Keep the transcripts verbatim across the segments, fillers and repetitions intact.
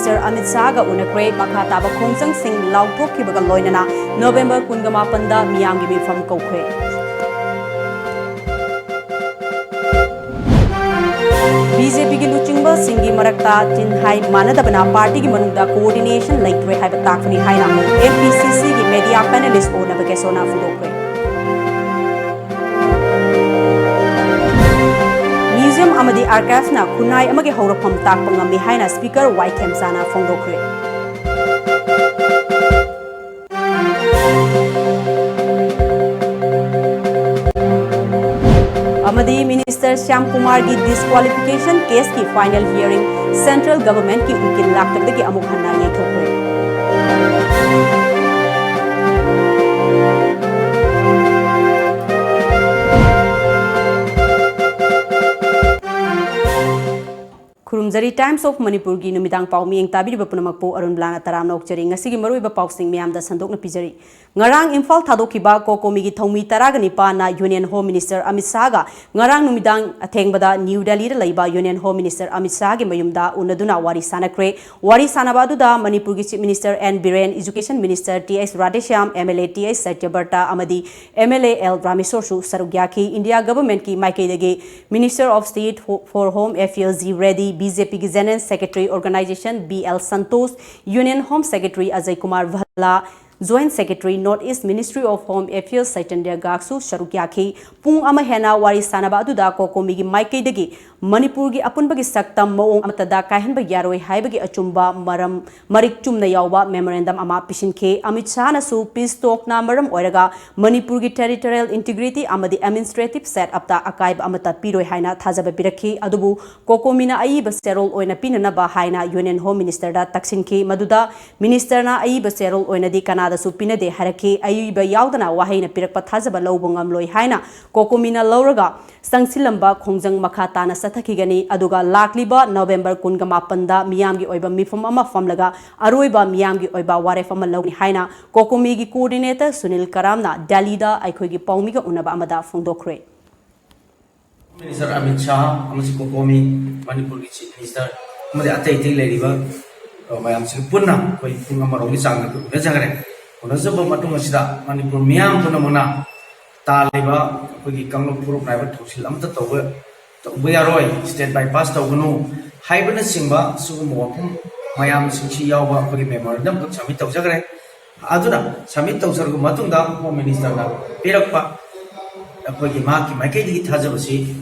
Minister Amit ꯁꯥꯍꯒ ꯎꯅꯈ꯭ꯔꯦ꯫ ꯃꯈꯥ ꯇꯥꯕ ꯈꯣꯡꯖꯪꯁꯤꯡ ꯂꯥꯎꯊꯣꯛꯈꯤꯕꯒ ꯂꯣꯏꯅꯅ ꯅꯣꯕꯦꯝꯕꯔ ꯀꯨꯟꯒ ꯃꯥꯄꯟꯗ ꯃꯤꯌꯥꯝꯒꯤ ꯃꯤꯐꯝ ꯀꯧꯈ꯭ꯔꯦ꯫ ꯕꯤ ꯖꯦ ꯄꯤꯒꯤ ꯂꯨꯆꯤꯡꯕꯁꯤꯡꯒꯤ ꯃꯔꯛꯇ ꯆꯤꯟꯍꯥꯏ ꯃꯥꯟꯅꯗꯕꯅ ꯄꯥꯔꯇꯤꯒꯤ ꯃꯅꯨꯡꯗ ꯀꯣꯑꯣꯔꯗꯤꯅꯦꯁꯟ ꯂꯩꯇ꯭ꯔꯦ ꯍꯥꯏꯕ ꯇꯥꯛꯄꯅꯤ ꯍꯥꯏꯅ ꯑꯦꯝ ꯄꯤ ꯁꯤ ꯁꯤꯒꯤ ꯃꯦꯗꯤꯌꯥ ꯄꯦꯅꯦꯂꯤꯁ ꯑꯣ ꯅꯕꯀꯦꯁꯣꯅ ꯐꯣꯡꯗꯣꯛꯈ꯭ꯔꯦ꯫ ꯃ꯭ꯌꯨꯖꯤꯌꯝ ꯑꯃꯗꯤ ꯑꯥꯔꯀꯥꯏꯚꯁꯅ ꯈꯨꯟꯅꯥꯏ ꯑꯃꯒꯤ ꯍꯧꯔꯛꯐꯝ ꯇꯥꯛꯄ ꯉꯝꯃꯤ ꯍꯥꯏꯅ ꯁ꯭ꯄꯤꯀꯔ ꯋꯥꯏ ꯈꯦꯝꯆꯥꯅ ꯐꯣꯡꯗꯣꯛꯈ꯭ꯔꯦ꯫ ꯑꯃꯗꯤ minister Shyam ꯀꯨꯃꯥꯔꯒꯤ ꯗꯤꯁꯀ꯭ꯋꯥꯂꯤꯐꯤꯀꯦꯁꯟ ꯀꯦꯁꯀꯤ final hearing central ꯒꯚꯔꯟꯃꯦꯟꯠꯀꯤ ꯎꯀꯤꯜ ꯂꯥꯛꯇꯕꯗꯒꯤ ꯑꯃꯨꯛ ꯍꯟꯅ ꯌꯩꯊꯣꯛꯈ꯭ꯔꯦ꯫ ꯈꯨꯔꯨꯝꯖꯔꯤ, Times of ꯃꯅꯤꯄꯨꯔꯒꯤ ꯅꯨꯃꯤꯗꯥꯡ ꯄꯥꯎ ꯃꯤꯠꯌꯦꯡ ꯇꯥꯕꯤꯔꯤꯕ ꯄꯨꯝꯅꯃꯛꯄꯨ ꯑꯔꯨꯟꯕꯂꯥꯅ ꯇꯔꯥꯝꯅ ꯑꯣꯛꯆꯔꯤ꯫ ꯉꯁꯤꯒꯤ ꯃꯔꯨꯑꯣꯏꯕ ꯄꯥꯎꯁꯤꯡ ꯃꯌꯥꯝꯗ ꯁꯟꯗꯣꯛꯅ ꯄꯤꯖꯔꯤ꯫ ꯉꯔꯥꯡ ꯏꯝꯐꯥꯜ ꯊꯥꯗꯣꯛꯈꯤꯕ ꯀꯣꯀꯣꯃꯤꯒꯤ ꯊꯧꯃꯤ ꯇꯔꯥꯒ ꯅꯤꯄꯥꯟꯅ ꯌꯨꯅꯤꯌꯟ ꯍꯣꯝ ꯃꯤꯅꯤꯁꯇꯔ ꯑꯃꯤꯠ ꯁꯥꯍꯒ ꯉꯔꯥꯡ ꯅꯨꯃꯤꯗꯥꯡ ꯑꯊꯦꯡꯕꯗ ꯅ꯭ꯌꯨ ꯗꯦꯜꯂꯤꯗ ꯂꯩꯕ ꯌꯨꯅꯤꯌꯟ ꯍꯣꯝ ꯃꯤꯅꯤꯁꯇꯔ ꯑꯃꯤꯠ ꯁꯥꯍꯒꯤ ꯃꯌꯨꯝꯗ ꯎꯅꯗꯨꯅ ꯋꯥꯔꯤ ꯁꯥꯟꯅꯈ꯭ꯔꯦ꯫ ꯋꯥꯔꯤ ꯁꯥꯟꯅꯕ ꯑꯗꯨꯗ ꯃꯅꯤꯄꯨꯔꯒꯤ chief minister N Biren, education minister T H Radheshyam, M L A T H Satyabrata ꯑꯃꯗꯤ ꯑꯦꯝ ꯑꯦꯜ ꯑꯦ ꯑꯦꯜ ꯔꯥꯃꯦꯁꯣꯔꯁꯨ ꯁꯔꯨꯛ ꯌꯥꯈꯤ꯫ ꯏꯟꯗꯤꯌꯥ ꯒꯚꯔꯟꯃꯦꯟꯠꯀꯤ ꯃꯥꯏꯀꯩꯗꯒꯤ Minister of State for Home Affairs G Reddy, B J P ꯒꯤ General Secretary Organization B L Santosh, Union Home Secretary Ajay Kumar Bhalla, Joint Secretary North East Ministry of Home Affairs Chaitanya Gargsu ꯁꯔꯨꯛ ꯌꯥꯈꯤ꯫ ꯄꯨꯡ ꯑꯃ ꯍꯦꯟꯅ ꯋꯥꯔꯤ ꯁꯥꯟꯅꯕ ꯑꯗꯨꯗ ꯀꯣꯀꯣꯃꯤꯒꯤ ꯃꯥꯏꯀꯩꯗꯒꯤ ꯃꯅꯤꯄꯨꯔꯒꯤ ꯑꯄꯨꯟꯕꯒꯤ ꯁꯛꯇꯝ ꯃꯑꯣꯡ ꯑꯃꯠꯇꯗ ꯀꯥꯏꯍꯟꯕ ꯌꯥꯔꯣꯏ ꯍꯥꯏꯕꯒꯤ ꯑꯆꯨꯝꯕ ꯃꯔꯝ ꯃꯔꯤꯛ ꯆꯨꯝꯅ ꯌꯥꯎꯕ memorandum ꯑꯃ ꯄꯤꯁꯤꯟꯈꯤ꯫ ꯑꯃꯤꯠ ꯁꯥꯍꯅꯁꯨ peace talkꯅ ꯃꯔꯝ ꯑꯣꯏꯔꯒ ꯃꯅꯤꯄꯨꯔꯒꯤ territorial integrity ꯑꯃꯗꯤ administrative set upꯇ ꯑꯀꯥꯏꯕ ꯑꯃꯠꯇ ꯄꯤꯔꯣꯏ ꯍꯥꯏꯅ ꯊꯥꯖꯕ ꯄꯤꯔꯛꯈꯤ꯫ ꯑꯗꯨꯕꯨ ꯀꯣꯀꯣꯃꯤꯅ ꯑꯏꯕ ꯆꯦꯔꯣꯜ ꯑꯣꯏꯅ ꯄꯤꯅꯅꯕ ꯍꯥꯏꯅ Union Home Ministerꯗ ꯇꯛꯁꯤꯟꯈꯤ꯫ ꯃꯗꯨꯗ ministerꯅ ꯑꯏꯕ ꯆꯦꯔꯣꯜ ꯑꯣꯏꯅꯗꯤ ꯀꯅꯥꯗꯁꯨ ꯄꯤꯅꯗꯦ ꯍꯥꯏꯔꯛꯈꯤ꯫ ꯑꯏꯕ ꯌꯥꯎꯗꯅ ꯋꯥꯍꯩꯅ ꯄꯤꯔꯛꯄ ꯊꯥꯖꯕ ꯂꯧꯕ ꯉꯝꯂꯣꯏ ꯍꯥꯏꯅ ꯀꯣꯀꯣꯃꯤꯅ ꯂꯧꯔꯒ ꯆꯪꯁꯤꯜꯂꯝꯕ ꯈꯣꯡꯖꯪ ꯃꯈꯥ ꯇꯥꯅ ꯆꯠꯊꯈꯤꯒꯅꯤ꯫ ꯑꯗꯨꯒ ꯂꯥꯛꯂꯤꯕ ꯅꯕꯦꯝꯕꯔ ꯀꯨꯟꯒ ꯃꯥꯄꯟꯗ ꯃꯤꯌꯥꯝꯒꯤ ꯑꯣꯏꯕ ꯃꯤꯐꯝ ꯑꯃ ꯐꯝꯂꯒ ꯑꯔꯣꯏꯕ ꯃꯤꯌꯥꯝꯒꯤ ꯑꯣꯏꯕ ꯋꯥꯔꯦꯞ ꯑꯃ ꯂꯧꯒꯅꯤ ꯍꯥꯏꯅ ꯀꯣꯀꯣꯃꯤꯒꯤ coordinator ꯁꯨꯅꯤꯜ ꯀꯔꯥꯝꯅ ꯗꯦꯜꯂꯤꯗ ꯑꯩꯈꯣꯏꯒꯤ ꯄꯥꯎꯃꯤꯒ ꯎꯅꯕ ꯑꯃꯗ ꯐꯣꯡꯗꯣꯛꯈ꯭ꯔꯦ꯫ Minister ꯑꯃꯤꯠ ꯁꯥꯍ ꯑꯃꯁꯨꯡ ꯀꯣꯀꯣꯃꯤ, ꯃꯅꯤꯄꯨꯔꯒꯤ Chief Minister ꯑꯃꯗꯤ ꯑꯇꯩ ꯑꯇꯩ ꯂꯩꯔꯤꯕ ꯃꯌꯥꯝꯁꯤꯒ ꯄꯨꯟꯅ ꯑꯩꯈꯣꯏ ꯄꯨꯡ ꯑꯃꯔꯣꯝꯒꯤ ꯆꯥꯡꯗ ꯑꯩꯈꯣꯏ ꯎꯅꯖꯈ꯭ꯔꯦ꯫ ꯎꯅꯖꯕ ꯃꯇꯨꯡ ꯑꯁꯤꯗ ꯃꯅꯤꯄꯨꯔ ꯃꯤꯌꯥꯝ ꯄꯨꯝꯅꯃꯛꯅ ꯇꯥꯜꯂꯤꯕ ꯑꯩꯈꯣꯏꯒꯤ ꯀꯥꯡꯂꯨꯞ ꯐꯨꯔꯨꯞ ꯅꯥꯏꯕ ꯊꯧꯁꯤꯜ ꯑꯃꯠꯇ ꯇꯧꯕ ꯇꯧꯕ ꯌꯥꯔꯣꯏ, ꯁ꯭ꯇꯦꯠ ꯕꯥꯏꯄꯥꯁ ꯇꯧꯒꯅꯨ ꯍꯥꯏꯕꯅꯆꯤꯡꯕ ꯁꯤꯒꯨꯝꯕ ꯋꯥꯐꯝ ꯃꯌꯥꯝꯁꯤꯡꯁꯤ ꯌꯥꯎꯕ ꯑꯩꯈꯣꯏꯒꯤ ꯃꯦꯃꯣꯔꯦꯟꯗꯝ ꯈꯛ ꯁꯕꯃꯤꯠ ꯇꯧꯖꯈ꯭ꯔꯦ꯫ ꯑꯗꯨꯅ ꯁꯕꯃꯤꯠ ꯇꯧꯖꯔꯕ ꯃꯇꯨꯡꯗ ꯍꯣꯝ ꯃꯤꯅꯤꯁꯇꯔꯅ ꯄꯤꯔꯛꯄ ꯑꯩꯈꯣꯏꯒꯤ ꯃꯍꯥꯛꯀꯤ ꯃꯥꯏꯀꯩꯗꯒꯤ ꯊꯥꯖꯕꯁꯤ,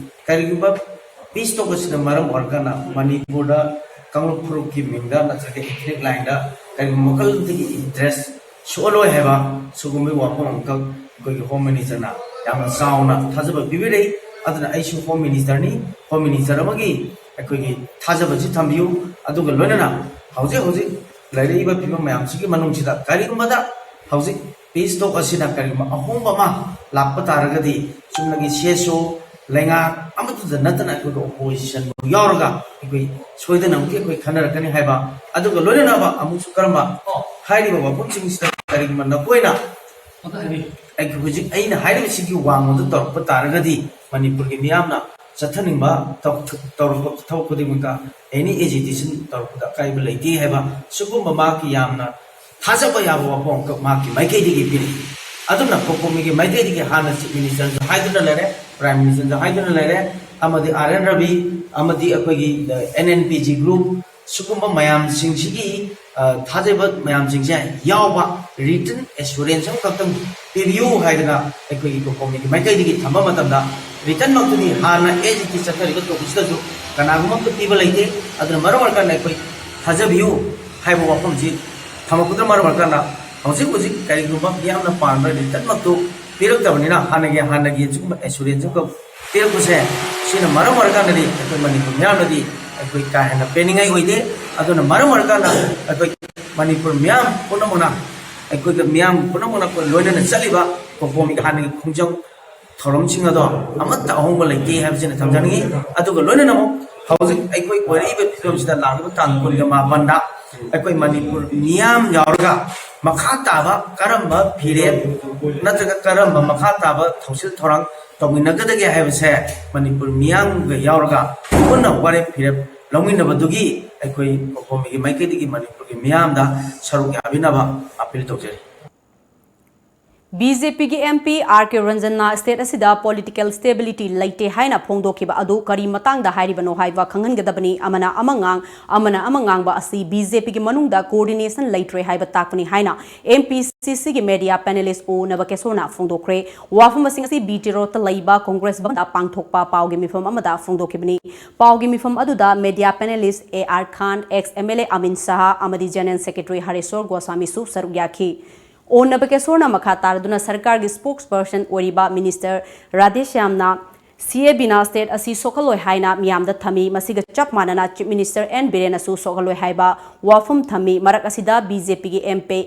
ꯀꯔꯤꯒꯨꯝꯕ ꯄꯤꯁ ꯇꯣꯛ ꯑꯁꯤꯅ ꯃꯔꯝ ꯑꯣꯏꯔꯀꯥꯟꯗ ꯃꯅꯤꯄꯨꯔꯗ ꯀꯥꯡꯂꯨꯞ ꯐꯨꯔꯨꯞꯀꯤ ꯃꯤꯡꯗ ꯅꯠꯇ꯭ꯔꯒ ꯏꯊꯅꯤꯛ ꯂꯥꯏꯟꯗ ꯀꯔꯤꯒꯨꯝꯕ ꯃꯈꯜꯗꯒꯤ ꯏꯟꯇꯔꯦꯁ ꯁꯣꯛꯍꯜꯂꯣꯏ ꯍꯥꯏꯕ ꯁꯤꯒꯨꯝꯕꯒꯤ ꯋꯥꯐꯝ ꯑꯃꯈꯛ ꯑꯩꯈꯣꯏꯒꯤ ꯍꯣꯝ ꯃꯤꯅꯤꯁꯇꯔꯅ ꯌꯥꯝꯅ ꯆꯥꯎꯅ ꯊꯥꯖꯕ ꯄꯤꯕꯤꯔꯛꯏ꯫ ꯑꯗꯨꯅ ꯑꯩꯁꯨ ꯍꯣꯝ ꯃꯤꯅꯤꯁꯇꯔꯅꯤ, ꯍꯣꯝ ꯃꯤꯅꯤꯁꯇꯔ ꯑꯃꯒꯤ ꯑꯩꯈꯣꯏꯒꯤ ꯊꯥꯖꯕꯁꯤ ꯊꯝꯕꯤꯌꯨ꯫ ꯑꯗꯨꯒ ꯂꯣꯏꯅꯅ ꯍꯧꯖꯤꯛ ꯍꯧꯖꯤꯛ ꯂꯩꯔꯛꯏꯕ ꯐꯤꯕꯝ ꯃꯌꯥꯝꯁꯤꯒꯤ ꯃꯅꯨꯡꯁꯤꯗ ꯀꯔꯤꯒꯨꯝꯕꯗ ꯍꯧꯖꯤꯛ ꯄꯤꯁ ꯇꯣꯛ ꯑꯁꯤꯅ ꯀꯔꯤꯒꯨꯝꯕ ꯑꯍꯣꯡꯕ ꯑꯃ ꯂꯥꯛꯄ ꯇꯥꯔꯒꯗꯤ ꯆꯨꯝꯅꯒꯤ ꯁꯤ ꯑꯦꯁ ꯑꯣ ꯂꯩꯉꯥꯛ ꯑꯃꯠꯇꯗ ꯅꯠꯇꯅ ꯑꯩꯈꯣꯏꯒꯤ ꯑꯣꯄꯣꯖꯤꯁꯟꯕꯨ ꯌꯥꯎꯔꯒ ꯑꯩꯈꯣꯏ ꯁꯣꯏꯗꯅꯃꯛꯀꯤ ꯑꯩꯈꯣꯏ ꯈꯟꯅꯔꯛꯀꯅꯤ ꯍꯥꯏꯕ, ꯑꯗꯨꯒ ꯂꯣꯏꯅꯅꯕ ꯑꯃꯨꯛꯁꯨ ꯀꯔꯝꯕ ꯍꯥꯏꯔꯤꯕ ꯋꯥꯐꯝꯁꯤꯡꯁꯤꯗ ꯀꯔꯤꯒꯨꯝꯕ ꯅꯈꯣꯏꯅ ꯑꯩꯒꯤ ꯍꯧꯖꯤꯛ ꯑꯩꯅ ꯍꯥꯏꯔꯤꯕꯁꯤꯒꯤ ꯋꯥꯡꯃꯗ ꯇꯧꯔꯛꯄ ꯇꯥꯔꯒꯗꯤ ꯃꯅꯤꯄꯨꯔꯒꯤ ꯃꯤꯌꯥꯝꯅ ꯆꯠꯊꯅꯤꯡꯕ ꯇꯧ-, ꯇꯧꯔꯛꯄ ꯊꯕꯛ ꯈꯨꯗꯤꯡꯃꯛꯇ ꯑꯦꯅꯤ ꯑꯦꯖꯤꯇꯦꯁꯟ ꯇꯧꯔꯛꯄꯗ ꯑꯀꯥꯏꯕ ꯂꯩꯇꯦ ꯍꯥꯏꯕ ꯁꯤꯒꯨꯝꯕ ꯃꯍꯥꯛꯀꯤ ꯌꯥꯝꯅ ꯊꯥꯖꯕ ꯌꯥꯕ ꯋꯥꯐꯝ ꯑꯃꯈꯛ ꯃꯍꯥꯛꯀꯤ ꯃꯥꯏꯀꯩꯗꯒꯤ ꯄꯤꯔꯤ꯫ ꯑꯗꯨꯅ ꯀꯣꯀꯣꯃꯤꯒꯤ ꯃꯥꯏꯀꯩꯗꯒꯤ ꯍꯥꯟꯅ ꯆꯤꯐ ꯃꯤꯅꯤꯁꯇꯔꯁꯨ ꯍꯥꯏꯗꯨꯅ ꯂꯩꯔꯦ, ꯄ꯭ꯔꯥꯏꯝ ꯃꯤꯅꯤꯁꯇꯔꯁꯨ ꯍꯥꯏꯗꯨꯅ ꯂꯩꯔꯦ, ꯑꯃꯗꯤ ꯑꯥꯔ ꯑꯦꯟ ꯔꯕꯤ, ꯑꯃꯗꯤ ꯑꯩꯈꯣꯏꯒꯤ N N P G group, ꯁꯤꯒꯨꯝꯕ ꯃꯌꯥꯝꯁꯤꯡꯁꯤꯒꯤ, ꯑ, ꯊꯥꯖꯕ ꯃꯌꯥꯝꯁꯤꯡꯁꯦ ꯌꯥꯎꯕ ꯔꯤꯇꯟ ꯑꯦꯁꯨꯔꯦꯟꯁ ꯑꯃꯈꯛꯇꯪ ꯄꯤꯕꯤꯌꯨ ꯍꯥꯏꯗꯅ ꯑꯩꯈꯣꯏꯒꯤ ꯀꯣꯀꯣꯃꯤꯒꯤ ꯃꯥꯏꯀꯩꯗꯒꯤ ꯊꯝꯕ ꯃꯇꯝꯗ ꯔꯤꯇꯟꯃꯛꯇꯨꯗꯤ ꯍꯥꯟꯅ ꯑꯦ ꯖꯤ ꯇꯤ ꯆꯠꯊꯔꯤꯕ ꯇꯣꯄꯤꯛꯁꯤꯗꯁꯨ ꯀꯅꯥꯒꯨꯝꯕ ꯑꯝꯇ ꯄꯤꯕ ꯂꯩꯇꯦ꯫ ꯑꯗꯨꯅ ꯃꯔꯝ ꯑꯣꯏꯔꯀꯥꯟꯗ ꯑꯩꯈꯣꯏ ꯊꯥꯖꯕꯤꯌꯨ ꯍꯥꯏꯕ ꯋꯥꯐꯝꯁꯤ ꯊꯝꯃꯛꯄꯗ ꯃꯔꯝ ꯑꯣꯏꯔꯀꯥꯟꯗ ꯍꯧꯖꯤꯛ ꯍꯧꯖꯤꯛ ꯀꯔꯤꯒꯨꯝꯕ ꯃꯤꯌꯥꯝꯅ ꯄꯥꯝꯕ ꯔꯤꯇꯟꯃꯛꯇꯨ ꯄꯤꯔꯛꯇꯕꯅꯤꯅ ꯍꯥꯟꯅꯒꯤ, ꯍꯥꯟꯅꯒꯤ ꯑꯁꯤꯒꯨꯝꯕ ꯑꯦꯁꯨꯔꯦꯟꯁ ꯑꯃꯈꯛ ꯄꯤꯔꯛꯄꯁꯦ ꯁꯤꯅ ꯃꯔꯝ ꯑꯣꯏꯔꯀꯥꯟꯗꯗꯤ ꯑꯩꯈꯣꯏ ꯃꯅꯤꯄꯨꯔ ꯃꯤꯌꯥꯝꯅꯗꯤ ꯑꯩꯈꯣꯏ ꯀꯥ ꯍꯦꯟꯅ ꯄꯦꯟꯅꯤꯡꯉꯥꯏ ꯑꯣꯏꯗꯦ꯫ ꯑꯗꯨꯅ ꯃꯔꯝ ꯑꯣꯏꯔꯀꯥꯟꯗ ꯑꯩꯈꯣꯏ ꯃꯅꯤꯄꯨꯔ ꯃꯤꯌꯥꯝ ꯄꯨꯝꯅꯃꯛꯅ, ꯑꯩꯈꯣꯏꯒ ꯃꯤꯌꯥꯝ ꯄꯨꯝꯅꯃꯛꯅ ꯑꯩꯈꯣꯏ ꯂꯣꯏꯅꯅ ꯆꯠꯂꯤꯕ ꯀꯣꯀꯣꯃꯤꯒꯤ ꯍꯥꯟꯅꯒꯤ ꯈꯣꯡꯖꯪ ꯊꯧꯔꯝꯁꯤꯡ ꯑꯗꯣ ꯑꯃꯠꯇ ꯑꯍꯣꯡꯕ ꯂꯩꯇꯦ ꯍꯥꯏꯕꯁꯤꯅ ꯊꯝꯖꯅꯤꯡꯉꯤ꯫ ꯑꯗꯨꯒ ꯂꯣꯏꯅꯅ ꯑꯃꯨꯛ ꯍꯧꯖꯤꯛ ꯑꯩꯈꯣꯏ ꯑꯣꯏꯔꯛꯏꯕ ꯐꯤꯕꯝꯁꯤꯗ ꯂꯥꯛꯂꯤꯕ ꯇꯥꯡ ꯀꯨꯟꯒ ꯃꯥꯄꯟꯗ ꯑꯩꯈꯣꯏ ꯃꯅꯤꯄꯨꯔ ꯃꯤꯌꯥꯝ ꯌꯥꯎꯔꯒ ꯃꯈꯥ ꯇꯥꯕ ꯀꯔꯝꯕ ꯐꯤꯔꯦꯞ ꯅꯠꯇ꯭ꯔꯒ ꯀꯔꯝꯕ ꯃꯈꯥ ꯇꯥꯕ ꯊꯧꯁꯤꯜ ꯊꯧꯔꯥꯡ ꯇꯧꯃꯤꯟꯅꯒꯗꯒꯦ ꯍꯥꯏꯕꯁꯦ ꯃꯅꯤꯄꯨꯔ ꯃꯤꯌꯥꯝꯒ ꯌꯥꯎꯔꯒ ꯄꯨꯟꯅ ꯋꯥꯔꯦꯞ ꯐꯤꯔꯦꯞ ꯂꯧꯃꯤꯟꯅꯕꯗꯨꯒꯤ ꯑꯩꯈꯣꯏ ꯀꯣꯀꯣꯃꯤꯒꯤ ꯃꯥꯏꯀꯩꯗꯒꯤ ꯃꯅꯤꯄꯨꯔꯒꯤ ꯃꯤꯌꯥꯝꯗ ꯁꯔꯨꯛ ꯌꯥꯕꯤꯅꯕ ꯑꯥꯄꯤꯜ ꯇꯧꯖꯔꯤ꯫ ꯕꯤ ꯖꯦ ꯄꯤꯒꯤ M P R K ꯔꯟꯖꯟꯅ state ꯑꯁꯤꯗ political stability ꯂꯩꯇꯦ ꯍꯥꯏꯅ ꯐꯣꯡꯗꯣꯛꯈꯤꯕ ꯑꯗꯨ ꯀꯔꯤ ꯃꯇꯥꯡꯗ ꯍꯥꯏꯔꯤꯕꯅꯣ ꯍꯥꯏꯕ ꯈꯪꯍꯟꯒꯗꯕꯅꯤ꯫ ꯑꯃꯅ ꯑꯃ ꯉꯥꯡ, ꯑꯃꯅ ꯑꯃ ꯉꯥꯡꯕ ꯑꯁꯤ ꯕꯤ ꯖꯦ ꯄꯤꯒꯤ ꯃꯅꯨꯡꯗ coordination ꯂꯩꯇ꯭ꯔꯦ ꯍꯥꯏꯕ ꯇꯥꯛꯄꯅꯤ ꯍꯥꯏꯅ ꯑꯦꯝ ꯄꯤ ꯁꯤ ꯁꯤꯒꯤ media panelist ꯑꯣ ꯅꯕꯀꯦꯁꯣꯔꯅ ꯐꯣꯡꯗꯣꯛꯈ꯭ꯔꯦ꯫ ꯋꯥꯐꯝꯁꯤꯡ ꯑꯁꯤ ꯕꯤ ꯇꯤ ꯔꯣꯗꯇ ꯂꯩꯕ Congress ꯚꯕꯟꯗ ꯄꯥꯡꯊꯣꯛꯄ ꯄꯥꯎꯒꯤ ꯃꯤꯐꯝ ꯑꯃꯗ ꯐꯣꯡꯗꯣꯛꯈꯤꯕꯅꯤ꯫ ꯄꯥꯎꯒꯤ ꯃꯤꯐꯝ ꯑꯗꯨꯗ media panelist A R Khan, ex M L A ꯑꯃꯤꯟ ꯁꯍꯥ ꯑꯃꯗꯤ General Secretary ꯍꯔꯦꯁꯣꯔ ꯒꯣꯁ꯭ꯋꯥꯃꯤꯁꯨ ꯁꯔꯨꯛ ꯌꯥꯈꯤ꯫ ꯑꯣ ꯅꯕꯀꯦꯁꯣꯔꯅ ꯃꯈꯥ ꯇꯥꯔꯗꯨꯅ ꯁꯔꯀꯥꯔꯒꯤ spokesperson ꯑꯣꯏꯔꯤꯕ minister ꯔꯥꯙꯦꯁ꯭ꯌꯥꯝꯅ ꯁꯤ ꯑꯦ ꯕꯤꯅ state ꯑꯁꯤ ꯁꯣꯛꯍꯜꯂꯣꯏ ꯍꯥꯏꯅ ꯃꯤꯌꯥꯝꯗ ꯊꯝꯃꯤ꯫ ꯃꯁꯤꯒ ꯆꯞ ꯃꯥꯟꯅꯅ Chief Minister ꯑꯦꯟ ꯕꯤꯔꯦꯟꯅꯁꯨ ꯁꯣꯛꯍꯜꯂꯣꯏ ꯍꯥꯏꯕ ꯋꯥꯐꯝ ꯊꯝꯃꯤ꯫ ꯃꯔꯛ ꯑꯁꯤꯗ ꯕꯤ ꯖꯦ ꯄꯤꯒꯤ ꯑꯦꯝ ꯄꯤ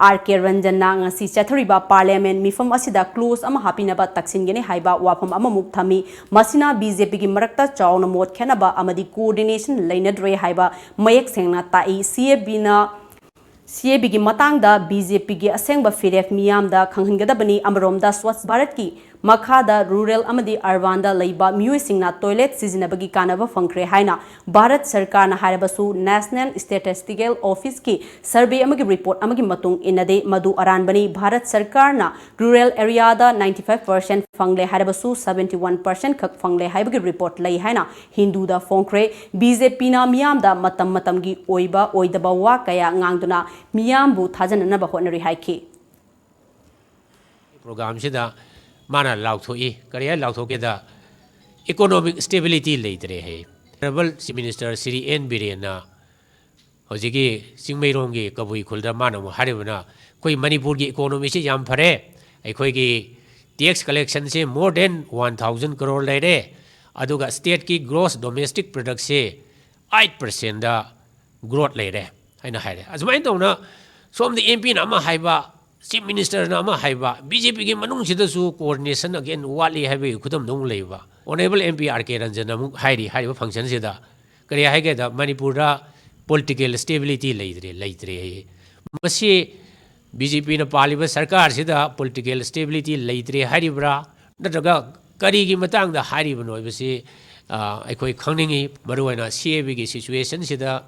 ꯑꯥꯔ ꯀꯦ ꯔꯟꯖꯟꯅ ꯉꯁꯤ ꯆꯠꯊꯔꯤꯕ parliament ꯃꯤꯐꯝ ꯑꯁꯤꯗ clause ꯑꯃ ꯍꯥꯞꯄꯤꯅꯕ ꯇꯛꯁꯤꯟꯒꯅꯤ ꯍꯥꯏꯕ ꯋꯥꯐꯝ ꯑꯃꯃꯨꯛ ꯊꯝꯃꯤ꯫ ꯃꯁꯤꯅ ꯕꯤ ꯖꯦ ꯄꯤꯒꯤ ꯃꯔꯛꯇ ꯆꯥꯎꯅ ꯃꯣꯠ ꯈꯦꯠꯅꯕ ꯑꯃꯗꯤ coordination ꯂꯩꯅꯗ꯭ꯔꯦ ꯍꯥꯏꯕ ꯃꯌꯦꯛ ꯁꯦꯡꯅ ꯇꯥꯛꯏ꯫ ꯁꯤ ꯑꯦ ꯕꯤꯅ ꯁꯤ ꯑꯦ ꯕꯤꯒꯤ ꯃꯇꯥꯡꯗ ꯕꯤ ꯖꯦ ꯄꯤꯒꯤ ꯑꯁꯦꯡꯕ ꯐꯤꯔꯦꯞ ꯃꯤꯌꯥꯝꯗ ꯈꯪꯍꯟꯒꯗꯕꯅꯤ꯫ ꯑꯃꯔꯣꯝꯗ ꯁ꯭ꯋꯥꯁ ꯚꯥꯔꯠꯀꯤ ꯃꯈꯥꯗ rural ꯑꯃꯗꯤ urbanꯗ ꯂꯩꯕ ꯃꯤꯑꯣꯏꯁꯤꯡꯅ toilet ꯁꯤꯖꯤꯟꯅꯕꯒꯤ ꯀꯥꯟꯅꯕ ꯐꯪꯈ꯭ꯔꯦ ꯍꯥꯏꯅ ꯚꯥꯔꯠ ꯁꯔꯀꯥꯔꯅ ꯍꯥꯏꯔꯕꯁꯨ National Statistical Officeꯀꯤ survey ꯑꯃꯒꯤ report ꯑꯃꯒꯤ ꯃꯇꯨꯡ ꯏꯟꯅꯗꯤ ꯃꯗꯨ ꯑꯔꯥꯟꯕꯅꯤ꯫ ꯚꯥꯔꯠ ꯁꯔꯀꯥꯔꯅ rural areaꯗ ninety five percent ꯐꯪꯂꯦ ꯍꯥꯏꯔꯕꯁꯨ seventy one percent ꯈꯛ ꯐꯪꯂꯦ ꯍꯥꯏꯕꯒꯤ report ꯂꯩ ꯍꯥꯏꯅ ꯍꯤꯟꯗꯨꯗ ꯐꯣꯡꯈ꯭ꯔꯦ꯫ ꯕꯤ ꯖꯦ ꯄꯤꯅ ꯃꯤꯌꯥꯝꯗ ꯃꯇꯝ ꯃꯇꯝꯒꯤ ꯑꯣꯏꯕ ꯑꯣꯏꯗꯕ ꯋꯥ ꯀꯌꯥ ꯉꯥꯡꯗꯨꯅ ꯃꯤꯌꯥꯝꯕꯨ ꯊꯥꯖꯅꯅꯕ ꯍꯣꯠꯅꯔꯤ ꯍꯥꯏꯈꯤ꯫ Programꯁꯤꯗ ꯃꯥꯅ ꯂꯥꯎꯊꯣꯛꯏ꯫ ꯀꯔꯤ ꯍꯥꯏ ꯂꯥꯎꯊꯣꯛꯀꯦꯗ, economic stability ꯂꯩꯇ꯭ꯔꯦ ꯍꯥꯏ꯫ Honourable Chief Minister Shri N ꯕꯤꯔꯦꯟꯅ ꯍꯧꯖꯤꯛꯀꯤ ꯆꯤꯡꯃꯩꯔꯣꯡꯒꯤ ꯀꯕꯨꯏ ꯈꯨꯜꯗ ꯃꯥꯅ ꯑꯃꯨꯛ ꯍꯥꯏꯔꯤꯕꯅ, ꯑꯩꯈꯣꯏ ꯃꯅꯤꯄꯨꯔꯒꯤ economyꯁꯤ ꯌꯥꯝ ꯐꯔꯦ, ꯑꯩꯈꯣꯏꯒꯤ tax collectionꯁꯦ more than one thousand crore ꯂꯩꯔꯦ, ꯑꯗꯨꯒ stateꯀꯤ gross domestic productꯁꯦ eight percentꯗ growth ꯂꯩꯔꯦ ꯍꯥꯏꯅ ꯍꯥꯏꯔꯦ꯫ ꯑꯁꯨꯃꯥꯏꯅ ꯇꯧꯅ ꯁꯣꯝꯗ ꯑꯦꯝ ꯄꯤꯅ ꯑꯃ ꯍꯥꯏꯕ, Chief Ministerꯅ ꯑꯃ ꯍꯥꯏꯕ, ꯕꯤ ꯖꯦ ꯄꯤꯒꯤ ꯃꯅꯨꯡꯁꯤꯗꯁꯨ coordination again ꯋꯥꯠꯂꯤ ꯍꯥꯏꯕꯒꯤ ꯈꯨꯗꯝꯗ ꯑꯃꯨꯛ ꯂꯩꯕ꯫ Honourable M P R K ꯔꯟꯖꯟꯅ ꯑꯃꯨꯛ ꯍꯥꯏꯔꯤ, ꯍꯥꯏꯔꯤꯕ functionꯁꯤꯗ ꯀꯔꯤ ꯍꯥꯏꯒꯦꯗ, ꯃꯅꯤꯄꯨꯔꯗ political stability ꯂꯩꯇ꯭ꯔꯦ, ꯂꯩꯇ꯭ꯔꯦ ꯍꯥꯏꯌꯦ꯫ ꯃꯁꯤ ꯕꯤ ꯖꯦ ꯄꯤꯅ ꯄꯥꯜꯂꯤꯕ ꯁꯔꯀꯥꯔꯁꯤꯗ political stability ꯂꯩꯇ꯭ꯔꯦ ꯍꯥꯏꯔꯤꯕ꯭ꯔꯥ, ꯅꯠꯇ꯭ꯔꯒ ꯀꯔꯤꯒꯤ ꯃꯇꯥꯡꯗ ꯍꯥꯏꯔꯤꯕꯅꯣ ꯍꯥꯏꯕꯁꯤ ꯑ, ꯑꯩꯈꯣꯏ ꯈꯪꯅꯤꯡꯉꯤ꯫ ꯃꯔꯨꯑꯣꯏꯅ ꯁꯤ ꯑꯦ ꯕꯤꯒꯤ ꯁꯤꯆꯨꯋꯦꯁꯟꯁꯤꯗ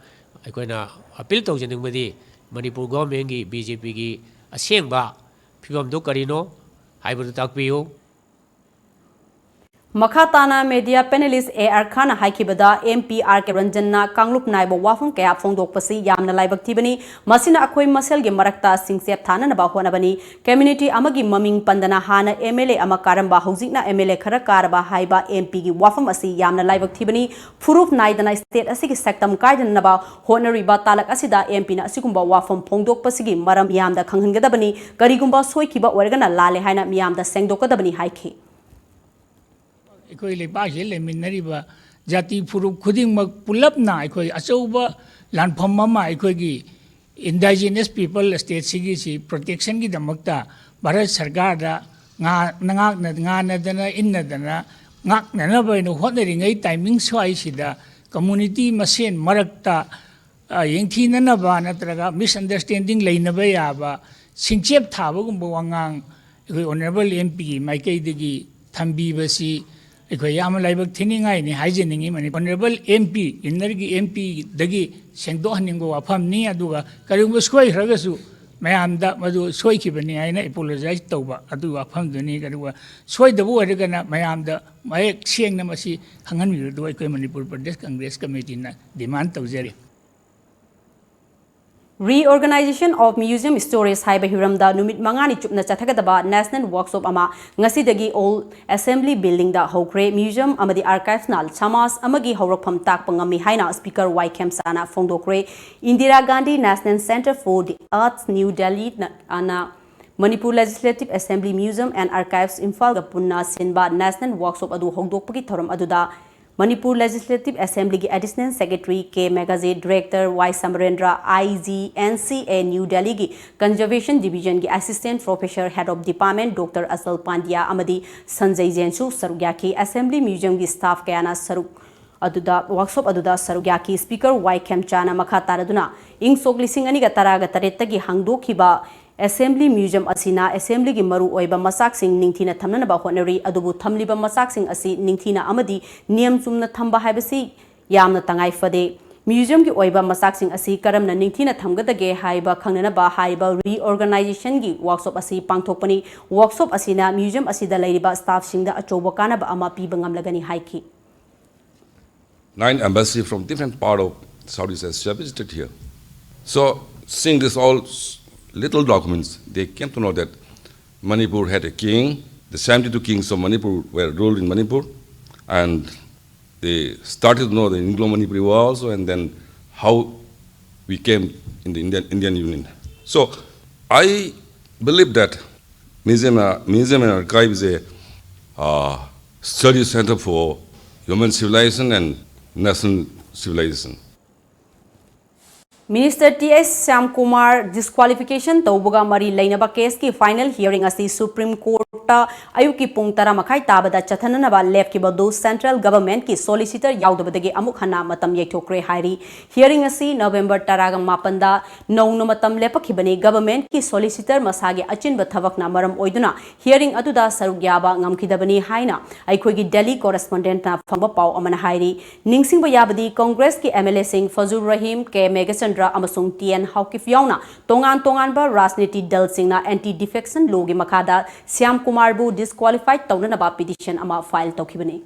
ꯑꯩꯈꯣꯏꯅ ꯑꯄꯤꯜ ꯇꯧꯖꯅꯤꯡꯕꯗꯤ, ꯃꯅꯤꯄꯨꯔ ꯒꯣꯔꯃꯦꯟꯒꯤ, ꯕꯤ ꯖꯦ ꯄꯤꯒꯤ ꯑꯁꯦꯡꯕ ꯐꯤꯕꯝꯗꯨ ꯀꯔꯤꯅꯣ ꯍꯥꯏꯕꯗꯨ ꯇꯥꯛꯄꯤꯌꯨ꯫ ꯃꯈꯥ ꯇꯥꯅ ꯃꯦꯗꯤꯌꯥ ꯄꯦꯅꯦꯂꯤꯁ ꯑꯦ ꯑꯥꯔ ꯈꯥꯟꯅ ꯍꯥꯏꯈꯤꯕꯗ, ꯑꯦꯝ ꯄꯤ ꯑꯥꯔ ꯀꯦ ꯔꯟꯖꯟꯅ ꯀꯥꯡꯂꯨꯞ ꯅꯥꯏꯕ ꯋꯥꯐꯝ ꯀꯌꯥ ꯐꯣꯡꯗꯣꯛꯄꯁꯤ ꯌꯥꯝꯅ ꯂꯥꯏꯕꯛ ꯊꯤꯕꯅꯤ꯫ ꯃꯁꯤꯅ ꯑꯩꯈꯣꯏ ꯃꯁꯦꯜꯒꯤ ꯃꯔꯛꯇ ꯁꯤꯡꯆꯦꯞ ꯊꯥꯅꯅꯕ ꯍꯣꯠꯅꯕꯅꯤ꯫ ꯀꯝꯃ꯭ꯌꯨꯅꯤꯇꯤ ꯑꯃꯒꯤ ꯃꯃꯤꯡ ꯄꯟꯗꯅ ꯍꯥꯟꯅ ꯑꯦꯝ ꯑꯦꯜ ꯑꯦ ꯑꯃ ꯀꯥꯔꯝꯕ, ꯍꯧꯖꯤꯛꯅ ꯑꯦꯝ ꯑꯦꯜ ꯑꯦ ꯈꯔ ꯀꯥꯔꯕ ꯍꯥꯏꯕ ꯑꯦꯝ ꯄꯤꯒꯤ ꯋꯥꯐꯝ ꯑꯁꯤ ꯌꯥꯝꯅ ꯂꯥꯏꯕꯛ ꯊꯤꯕꯅꯤ꯫ ꯐꯨꯔꯨꯞ ꯅꯥꯏꯗꯅ ꯁ꯭ꯇꯦꯠ ꯑꯁꯤꯒꯤ ꯁꯛꯇꯝ ꯀꯥꯏꯗꯅꯕ ꯍꯣꯠꯅꯔꯤꯕ ꯇꯥꯂꯛ ꯑꯁꯤꯗ ꯑꯦꯝ ꯄꯤꯅ ꯑꯁꯤꯒꯨꯝꯕ ꯋꯥꯐꯝ ꯐꯣꯡꯗꯣꯛꯄꯁꯤꯒꯤ ꯃꯔꯝ ꯃꯤꯌꯥꯝꯗ ꯈꯪꯍꯟꯒꯗꯕꯅꯤ꯫ ꯀꯔꯤꯒꯨꯝꯕ ꯁꯣꯏꯈꯤꯕ ꯑꯣꯏꯔꯒꯅ ꯂꯥꯜꯂꯦ ꯍꯥꯏꯅ ꯃꯤꯌꯥꯝꯗ ꯁꯦꯡꯗꯣꯛꯀꯗꯕꯅꯤ ꯍꯥꯏꯈꯤ꯫ ꯑꯩꯈꯣꯏ ꯂꯩꯕꯥꯛꯁꯤꯗ ꯂꯩꯃꯤꯟꯅꯔꯤꯕ ꯖꯥꯇꯤ ꯐꯨꯔꯨꯞ ꯈꯨꯗꯤꯡꯃꯛ ꯄꯨꯂꯞꯅ ꯑꯩꯈꯣꯏ ꯑꯆꯧꯕ ꯂꯥꯟꯐꯝ ꯑꯃ ꯑꯩꯈꯣꯏꯒꯤ indigenous people stateꯁꯤꯒꯤꯁꯤ protectionꯒꯤꯗꯃꯛꯇ ꯚꯥꯔꯠ ꯁꯔꯀꯥꯔꯗ ꯉꯥ-, ꯉꯥꯛꯅ-, ꯉꯥꯟꯅꯗꯅ ꯏꯟꯅꯗꯅ ꯉꯥꯛꯅꯅꯕ ꯍꯥꯏꯅ ꯍꯣꯠꯅꯔꯤꯉꯩ timing ꯁ꯭ꯋꯥꯏꯁꯤꯗ community ꯃꯁꯦꯟ ꯃꯔꯛꯇ, ꯑ, ꯌꯦꯡꯊꯤꯅꯅꯕ ꯅꯠꯇ꯭ꯔꯒ misunderstanding ꯂꯩꯅꯕ ꯌꯥꯕ ꯁꯤꯡꯆꯦꯞ ꯊꯥꯕꯒꯨꯝꯕ ꯋꯥꯉꯥꯡ ꯑꯩꯈꯣꯏ honourable M Pꯒꯤ ꯃꯥꯏꯀꯩꯗꯒꯤ ꯊꯝꯕꯤꯕꯁꯤ ꯑꯩꯈꯣꯏ ꯌꯥꯝꯅ ꯂꯥꯏꯕꯛ ꯊꯤꯅꯤꯡꯉꯥꯏꯅꯤ ꯍꯥꯏꯖꯅꯤꯡꯉꯤ꯫ ꯃꯅꯤ-, honourable M P, innerꯒꯤ M Pꯗꯒꯤ ꯁꯦꯡꯗꯣꯛꯍꯟꯅꯤꯡꯕ ꯋꯥꯐꯝꯅꯤ꯫ ꯑꯗꯨꯒ ꯀꯔꯤꯒꯨꯝꯕ ꯁꯣꯏꯈ꯭ꯔꯒꯁꯨ ꯃꯌꯥꯝꯗ ꯃꯗꯨ ꯁꯣꯏꯈꯤꯕꯅꯤ ꯍꯥꯏꯅ apologize ꯇꯧꯕ ꯑꯗꯨꯒꯤ ꯋꯥꯐꯝꯗꯨꯅꯤ꯫ ꯑꯗꯨꯒ ꯁꯣꯏꯗꯕ ꯑꯣꯏꯔꯒꯅ ꯃꯌꯥꯝꯗ ꯃꯌꯦꯛ ꯁꯦꯡꯅ ꯃꯁꯤ ꯈꯪꯍꯟꯕꯤꯕꯗꯨ ꯑꯩꯈꯣꯏ ꯃꯅꯤꯄꯨꯔ ꯄ꯭ꯔꯗꯦꯁ ꯀꯪꯒ꯭ꯔꯦꯁ ꯀꯃꯤꯇꯤꯅ demand ꯇꯧꯖꯔꯤ꯫ Reorganization of Museum Storage ꯍꯥꯏꯕ ꯍꯤꯔꯝꯗ ꯅꯨꯃꯤꯠ ꯃꯉꯥꯅꯤ ꯆꯨꯞꯅ ꯆꯠꯊꯒꯗꯕ National Workshop ꯑꯃ ꯉꯁꯤꯗꯒꯤ Old Assembly Buildingꯗ ꯍꯧꯈ꯭ꯔꯦ꯫ Museum ꯑꯃꯗꯤ Archiveꯅ ꯁꯃꯥꯖ ꯑꯃꯒꯤ ꯍꯧꯔꯛꯐꯝ ꯇꯥꯛꯄ ꯉꯝꯃꯤ ꯍꯥꯏꯅ Speaker Y ꯈꯦꯝꯆꯥꯅ ꯐꯣꯡꯗꯣꯛꯈ꯭ꯔꯦ꯫ Indira Gandhi National Centre for the Arts, New Delhi ꯅ, ꯑꯅ Manipur Legislative Assembly Museum and Archives ꯏꯝꯐꯥꯜꯒ ꯄꯨꯟꯅ ꯁꯤꯟꯕ National Workshop ꯑꯗꯨ ꯍꯧꯗꯣꯛꯄꯒꯤ ꯊꯧꯔꯝ ꯑꯗꯨꯗ Manipur Legislative Assemblyꯒꯤ Additional Secretary K ꯃꯦꯘꯥꯖꯤꯠ, Director Y ꯁꯃꯔꯦꯟꯗ꯭ꯔ, I G N C A New Delhiꯒꯤ Conservation Divisionꯒꯤ Assistant Professor, Head of Department Doctor ꯑꯆꯜ Pandya ꯑꯃꯗꯤ ꯁꯟꯖꯩ ꯖꯦꯟꯁꯨ ꯁꯔꯨꯛ ꯌꯥꯈꯤ꯫ Assembly Museumꯒꯤ staff ꯀꯌꯥꯅ ꯁꯔꯨꯛ ꯑꯗꯨꯗ, workshop ꯑꯗꯨꯗ ꯁꯔꯨꯛ ꯌꯥꯈꯤ꯫ Speaker Y ꯈꯦꯝꯆꯥꯅ ꯃꯈꯥ ꯇꯥꯔꯗꯨꯅ, ꯏꯪ ꯁꯣꯛ ꯂꯤꯁꯤꯡ ꯑꯅꯤꯒ ꯇꯔꯥꯒ ꯇꯔꯦꯠꯇꯒꯤ ꯍꯥꯡꯗꯣꯛꯈꯤꯕ Assembly Museum ꯑꯁꯤꯅ Assemblyꯒꯤ ꯃꯔꯨꯑꯣꯏꯕ ꯃꯆꯥꯛꯁꯤꯡ ꯅꯤꯡꯊꯤꯅ ꯊꯝꯅꯅꯕ ꯍꯣꯠꯅꯔꯤ, ꯑꯗꯨꯕꯨ ꯊꯝꯂꯤꯕ ꯃꯆꯥꯛꯁꯤꯡ ꯑꯁꯤ ꯅꯤꯡꯊꯤꯅ ꯑꯃꯗꯤ ꯅꯤꯌꯝ ꯆꯨꯝꯅ ꯊꯝꯕ ꯍꯥꯏꯕꯁꯤ ꯌꯥꯝꯅ ꯇꯉꯥꯏ ꯐꯗꯦ꯫ Museumꯒꯤ ꯑꯣꯏꯕ ꯃꯆꯥꯛꯁꯤꯡ ꯑꯁꯤ ꯀꯔꯝꯅ ꯅꯤꯡꯊꯤꯅ ꯊꯝꯒꯗꯒꯦ ꯍꯥꯏꯕ ꯈꯪꯅꯅꯕ ꯍꯥꯏꯔꯤꯕ reorganizationꯒꯤ workshop ꯑꯁꯤ ꯄꯥꯡꯊꯣꯛꯄꯅꯤ꯫ Workshop ꯑꯁꯤꯅ museum ꯑꯁꯤꯗ ꯂꯩꯔꯤꯕ staffꯁꯤꯡꯗ ꯑꯆꯧꯕ ꯀꯥꯟꯅꯕ ꯑꯃ ꯄꯤꯕ ꯉꯝꯂꯒꯅꯤ ꯍꯥꯏꯈꯤ꯫ Nine embassy from different part of Southeast Asia visited here. So, seeing this all s- little documents, they came to know that Manipur had a king. The seventy-two kings of Manipur were ruled in Manipur, and they started to know the Anglo-Manipuri War also, and then how we came in the Indian, Indian Union. So, I believe that museum, uh, museum and archive is a uh, study center for human civilization and national civilization. Minister T S Shyamkumar disqualification ꯇꯧꯕꯒ ꯃꯔꯤ ꯂꯩꯅꯕ caseꯀꯤ final hearing ꯑꯁꯤ Supreme Courtꯇ ꯑꯌꯨꯛꯀꯤ ꯄꯨꯡ ꯇꯔꯥ ꯃꯈꯥꯏ ꯇꯥꯕꯗ ꯆꯠꯊꯅꯅꯕ ꯂꯦꯞꯈꯤꯕꯗꯨ Central Governmentꯀꯤ solicitor ꯌꯥꯎꯗꯕꯗꯒꯤ ꯑꯃꯨꯛ ꯍꯟꯅ ꯃꯇꯝ ꯌꯩꯊꯣꯛꯈ꯭ꯔꯦ ꯍꯥꯏꯔꯤ꯫ Hearing ꯑꯁꯤ November ꯇꯔꯥꯒ ꯃꯥꯄꯟꯗ ꯅꯧꯅ ꯃꯇꯝ ꯂꯦꯞꯄꯛꯈꯤꯕꯅꯤ꯫ Governmentꯀꯤ solicitor ꯃꯁꯥꯒꯤ ꯑꯆꯤꯟꯕ ꯊꯕꯛꯅ ꯃꯔꯝ ꯑꯣꯏꯗꯨꯅ hearing ꯑꯗꯨꯗ ꯁꯔꯨꯛ ꯌꯥꯕ ꯉꯝꯈꯤꯗꯕꯅꯤ ꯍꯥꯏꯅ ꯑꯩꯈꯣꯏꯒꯤ Delhi correspondentꯅ ꯐꯪꯕ ꯄꯥꯎ ꯑꯃꯅ ꯍꯥꯏꯔꯤ꯫ ꯅꯤꯡꯁꯤꯡꯕ ꯌꯥꯕꯗꯤ, Congressꯀꯤ MLAꯁꯤꯡ ꯐꯖꯨꯔ ꯔꯍꯤꯝ, ꯀꯦ ꯃꯦꯘꯆꯟꯗ꯭ꯔ ꯑꯃꯁꯨꯡ ꯇꯤ ꯑꯦꯟ ꯍꯥꯎꯀꯤꯐ ꯌꯥꯎꯅ ꯇꯣꯉꯥꯟ ꯇꯣꯉꯥꯟꯕ ꯔꯥꯖꯅꯤꯇꯤ ꯗꯜꯁꯤꯡꯅ anti defection lawꯒꯤ ꯃꯈꯥꯗ ꯁ꯭ꯌꯥꯝ ꯀꯨꯃꯥꯔꯕꯨ disqualified ꯇꯧꯅꯅꯕ petition ꯑꯃ file ꯇꯧꯈꯤꯕꯅꯤ꯫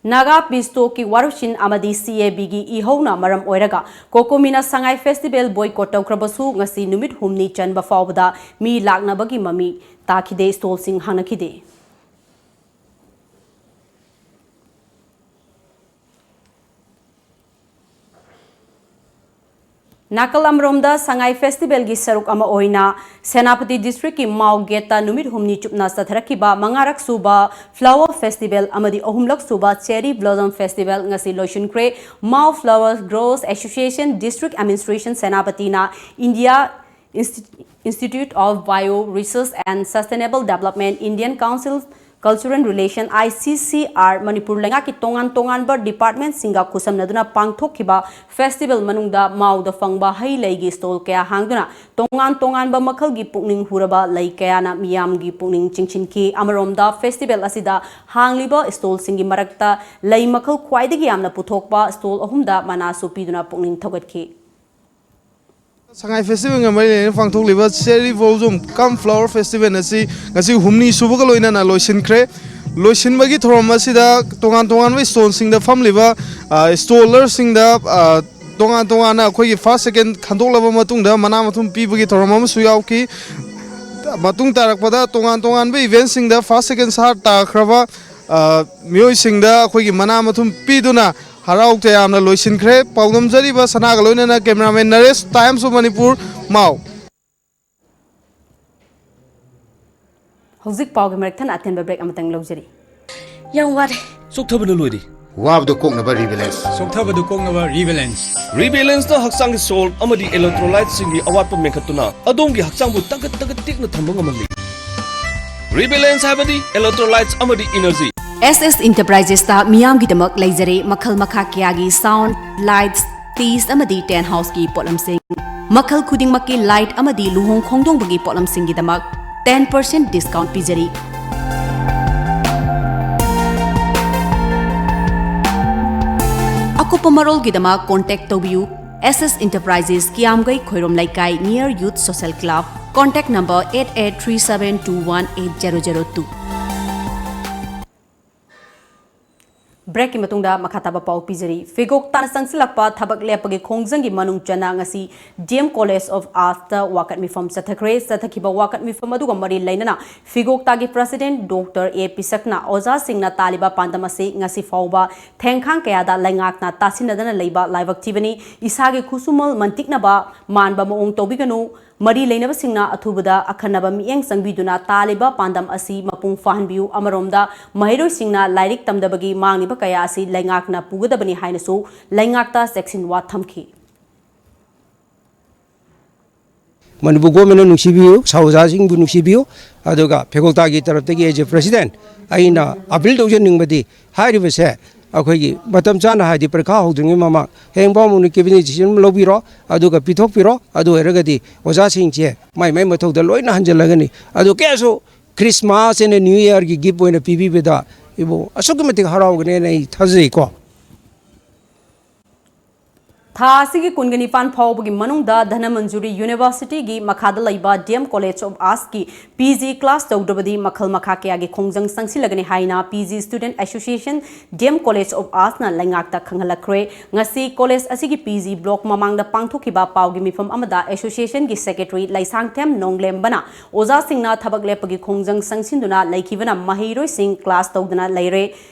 ꯅꯥꯒꯥ peace talkꯀꯤ ꯋꯥꯔꯨꯁꯤꯟ ꯑꯃꯗꯤ CABꯒꯤ ꯏꯍꯧꯅ ꯃꯔꯝ ꯑꯣꯏꯔꯒ COCOMIꯅ ꯁꯉꯥꯏ festival boycott ꯇꯧꯈ꯭ꯔꯕꯁꯨ, ꯉꯁꯤ ꯅꯨꯃꯤꯠ ꯍꯨꯝꯅꯤ ꯆꯟꯕ ꯐꯥꯎꯕꯗ ꯃꯤ ꯂꯥꯛꯅꯕꯒꯤ ꯃꯃꯤ ꯇꯥꯈꯤꯗꯦ꯫ Stallꯁꯤꯡ ꯍꯥꯡꯅꯈꯤꯗꯦ꯫ ꯅꯥꯀꯜ ꯑꯃꯔꯣꯝꯗ, ꯁꯉꯥꯏ festivalꯒꯤ ꯁꯔꯨꯛ ꯑꯃ ꯑꯣꯏꯅ ꯁꯦꯅꯥꯄꯇꯤ districtꯀꯤ ꯃꯥꯎ gateꯇ ꯅꯨꯃꯤꯠ ꯍꯨꯝꯅꯤ ꯆꯨꯞꯅ ꯆꯠꯊꯔꯛꯈꯤꯕ ꯃꯉꯥꯔꯛ ꯁꯨꯕ flower festival ꯑꯃꯗꯤ ꯑꯍꯨꯝꯂꯛ ꯁꯨꯕ cherry blossom festival ꯉꯁꯤ ꯂꯣꯏꯁꯤꯟꯈ꯭ꯔꯦ꯫ Mao Flower Growers Association, District Administration ꯁꯦꯅꯥꯄꯇꯤꯅ India Insti- Institute of Bio Research and Sustainable Development, Indian Council Cultural Relation, I C C R, Manipur ꯂꯩꯉꯥꯛꯀꯤ ꯇꯣꯉꯥꯟ ꯇꯣꯉꯥꯟꯕ department ꯁꯤꯡꯒ ꯈꯨꯠꯁꯝꯅꯗꯨꯅ ꯄꯥꯡꯊꯣꯛꯈꯤꯕ festival ꯃꯅꯨꯡꯗ ꯃꯥꯎꯗ ꯐꯪꯕ ꯍꯩ ꯂꯩꯒꯤ stall ꯀꯌꯥ ꯍꯥꯡꯗꯨꯅ ꯇꯣꯉꯥꯟ ꯇꯣꯉꯥꯟꯕ ꯃꯈꯜꯒꯤ ꯄꯨꯛꯅꯤꯡ ꯍꯨꯔꯕ ꯂꯩ ꯀꯌꯥꯅ ꯃꯤꯌꯥꯝꯒꯤ ꯄꯨꯛꯅꯤꯡ ꯆꯤꯡꯁꯤꯟꯈꯤ꯫ ꯑꯃꯔꯣꯝꯗ festival ꯑꯁꯤꯗ ꯍꯥꯡꯂꯤꯕ stall ꯁꯤꯡꯒꯤ ꯃꯔꯛꯇ ꯂꯩ ꯃꯈꯜ ꯈ꯭ꯋꯥꯏꯗꯒꯤ ꯌꯥꯝꯅ ꯄꯨꯊꯣꯛꯄ stall ꯑꯍꯨꯝꯗ ꯃꯅꯥꯁꯨ ꯄꯤꯗꯨꯅ ꯄꯨꯛꯅꯤꯡ ꯊꯧꯒꯠꯈꯤ꯫ ꯁꯉꯥꯏ festival ꯒ ꯃꯔꯤ ꯂꯩꯅꯅ ꯄꯥꯡꯊꯣꯛꯂꯤꯕ Cherry Blossom cum Flower Festival ꯑꯁꯤ ꯉꯁꯤ ꯍꯨꯝꯅꯤ ꯁꯨꯕꯒ ꯂꯣꯏꯅꯅ ꯂꯣꯏꯁꯤꯟꯈ꯭ꯔꯦ꯫ ꯂꯣꯏꯁꯤꯟꯕꯒꯤ ꯊꯧꯔꯝ ꯑꯁꯤꯗ ꯇꯣꯉꯥꯟ ꯇꯣꯉꯥꯟꯕ stall ꯁꯤꯡꯗ ꯐꯝꯂꯤꯕ, ꯑ, staller ꯁꯤꯡꯗ, ꯑ, ꯇꯣꯉꯥꯟ ꯇꯣꯉꯥꯟꯅ ꯑꯩꯈꯣꯏꯒꯤ first second ꯈꯟꯗꯣꯛꯂꯕ ꯃꯇꯨꯡꯗ ꯃꯅꯥ ꯃꯊꯨꯝ ꯄꯤꯕꯒꯤ ꯊꯧꯔꯝ ꯑꯃꯁꯨ ꯌꯥꯎꯈꯤ꯫ ꯃꯇꯨꯡ ꯇꯥꯔꯛꯄꯗ ꯇꯣꯉꯥꯟ ꯇꯣꯉꯥꯟꯕ event ꯁꯤꯡꯗ first second third ꯇꯥꯈ꯭ꯔꯕ, ꯑ, ꯃꯤꯑꯣꯏꯁꯤꯡꯗ ꯑꯩꯈꯣꯏꯒꯤ ꯃꯅꯥ ꯃꯊꯨꯝ ꯄꯤꯗꯨꯅ ꯍꯔꯥꯎ ꯇꯌꯥꯝꯅ ꯂꯣꯏꯁꯤꯟꯈ꯭ꯔꯦ꯫ ꯄꯥꯎꯗꯝꯖꯔꯤꯕ ꯁꯅꯥꯒ ꯂꯣꯏꯅꯅ cameraman ꯅꯔꯦꯁ, Times of Manipur, ꯃꯥꯎ꯫ ꯍꯧꯖꯤꯛ ꯄꯥꯎꯒꯤ ꯃꯔꯛ ꯊꯠꯅ ꯑꯇꯦꯟꯕ break ꯑꯃꯇꯪ ꯂꯧꯖꯔꯤ꯫ ꯌꯥꯝ ꯋꯥꯔꯦ꯫ ꯆꯣꯛꯊꯕꯅ ꯂꯣꯏꯔꯦ꯫ ꯋꯥꯕꯗꯨ ꯀꯣꯛꯅꯕ Rebalance꯫ ꯆꯣꯛꯊꯕꯗꯨ ꯀꯣꯛꯅꯕ Rebalance꯫ Rebalance ꯅ ꯍꯛꯆꯥꯡꯒꯤ salt ꯑꯃꯗꯤ electrolyte ꯁꯤꯡꯒꯤ ꯑꯋꯥꯠꯄ ꯃꯦꯟꯈꯠꯇꯨꯅ ꯑꯗꯣꯝꯒꯤ ꯍꯛꯆꯥꯡꯕꯨ ꯇꯒꯠ ꯇꯒꯠ ꯇꯦꯛꯅ ꯊꯝꯕ ꯉꯝꯍꯜꯂꯤ꯫ Rebalance ꯍꯥꯏꯕꯗꯤ electrolytes ꯑꯃꯗꯤ energy꯫ S S Enterprises ꯇ ꯃꯤꯌꯥꯝꯒꯤꯗꯃꯛ ꯂꯩꯖꯔꯦ ꯃꯈꯜ ꯃꯈꯥ ꯀꯌꯥꯒꯤ sound, lights, teas ꯑꯃꯗꯤ tent house ꯀꯤ ꯄꯣꯠꯂꯝꯁꯤꯡ꯫ ꯃꯈꯜ ꯈꯨꯗꯤꯡꯃꯛꯀꯤ light ꯑꯃꯗꯤ ꯂꯨꯍꯣꯡ ꯈꯣꯡꯗꯣꯡꯕꯒꯤ ꯄꯣꯠꯂꯝꯁꯤꯡꯒꯤꯗꯃꯛ ten percent discount ꯄꯤꯖꯔꯤ꯫ ꯑꯀꯨꯞꯄ ꯃꯔꯣꯜꯒꯤꯗꯃꯛ contact ꯇꯧꯕꯤꯌꯨ꯫ S S Enterprises, ꯀꯤꯌꯥꯝꯒꯩ ꯈꯣꯏꯔꯣꯝ ꯂꯩꯀꯥꯏ, near Youth Social Club꯫ Contact number eight eight three seven two one eight zero zero two꯫ Break ꯀꯤ ꯃꯇꯨꯡꯗ ꯃꯈꯥ ꯇꯥꯕ ꯄꯥꯎ ꯄꯤꯖꯔꯤ꯫ ꯐꯤꯒꯣꯛ ꯇꯥꯅ ꯆꯪꯁꯤꯜꯂꯛꯄ ꯊꯕꯛ ꯂꯦꯞꯄꯒꯤ ꯈꯣꯡꯖꯪꯒꯤ ꯃꯅꯨꯡ ꯆꯟꯅ ꯉꯁꯤ D M College of Arts ꯇ ꯋꯥꯀꯠ ꯃꯤꯐꯝ ꯆꯠꯊꯈ꯭ꯔꯦ꯫ ꯆꯠꯊꯈꯤꯕ ꯋꯥꯀꯠ ꯃꯤꯐꯝ ꯑꯗꯨꯒ ꯃꯔꯤ ꯂꯩꯅꯅ ꯐꯤꯒꯣꯛꯇꯥꯒꯤ president Doctor A ꯄꯤꯁꯛꯅ ꯑꯣꯖꯥꯁꯤꯡꯅ ꯇꯥꯜꯂꯤꯕ ꯄꯥꯟꯗꯝ ꯑꯁꯤ ꯉꯁꯤ ꯐꯥꯎꯕ ꯊꯦꯡꯈꯥꯡ ꯀꯌꯥꯗ ꯂꯩꯉꯥꯛꯅ ꯇꯥꯁꯤꯟꯅꯗꯅ ꯂꯩꯕ ꯂꯥꯏꯕꯛ ꯊꯤꯕꯅꯤ꯫ ꯏꯁꯥꯒꯤ ꯈꯨꯠꯁꯨꯃꯜ ꯃꯟꯇꯤꯛꯅꯕ ꯃꯥꯟꯕ ꯃꯑꯣꯡ ꯇꯧꯕꯤꯒꯅꯨ꯫ ꯃꯔꯤ ꯂꯩꯅꯕꯁꯤꯡꯅ ꯑꯊꯨꯕꯗ ꯑꯈꯟꯅꯕ ꯃꯤꯠꯌꯦꯡ ꯆꯪꯕꯤꯗꯨꯅ ꯇꯥꯜꯂꯤꯕ ꯄꯥꯟꯗꯝ ꯑꯁꯤ ꯃꯄꯨꯡ ꯐꯥꯍꯟꯕꯤꯌꯨ꯫ ꯑꯃꯔꯣꯝꯗ, ꯃꯍꯩꯔꯣꯏꯁꯤꯡꯅ ꯂꯥꯏꯔꯤꯛ ꯇꯝꯗꯕꯒꯤ ꯃꯥꯡꯂꯤꯕ ꯀꯌꯥ ꯑꯁꯤ ꯂꯩꯉꯥꯛꯅ ꯄꯨꯒꯗꯕꯅꯤ ꯍꯥꯏꯅꯁꯨ ꯂꯩꯉꯥꯛꯇ ꯆꯦꯛꯁꯤꯟꯋꯥ ꯊꯝꯈꯤ꯫ ꯃꯅꯤꯄꯨꯔ ꯒꯣꯔꯃꯦꯟꯅ ꯅꯨꯡꯁꯤꯕꯤꯌꯨ, ꯁꯥ ꯑꯣꯖꯥꯁꯤꯡꯕꯨ ꯅꯨꯡꯁꯤꯕꯤꯌꯨ꯫ ꯑꯗꯨꯒ ꯐꯦꯀꯣꯜꯇꯥꯒꯤ ꯇꯔꯞꯇꯒꯤ as a president ꯑꯩꯅ ꯑꯄꯤꯜ ꯇꯧꯖꯅꯤꯡꯕꯗꯤ, ꯍꯥꯏꯔꯤꯕꯁꯦ ꯑꯩꯈꯣꯏꯒꯤ ꯃꯇꯝ ꯆꯥꯅ, ꯍꯥꯏꯗꯤ ꯄꯔꯤꯈꯥ ꯍꯧꯗ꯭ꯔꯤꯉꯩ ꯃꯃꯥꯡ, ꯍꯌꯦꯡ ꯐꯥꯎꯕ ꯀꯦꯕꯤꯅꯦꯠ ꯗꯤꯁꯤꯖꯟ ꯂꯧꯕꯤꯔꯣ, ꯑꯗꯨꯒ ꯄꯤꯊꯣꯛꯄꯤꯔꯣ꯫ ꯑꯗꯨ ꯑꯣꯏꯔꯒꯗꯤ ꯑꯣꯖꯥꯁꯤꯡꯁꯦ ꯃꯥꯏ ꯃꯥꯏ ꯃꯊꯧꯗ ꯂꯣꯏꯅ ꯍꯟꯖꯤꯜꯂꯒꯅꯤ꯫ ꯑꯗꯨ ꯀꯌꯥꯁꯨ Christmas and New Yearꯒꯤ gift ꯑꯣꯏꯅ ꯄꯤꯕꯤꯕꯗ ꯏꯕꯨ ꯑꯁꯨꯛꯀꯤ ꯃꯇꯤꯛ ꯍꯔꯥꯎꯒꯅꯦꯅ ꯑꯩ ꯊꯥꯖꯩꯀꯣ꯫ ꯊꯥ ꯑꯁꯤꯒꯤ ꯀꯨꯟꯒ ꯅꯤꯄꯥꯟ ꯐꯥꯎꯕꯒꯤ ꯃꯅꯨꯡꯗ ꯙꯅꯃꯟꯖꯨꯔꯤ ꯌꯨꯅꯤꯚꯔꯁꯤꯇꯤꯒꯤ ꯃꯈꯥꯗ ꯂꯩꯕ ꯗꯤ ꯑꯦꯝ ꯀꯣꯂꯦꯖ ꯑꯣꯐ ꯑꯥꯔꯠꯁꯀꯤ ꯄꯤ ꯖꯤ ꯀ꯭ꯂꯥꯁ ꯇꯧꯗ꯭ꯔꯕꯗꯤ ꯃꯈꯜ ꯃꯈꯥ ꯀꯌꯥꯒꯤ ꯈꯣꯡꯖꯪ ꯆꯪꯁꯤꯜꯂꯒꯅꯤ ꯍꯥꯏꯅ P G student association D M college of ꯑꯥꯔꯠꯁꯅ ꯂꯩꯉꯥꯛꯇ ꯈꯪꯍꯜꯂꯛꯈ꯭ꯔꯦ꯫ ꯉꯁꯤ ꯀꯣꯂꯦꯖ ꯑꯁꯤꯒꯤ ꯄꯤ ꯖꯤ ꯕ꯭ꯂꯣꯛ ꯃꯃꯥꯡꯗ ꯄꯥꯡꯊꯣꯛꯈꯤꯕ ꯄꯥꯎꯒꯤ ꯃꯤꯐꯝ ꯑꯃꯗ ꯑꯦꯁꯣꯁꯤꯌꯦꯁꯟꯒꯤ ꯁꯦꯀ꯭ꯔꯦꯇꯔꯤ ꯂꯩꯁꯥꯡꯊꯦꯝ ꯅꯣꯡꯂꯦꯝꯕꯅ ꯑꯣꯖꯥꯁꯤꯡꯅ ꯊꯕꯛ ꯂꯦꯞꯄꯒꯤ ꯈꯣꯡꯖꯪ ꯆꯪꯁꯤꯟꯗꯨꯅ ꯂꯩꯈꯤꯕꯅ ꯃꯍꯩꯔꯣꯏꯁꯤꯡ ꯀ꯭ꯂꯥꯁ ꯇꯧꯗꯅ ꯂꯩꯔꯦ꯫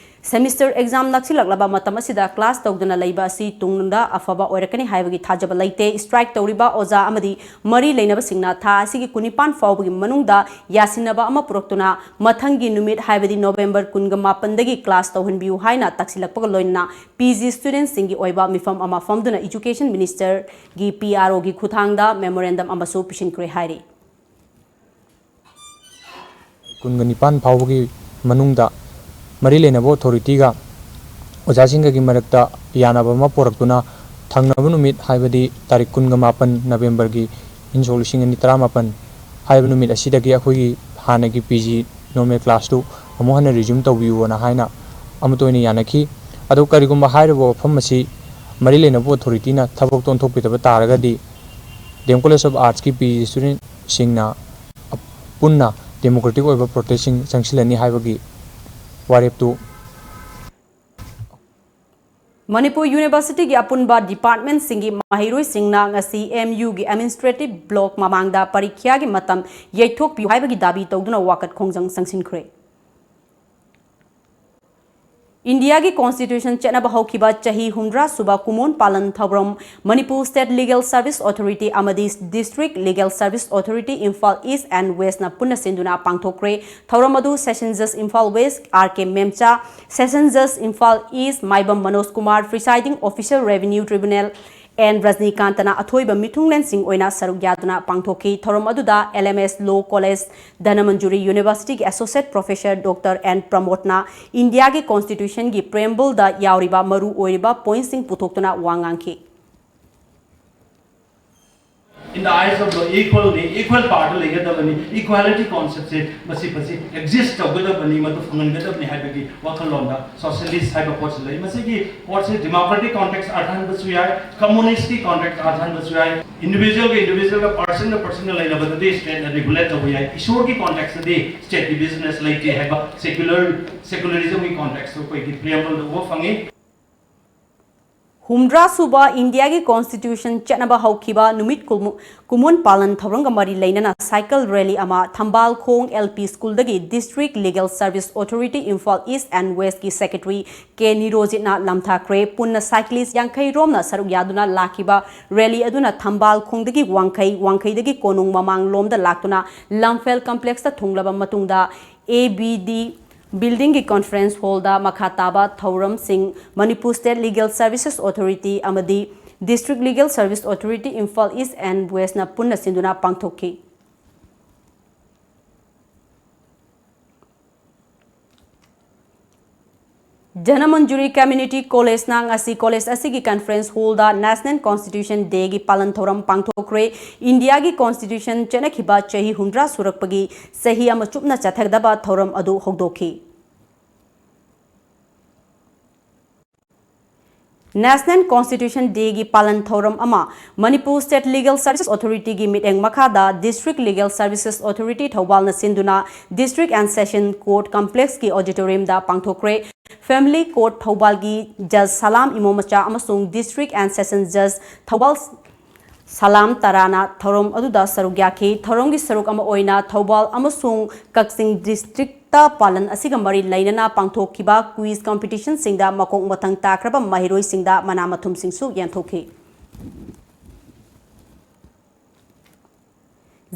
ꯁꯦꯃꯤꯁꯇꯔ ꯑꯦꯛꯖꯥꯝ ꯅꯛꯁꯤꯜꯂꯛꯂꯕ ꯃꯇꯝ ꯑꯁꯤꯗ ꯀ꯭ꯂꯥꯁ ꯇꯧꯗꯨꯅ ꯂꯩꯕ ꯑꯁꯤ ꯇꯨꯡꯗ ꯑꯐꯕ ꯑꯣꯏꯔꯛꯀꯅꯤ ꯍꯥꯏꯕꯒꯤ ꯊꯥꯖꯕ ꯂꯩꯇꯦ꯫ ꯁ꯭ꯇ꯭ꯔꯥꯏꯛ ꯇꯧꯔꯤꯕ ꯑꯣꯖꯥ ꯑꯃꯗꯤ ꯃꯔꯤ ꯂꯩꯅꯕꯁꯤꯡꯅ ꯊꯥ ꯑꯁꯤꯒꯤ ꯀꯨꯟꯅꯤꯄꯥꯟ ꯐꯥꯎꯕꯒꯤ ꯃꯅꯨꯡꯗ ꯌꯥꯁꯤꯟꯅꯕ ꯑꯃ ꯄꯨꯔꯛꯇꯨꯅ ꯃꯊꯪꯒꯤ ꯅꯨꯃꯤꯠ, ꯍꯥꯏꯕꯗꯤ ꯅꯣꯕꯦꯝꯕꯔ ꯀꯨꯟꯒ ꯃꯥꯄꯟꯗꯒꯤ ꯀ꯭ꯂꯥꯁ ꯇꯧꯍꯟꯕꯤꯌꯨ ꯍꯥꯏꯅ ꯇꯛꯁꯤꯜꯂꯛꯄꯒ ꯂꯣꯏꯅꯅ ꯄꯤ ꯖꯤ ꯁ꯭ꯇꯨꯗꯦꯟꯠꯁꯤꯡꯒꯤ ꯑꯣꯏꯕ ꯃꯤꯐꯝ ꯑꯃ ꯐꯝꯗꯨꯅ ꯏꯖꯨꯀꯦꯁꯟ ꯃꯤꯅꯤꯁꯇꯔꯒꯤ ꯄꯤ ꯑꯥꯔ ꯑꯣꯒꯤ ꯈꯨꯠꯊꯥꯡꯗ ꯃꯦꯃꯣꯔꯦꯟꯗꯝ ꯑꯃꯁꯨ ꯄꯤꯁꯤꯟꯈ꯭ꯔꯦ ꯍꯥꯏꯔꯤ꯫ ꯀꯨꯟꯒ ꯅꯤꯄꯥꯟ ꯐꯥꯎꯕꯒꯤ ꯃꯅꯨꯡꯗ ꯃꯔꯤ ꯂꯩꯅꯕ ꯑꯣꯊꯣꯔꯤꯇꯤꯒ ꯑꯣꯖꯥꯁꯤꯡꯒꯒꯤ ꯃꯔꯛꯇ ꯌꯥꯅꯕ ꯑꯃ ꯄꯨꯔꯛꯇꯨꯅ ꯊꯪꯅꯕ ꯅꯨꯃꯤꯠ, ꯍꯥꯏꯕꯗꯤ ꯇꯥꯔꯤꯛ ꯀꯨꯟꯒ ꯃꯥꯄꯟ ꯅꯕꯦꯝꯕꯔꯒꯤ ꯏꯪ ꯁꯣꯛ ꯂꯤꯁꯤꯡ ꯑꯅꯤ ꯇꯔꯥꯃꯥꯄꯟ ꯍꯥꯏꯔꯤꯕ ꯅꯨꯃꯤꯠ ꯑꯁꯤꯗꯒꯤ ꯑꯩꯈꯣꯏꯒꯤ ꯍꯥꯟꯅꯒꯤ ꯄꯤ ꯖꯤ ꯅꯣꯔꯃꯦꯜ ꯀ꯭ꯂꯥꯁꯇꯨ ꯑꯃꯨꯛ ꯍꯟꯅ ꯔꯤꯖ꯭ꯌꯨꯝ ꯇꯧꯕꯤꯌꯨꯅ ꯍꯥꯏꯅ ꯑꯃꯠꯇ ꯑꯣꯏꯅ ꯌꯥꯅꯈꯤ꯫ ꯑꯗꯨ ꯀꯔꯤꯒꯨꯝꯕ ꯍꯥꯏꯔꯤꯕ ꯋꯥꯐꯝ ꯑꯁꯤ ꯃꯔꯤ ꯂꯩꯅꯕ ꯑꯣꯊꯣꯔꯤꯇꯤꯅ ꯊꯕꯛꯇ ꯑꯣꯟꯊꯣꯛꯄꯤꯗꯕ ꯇꯥꯔꯒꯗꯤ ꯗꯤ ꯑꯦꯝ ꯀꯣꯂꯦꯖ ꯑꯣꯐ ꯑꯥꯔꯠꯁꯀꯤ ꯄꯤ ꯖꯤ ꯁ꯭ꯇꯨꯗꯦꯟꯠꯁꯤꯡꯅ ꯄꯨꯟꯅ ꯗꯦꯃꯣꯀ꯭ꯔꯦꯇꯤꯛ ꯑꯣꯏꯕ ꯄ꯭ꯔꯣꯇꯦꯁꯁꯤꯡ ꯆꯪꯁꯤꯜꯂꯅꯤ ꯍꯥꯏꯕꯒꯤ ꯋꯥꯔꯦꯞꯇꯨ ꯃꯅꯤꯄꯨꯔ ꯌꯨꯅꯤꯚꯔꯁꯤꯇꯤꯒꯤ ꯑꯄꯨꯟꯕ ꯗꯤꯄꯥꯔꯠꯃꯦꯟꯠꯁꯤꯡꯒꯤ ꯃꯍꯩꯔꯣꯏꯁꯤꯡꯅ ꯉꯁꯤ ꯑꯦꯝ ꯌꯨꯒꯤ ꯑꯦꯗꯃꯤꯅꯤꯁꯇ꯭ꯔꯦꯇꯤꯚ ꯕ꯭ꯂꯣꯛ ꯃꯃꯥꯡꯗ ꯄꯔꯤꯈ꯭ꯌꯥꯒꯤ ꯃꯇꯝ ꯌꯩꯊꯣꯛꯄꯤꯌꯨ ꯍꯥꯏꯕꯒꯤ ꯗꯥꯕꯤ ꯇꯧꯗꯨꯅ ꯋꯥꯀꯠ ꯈꯣꯡꯖꯪ ꯆꯪꯁꯤꯟꯈ꯭ꯔꯦ꯫ ꯏꯟꯗꯤꯌꯥꯒꯤ ꯀꯣꯟꯁꯇꯤꯇ꯭ꯌꯨꯁꯟ ꯆꯠꯅꯕ ꯍꯧꯈꯤꯕ ꯆꯍꯤ ꯍꯨꯝꯗ꯭ꯔꯥ ꯁꯨꯕ ꯀꯨꯃꯣꯟ ꯄꯥꯂꯟ ꯊꯧꯔꯝ Manipur state legal service authority ꯑꯃꯗꯤ district legal service authority Imphal east and ꯋꯦꯁꯅ ꯄꯨꯟꯅ ꯁꯤꯟꯗꯨꯅ ꯄꯥꯡꯊꯣꯛꯈ꯭ꯔꯦ꯫ ꯊꯧꯔꯝ ꯑꯗꯨ ꯁꯦꯁꯟ ꯖꯖ Imphal west R K Memcha, session ꯖꯖ Imphal east Maibam Manoj Kumar, presiding officer revenue tribunal N ꯔꯖꯅꯤꯀꯥꯟꯇꯅ ꯑꯊꯣꯏꯕ ꯃꯤꯊꯨꯡꯂꯦꯟꯁꯤꯡ ꯑꯣꯏꯅ ꯁꯔꯨꯛ ꯌꯥꯗꯨꯅ ꯄꯥꯡꯊꯣꯛꯈꯤ꯫ ꯊꯧꯔꯝ ꯑꯗꯨꯗ L M S Law College Dhanamanjuri University ꯒꯤ Associate Professor Doctor N ꯄ꯭ꯔꯃꯣꯗꯅ ꯏꯟꯗꯤꯌꯥꯒꯤ Constitution ꯒꯤ Preamble ꯗ ꯌꯥꯎꯔꯤꯕ ꯃꯔꯨ ꯑꯣꯏꯔꯤꯕ point ꯁꯤꯡ ꯄꯨꯊꯣꯛꯇꯨꯅ ꯋꯥ ꯉꯥꯡꯈꯤ꯫ In the eyes of the equal ꯅꯤ, equal power ꯗ ꯂꯩꯒꯗꯕꯅꯤ, equality concept ꯁꯦ ꯃꯁꯤ ꯃꯁꯤ exist ꯇꯧꯒꯗꯕꯅꯤ, ꯃꯗꯨ ꯐꯪꯍꯟꯒꯗꯕꯅꯤ ꯍꯥꯏꯕꯒꯤ ꯋꯥꯈꯜꯂꯣꯟꯗ socialist ꯍꯥꯏꯕ ꯄꯣꯠꯁꯤ ꯂꯩ꯫ ꯃꯁꯤꯒꯤ ꯄꯣꯠꯁꯤ democratic context ꯑꯥꯔꯊ ꯍꯟꯕꯁꯨ ꯌꯥꯏ, communist ꯀꯤ context ꯑꯥꯔꯊ ꯍꯟꯕꯁꯨ ꯌꯥꯏ, individual ꯒ individual ꯒ, person ꯒ person ꯒ ꯂꯩꯅꯕꯗꯗꯤ state ꯅ regulate ꯇꯧꯕ ꯌꯥꯏ, ꯏꯁꯣꯔꯒꯤ context ꯇꯗꯤ state ꯀꯤ business ꯂꯩꯇꯦ ꯍꯥꯏꯕ secular, secularism ꯒꯤ context ꯇ ꯑꯩꯈꯣꯏꯒꯤ preamble ꯗ ꯎꯕ ꯐꯪꯉꯤ꯫ ꯍꯨꯝꯗ꯭ꯔꯥ ꯁꯨꯕ ꯏꯟꯗꯤꯌꯥꯒꯤ Constitution ꯆꯠꯅꯕ ꯍꯧꯈꯤꯕ ꯅꯨꯃꯤꯠ ꯀꯨꯝ-, ꯀꯨꯝꯑꯣꯟ ꯄꯥꯂꯟ ꯊꯧꯔꯝꯒ ꯃꯔꯤ ꯂꯩꯅꯅ cycle rally ꯑꯃ ꯊꯝꯕꯥꯜ ꯈꯣꯡ L P School ꯗꯒꯤ District Legal Service Authority Imphal East and West ꯀꯤ Secretary ꯀꯦ ꯅꯤꯔꯣꯖꯤꯠꯅ ꯂꯝꯊꯥꯈ꯭ꯔꯦ꯫ ꯄꯨꯟꯅ cyclist ꯌꯥꯡꯈꯩ ꯔꯣꯝꯅ ꯁꯔꯨꯛ ꯌꯥꯗꯨꯅ ꯂꯥꯛꯈꯤꯕ rally ꯑꯗꯨꯅ ꯊꯝꯕꯥꯜ ꯈꯣꯡꯗꯒꯤ ꯋꯥꯡꯈꯩ, ꯋꯥꯡꯈꯩꯗꯒꯤ ꯀꯣꯅꯨꯡ ꯃꯃꯥꯡꯂꯣꯝꯗ ꯂꯥꯛꯇꯨꯅ ꯂꯝꯐꯦꯜ complex ꯇ ꯊꯨꯡꯂꯕ ꯃꯇꯨꯡꯗ A B D building ꯒꯤ conference hall ꯗ ꯃꯈꯥ ꯇꯥꯕ ꯊꯧꯔꯝꯁꯤꯡ Manipur State Legal Services Authority ꯑꯃꯗꯤ District Legal Service Authority Imphal East and West ꯅ ꯄꯨꯟꯅ ꯁꯤꯟꯗꯨꯅ ꯄꯥꯡꯊꯣꯛꯈꯤ꯫ ꯙꯅꯃꯟꯖꯨꯔꯤ Community College ꯅ ꯉꯁꯤ college ꯑꯁꯤꯒꯤ conference hall ꯗ National Constitution Day ꯒꯤ ꯄꯥꯂꯟ ꯊꯧꯔꯝ ꯄꯥꯡꯊꯣꯛꯈ꯭ꯔꯦ꯫ ꯏꯟꯗꯤꯌꯥꯒꯤ Constitution ꯆꯠꯅꯈꯤꯕ ꯆꯍꯤ ꯍꯨꯝꯗ꯭ꯔꯥ ꯁꯨꯔꯛꯄꯒꯤ ꯆꯍꯤ ꯑꯃ ꯆꯨꯞꯅ ꯆꯠꯊꯒꯗꯕ ꯊꯧꯔꯝ ꯑꯗꯨ ꯍꯧꯗꯣꯛꯈꯤ꯫ National Constitution Day ꯒꯤ ꯄꯥꯂꯟ ꯊꯧꯔꯝ ꯑꯃ Manipur State Legal Services Authority ꯒꯤ ꯃꯤꯠꯌꯦꯡ ꯃꯈꯥꯗ District Legal Services Authority ꯊꯧꯕꯥꯜꯅ ꯁꯤꯟꯗꯨꯅ District and Session Court Complex ꯀꯤ auditorium ꯗ ꯄꯥꯡꯊꯣꯛꯈ꯭ꯔꯦ꯫ Family Court ꯊꯧꯕꯥꯜꯒꯤ Judge ꯁꯂꯥꯝ ꯏꯃꯣꯃꯆꯥ ꯑꯃꯁꯨꯡ District and Session Judge Thoubal ꯁꯂꯥꯝ ꯇꯔꯥꯅ ꯊꯧꯔꯝ ꯑꯗꯨꯗ ꯁꯔꯨꯛ ꯌꯥꯈꯤ꯫ ꯊꯧꯔꯝꯒꯤ ꯁꯔꯨꯛ ꯑꯃ ꯑꯣꯏꯅ ꯊꯧꯕꯥꯜ ꯑꯃꯁꯨꯡ ꯀꯛꯆꯤꯡ district ꯇ ꯄꯥꯂꯟ ꯑꯁꯤꯒ ꯃꯔꯤ ꯂꯩꯅꯅ ꯄꯥꯡꯊꯣꯛꯈꯤꯕ quiz competition ꯁꯤꯡꯗ ꯃꯀꯣꯛ ꯃꯊꯪ ꯇꯥꯈ꯭ꯔꯕ ꯃꯍꯩꯔꯣꯏꯁꯤꯡꯗ ꯃꯅꯥ ꯃꯊꯨꯝꯁꯤꯡꯁꯨ ꯌꯦꯟꯊꯣꯛꯈꯤ꯫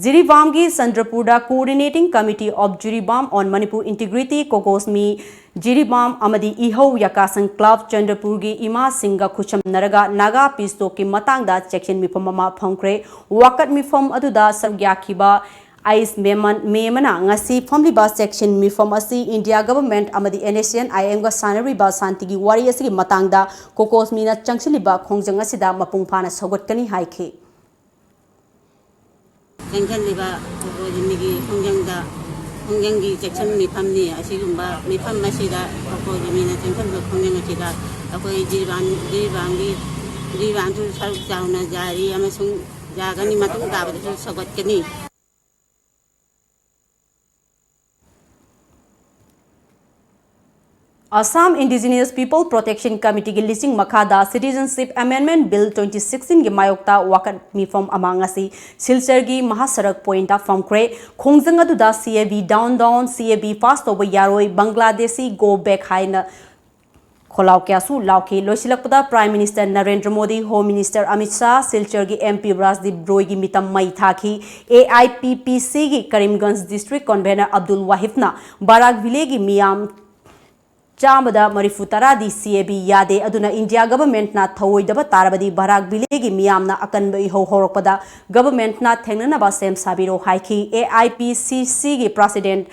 ꯖꯤꯔꯤꯕꯥꯝꯒꯤ ꯆꯟꯗ꯭ꯔꯄꯨꯔꯗ Coordinating Committee of Jiribam on Manipur Integrity, ꯀꯣꯀꯣꯁꯃꯤ Jiribam ꯑꯃꯗꯤ ꯏꯍꯧ ꯌꯥꯀꯥꯁꯪ ꯀ꯭ꯂꯕ ꯆꯟꯗ꯭ꯔꯄꯨꯔꯒꯤ ꯏꯃꯥꯁꯤꯡꯒ ꯈꯨꯠꯁꯝꯅꯔꯒ ꯅꯥꯒꯥ ꯄꯤꯁ ꯇꯣꯛꯀꯤ ꯃꯇꯥꯡꯗ ꯆꯦꯛꯁꯤꯟ ꯃꯤꯐꯝ ꯑꯃ ꯐꯝꯈ꯭ꯔꯦ꯫ ꯋꯥꯀꯠ ꯃꯤꯐꯝ ꯑꯗꯨꯗ ꯁꯔꯨꯛ ꯌꯥꯈꯤꯕ ꯑꯥꯏꯁ ꯃꯦꯃꯟ, ꯃꯦꯃꯅ ꯉꯁꯤ ꯐꯝꯂꯤꯕ ꯆꯦꯛꯁꯤꯟ ꯃꯤꯐꯝ ꯑꯁꯤ ꯏꯟꯗꯤꯌꯥ ꯒꯚꯔꯟꯃꯦꯟꯠ ꯑꯃꯗꯤ NSCN-IMꯒ ꯁꯥꯟꯅꯔꯤꯕ ꯁꯥꯟꯇꯤꯒꯤ ꯋꯥꯔꯤ ꯑꯁꯤꯒꯤ ꯃꯇꯥꯡꯗ ꯀꯣꯀꯣꯁꯃꯤꯅ ꯆꯪꯁꯤꯜꯂꯤꯕ ꯈꯣꯡꯖꯪ ꯑꯁꯤꯗ ꯃꯄꯨꯡ ꯐꯥꯅ ꯁꯧꯒꯠꯀꯅꯤ ꯍꯥꯏꯈꯤ꯫ ꯆꯪꯁꯤꯜꯂꯤꯕ ꯀꯣꯀꯣꯖꯃꯤꯒꯤ ꯈꯣꯡꯖꯪꯗ, ꯈꯣꯡꯖꯪꯒꯤ ꯆꯦꯛꯁꯤꯟ ꯃꯤꯐꯝꯅꯤ꯫ ꯑꯁꯤꯒꯨꯝꯕ ꯃꯤꯐꯝ ꯑꯁꯤꯗ ꯀꯣꯀꯣꯖꯃꯤꯅ ꯆꯪꯁꯤꯟꯕ ꯈꯣꯡꯖꯪ ꯑꯁꯤꯗ ꯑꯩꯈꯣꯏ ꯖꯤꯔꯤꯕꯥꯝ, ꯖꯤꯔꯤꯕꯥꯝꯒꯤ, ꯖꯤꯔꯤꯕꯥꯝꯁꯨ ꯁꯔꯨꯛ ꯆꯥꯎꯅ ꯌꯥꯔꯤ ꯑꯃꯁꯨꯡ ꯌꯥꯒꯅꯤ, ꯃꯇꯨꯡ ꯇꯥꯕꯗꯁꯨ ꯁꯧꯒꯠꯀꯅꯤ꯫ Assam Indigenous People Protection Committeeꯒꯤ ꯂꯤꯆꯤꯡ ꯃꯈꯥꯗ Citizenship Amendment Bill twenty sixteenꯒꯤ ꯃꯥꯌꯣꯛꯇ ꯋꯥꯀꯠ ꯃꯤꯐꯝ ꯑꯃ ꯉꯁꯤ ꯁꯤꯜꯆꯔꯒꯤ ꯃꯍꯥꯁꯔꯛ ꯄꯣꯏꯟꯠꯇ ꯐꯝꯈ꯭ꯔꯦ꯫ ꯈꯣꯡꯖꯪ ꯑꯗꯨꯗ CAB down down, CAB pass ꯇꯧꯕ ꯌꯥꯔꯣꯏ, Bangladeshi go back ꯍꯥꯏꯅ ꯈꯣꯜꯂꯥꯎ ꯀꯌꯥꯁꯨ ꯂꯥꯎꯈꯤ꯫ ꯂꯣꯏꯁꯤꯜꯂꯛꯄꯗ Prime Minister Narendra Modi, Home Minister Amit Shah, ꯁꯤꯜꯆꯔꯒꯤ MP ꯔꯥꯖꯗꯤꯞ ꯔꯣꯏꯒꯤ ꯃꯤꯇꯝ ꯃꯩ ꯊꯥꯈꯤ꯫ AIPPCꯒꯤ ꯀꯔꯤꯝꯒꯟꯖ District Convener ꯑꯕꯗꯨꯜ ꯋꯥꯍꯤꯕꯅ ꯕꯔꯥꯛ ꯚꯤꯂꯦꯒꯤ ꯃꯤꯌꯥꯝ ꯆꯥꯝꯃꯗ ꯃꯔꯤꯐꯨ ꯇꯔꯥꯗꯤ CAB ꯌꯥꯗꯦ, ꯑꯗꯨꯅ ꯏꯟꯗꯤꯌꯥ ꯒꯚꯔꯟꯃꯦꯟꯠꯅ ꯊꯧꯑꯣꯏꯗꯕ ꯇꯥꯔꯕꯗꯤ ꯕꯔꯥꯛ ꯚꯤꯂꯦꯒꯤ ꯃꯤꯌꯥꯝꯅ ꯑꯀꯟꯕ ꯏꯍꯧ ꯍꯧꯔꯛꯄꯗ ꯒꯚꯔꯟꯃꯦꯟꯠꯅ ꯊꯦꯡꯅꯅꯕ ꯁꯦꯝ ꯁꯥꯕꯤꯔꯣ ꯍꯥꯏꯈꯤ꯫ AIPCCꯒꯤ President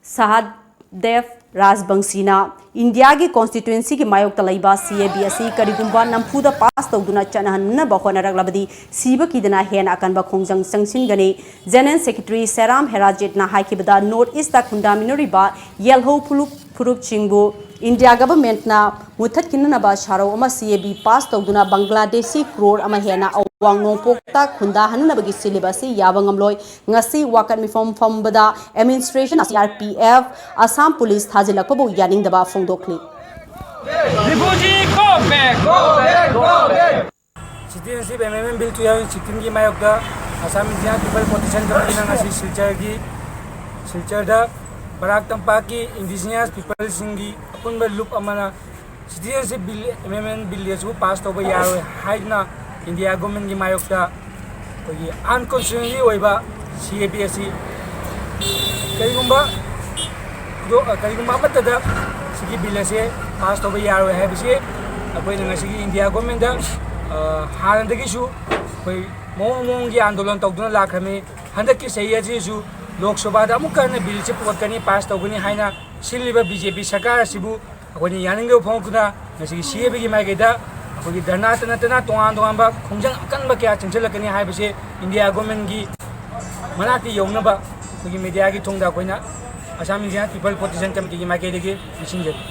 ꯁꯍꯗꯦꯕ ꯔꯥꯖꯕꯪꯁꯤꯅ ꯏꯟꯗꯤꯌꯥꯒꯤ constituencyꯒꯤ ꯃꯥꯌꯣꯛꯇ ꯂꯩꯕ CAB ꯑꯁꯤ ꯀꯔꯤꯒꯨꯝꯕ ꯅꯝꯐꯨꯗ pass ꯇꯧꯗꯨꯅ ꯆꯠꯅꯍꯟꯅꯕ ꯍꯣꯠꯅꯔꯛꯂꯕꯗꯤ ꯁꯤꯕ ꯀꯤꯗꯅ ꯍꯦꯟꯅ ꯑꯀꯟꯕ ꯈꯣꯡꯖꯪ ꯆꯪꯁꯤꯟꯒꯅꯤ꯫ General Secretary ꯁꯦꯔꯥꯝ ꯍꯦꯔꯥꯖꯤꯠꯅ ꯍꯥꯏꯈꯤꯕꯗ, North Eastꯇ ꯈꯨꯟꯗꯥꯃꯤꯟꯅꯔꯤꯕ ꯌꯦꯜꯍꯧ ꯐꯨꯂꯨꯞ ꯐꯨꯔꯨꯞꯁꯤꯡꯕꯨ ꯏꯟꯗꯤꯌꯥ ꯒꯚꯔꯟꯃꯦꯟꯠꯅ ꯃꯨꯠꯊꯠꯈꯤꯅꯅꯕ ꯁꯥꯔꯧ ꯑꯃ CAB pass ꯇꯧꯗꯨꯅ ꯕꯪꯒ꯭ꯂꯥꯗꯦꯁꯤ ꯀ꯭ꯔꯣꯔ ꯑꯃ ꯍꯦꯟꯅ ꯑꯋꯥꯡ ꯅꯣꯡꯄꯣꯛꯇ ꯈꯨꯟꯗꯥꯍꯟꯅꯅꯕꯒꯤ ꯁꯤꯜꯂꯤꯕ ꯑꯁꯤ ꯌꯥꯕ ꯉꯝꯂꯣꯏ꯫ ꯉꯁꯤ ꯋꯥꯀꯠ ꯃꯤꯐꯝ ꯐꯝꯕꯗ administration, CRPF, Assam Police ꯊꯥꯖꯤꯜꯂꯛꯄꯕꯨ ꯌꯥꯅꯤꯡꯗꯕ ꯐꯣꯡꯗꯣꯛꯂꯤ꯫ Refugee go back! Go back! Go back! Citizenship Amendment Bill two thousand sixteenꯒꯤ ꯃꯥꯌꯣꯛꯇ Assam Indigenous People Protection Committeeꯅ ꯉꯁꯤ ꯁꯤꯜꯆꯔꯒꯤ, ꯁꯤꯜꯆꯔꯗ ꯕꯔꯥꯛ ꯇꯝꯄꯥꯛꯀꯤ Indigenous Peopleꯁꯤꯡꯒꯤ ꯑꯄꯨꯟꯕ ꯂꯨꯞ ꯑꯃꯅ Citizenship Bill, Amendment Bill ꯑꯁꯤꯕꯨ pass ꯇꯧꯕ ꯌꯥꯔꯣꯏ ꯍꯥꯏꯗꯨꯅ ꯏꯟꯗꯤꯌꯥ ꯒꯣꯔꯃꯦꯟꯒꯤ ꯃꯥꯌꯣꯛꯇ ꯑꯩꯈꯣꯏꯒꯤ ꯑꯟꯀꯣꯟꯁꯇꯤꯇ꯭ꯌꯨꯁꯅꯦꯜꯂꯤ ꯑꯣꯏꯕ ꯁꯤ ꯑꯦ ꯄꯤ ꯑꯁꯤ ꯀꯔꯤꯒꯨꯝꯕ ꯈꯨꯗꯣ-, ꯀꯔꯤꯒꯨꯝꯕ ꯑꯃꯠꯇꯗ ꯁꯤꯒꯤ ꯕꯤꯜ ꯑꯁꯦ ꯄꯥꯁ ꯇꯧꯕ ꯌꯥꯔꯣꯏ ꯍꯥꯏꯕꯁꯤ ꯑꯩꯈꯣꯏꯅ ꯉꯁꯤꯒꯤ ꯏꯟꯗꯤꯌꯥ ꯒꯣꯔꯃꯦꯟꯗ, ꯑ, ꯍꯥꯟꯅꯗꯒꯤꯁꯨ ꯑꯩꯈꯣꯏ ꯃꯑꯣꯡ ꯃꯑꯣꯡꯒꯤ ꯑꯥꯟꯗꯣꯂꯟ ꯇꯧꯗꯨꯅ ꯂꯥꯛꯈ꯭ꯔꯕꯅꯤ꯫ ꯍꯟꯗꯛꯀꯤ ꯆꯍꯤ ꯑꯁꯤꯁꯨ ꯂꯣꯛ ꯁꯚꯥꯗ ꯑꯃꯨꯛꯀ ꯍꯟꯅ ꯕꯤꯜꯁꯦ ꯄꯨꯈꯠꯀꯅꯤ, ꯄꯥꯁ ꯇꯧꯒꯅꯤ ꯍꯥꯏꯅ ꯁꯤꯜꯂꯤꯕ ꯕꯤ ꯖꯦ ꯄꯤ ꯁꯔꯀꯥꯔ ꯑꯁꯤꯕꯨ ꯑꯩꯈꯣꯏꯅ ꯌꯥꯅꯤꯡꯗꯕ ꯐꯣꯡꯗꯣꯛꯇꯨꯅ ꯉꯁꯤꯒꯤ ꯁꯤ ꯑꯦ ꯄꯤꯒꯤ ꯃꯥꯏꯀꯩꯗ ꯑꯩꯈꯣꯏꯒꯤ ꯙꯔꯅꯥꯇ ꯅꯠꯇꯅ ꯇꯣꯉꯥꯟ ꯇꯣꯉꯥꯟꯕ ꯈꯣꯡꯖꯪ ꯑꯀꯟꯕ ꯀꯌꯥ ꯆꯪꯁꯤꯜꯂꯛꯀꯅꯤ ꯍꯥꯏꯕꯁꯦ ꯏꯟꯗꯤꯌꯥ ꯒꯣꯔꯃꯦꯟꯒꯤ ꯃꯅꯥꯛꯇ ꯌꯧꯅꯕ ꯑꯩꯈꯣꯏꯒꯤ ꯃꯦꯗꯤꯌꯥꯒꯤ ꯊꯣꯡꯗ ꯑꯩꯈꯣꯏꯅ ꯑꯁꯥꯝ ꯏꯟꯗꯤꯌꯥꯟ ꯄꯤꯄꯜ ꯄ꯭ꯔꯣꯇꯦꯁꯟ ꯀꯃꯤꯇꯤꯒꯤ ꯃꯥꯏꯀꯩꯗꯒꯤ ꯅꯤꯡꯁꯤꯡꯖꯔꯤ꯫